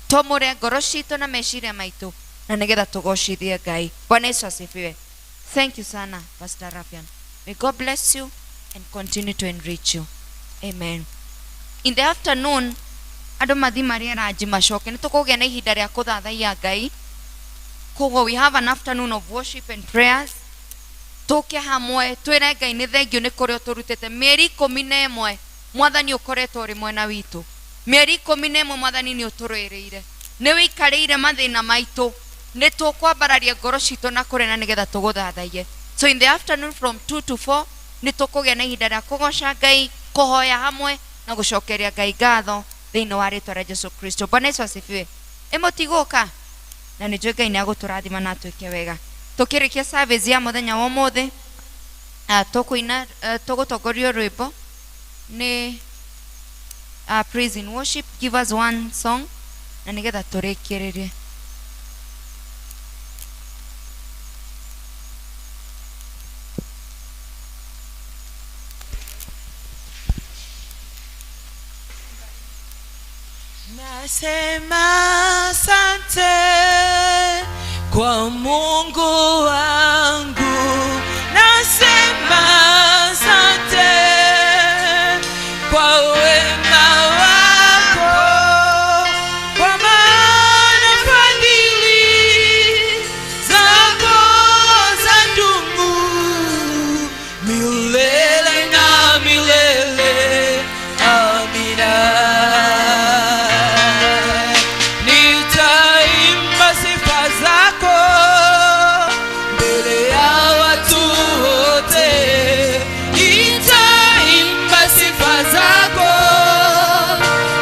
Twamũre ngoro citũ na meciria maitũ na nĩgetha tũgocithie Ngai. Bwana Yesu asifiwe. Thank you sana, Pastor Rafian. May God bless you and continue to enrich you. Amen. In the afternoon, andũ mathi marĩe ranji macoke, nĩ tũkũgĩa na ihinda rĩa kũthathaiya Ngai. Koguo we have an afternoon of worship and prayers. Tũke hamwe twĩre Ngai nĩ thengio nĩ kũrĩa ũtũrutĩte. Mĩeri 11 mwathani ũkoretwo ũrĩ mwena witũ. Mĩeri 11 mwathani nĩ ũtũrũĩrĩire, nĩ wĩikarĩire mathĩna maitũ, nĩ tũkwambararia ngoro citũ na kũrĩ na nĩgetha tũgũthathaiye. So in the afternoon from 2 to 4 nĩ tũkũgĩa na ihinda rĩa kũgoca Ngai, kũhoya hamwe na gũcokeria Ngai ngatho thĩinĩ wa rĩtwa rĩa Jesu Kristo. Bwana Yesu asifiwe. Ĩmũtigũka na nĩ njũĩ Ngai nĩ agũtũrathima na atwĩke wega. Tũkĩrĩkia service ya mũthenya wa ũmũthĩ, tũkũina, tũgũtongorio rwĩmbo nĩ praise and worship. Give us one song na nĩgetha tũrĩkĩrĩrie. Nasema asante kwa Mungu wangu, nasema asante kwa wema wako, kwa maana fadhili zako zadumu milele na milele. Amina. Nitaimba sifa zako mbele ya watu wote, nitaimba sifa zako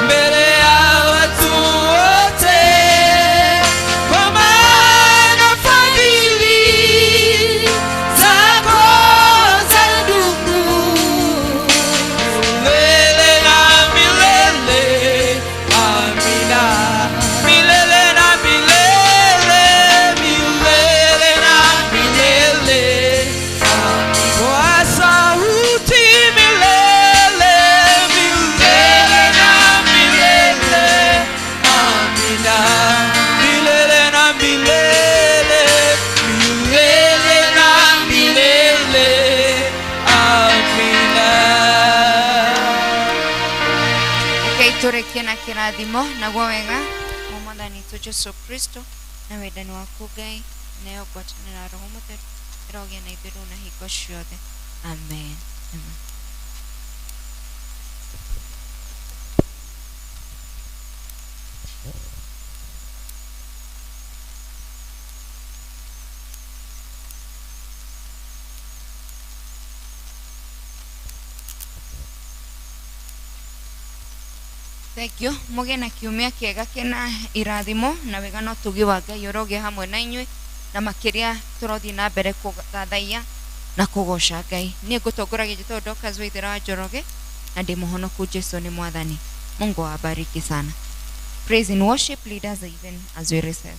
mbele ya watu wote, kwa maana fadhili zako zadumu milele na milele. Amina. Milele na milele, milele na milele. Kwa sauti milele, milele na milele. Amina. Milele na milele, milele na milele. Amina. Rekei tũrĩkie na kĩrathimo naguo wega wa mwathani witũ Jesu Kristo na wendani waku Ngai nayo ngwatanĩro ya Roho Mũtheru ĩrogĩa na ithuĩ rĩu na hingo ciothe. Amen. Amen. Thank you. Mũgĩe na kiumia kĩega kĩna irathimo na wega na ũtugi wa Ngai ũrogĩa hamwe na inyuĩ. Na makĩria tũrothiĩ na mbere kũthathaiya na kũgoca Ngai. Niĩ ngũtongoragia njĩtagwo Dorcas Waithera wa Njoroge na ndĩ mũhonoku. Jesu nĩ Mwathani. Mungu awabariki sana. Praise and worship leaders even as we receive.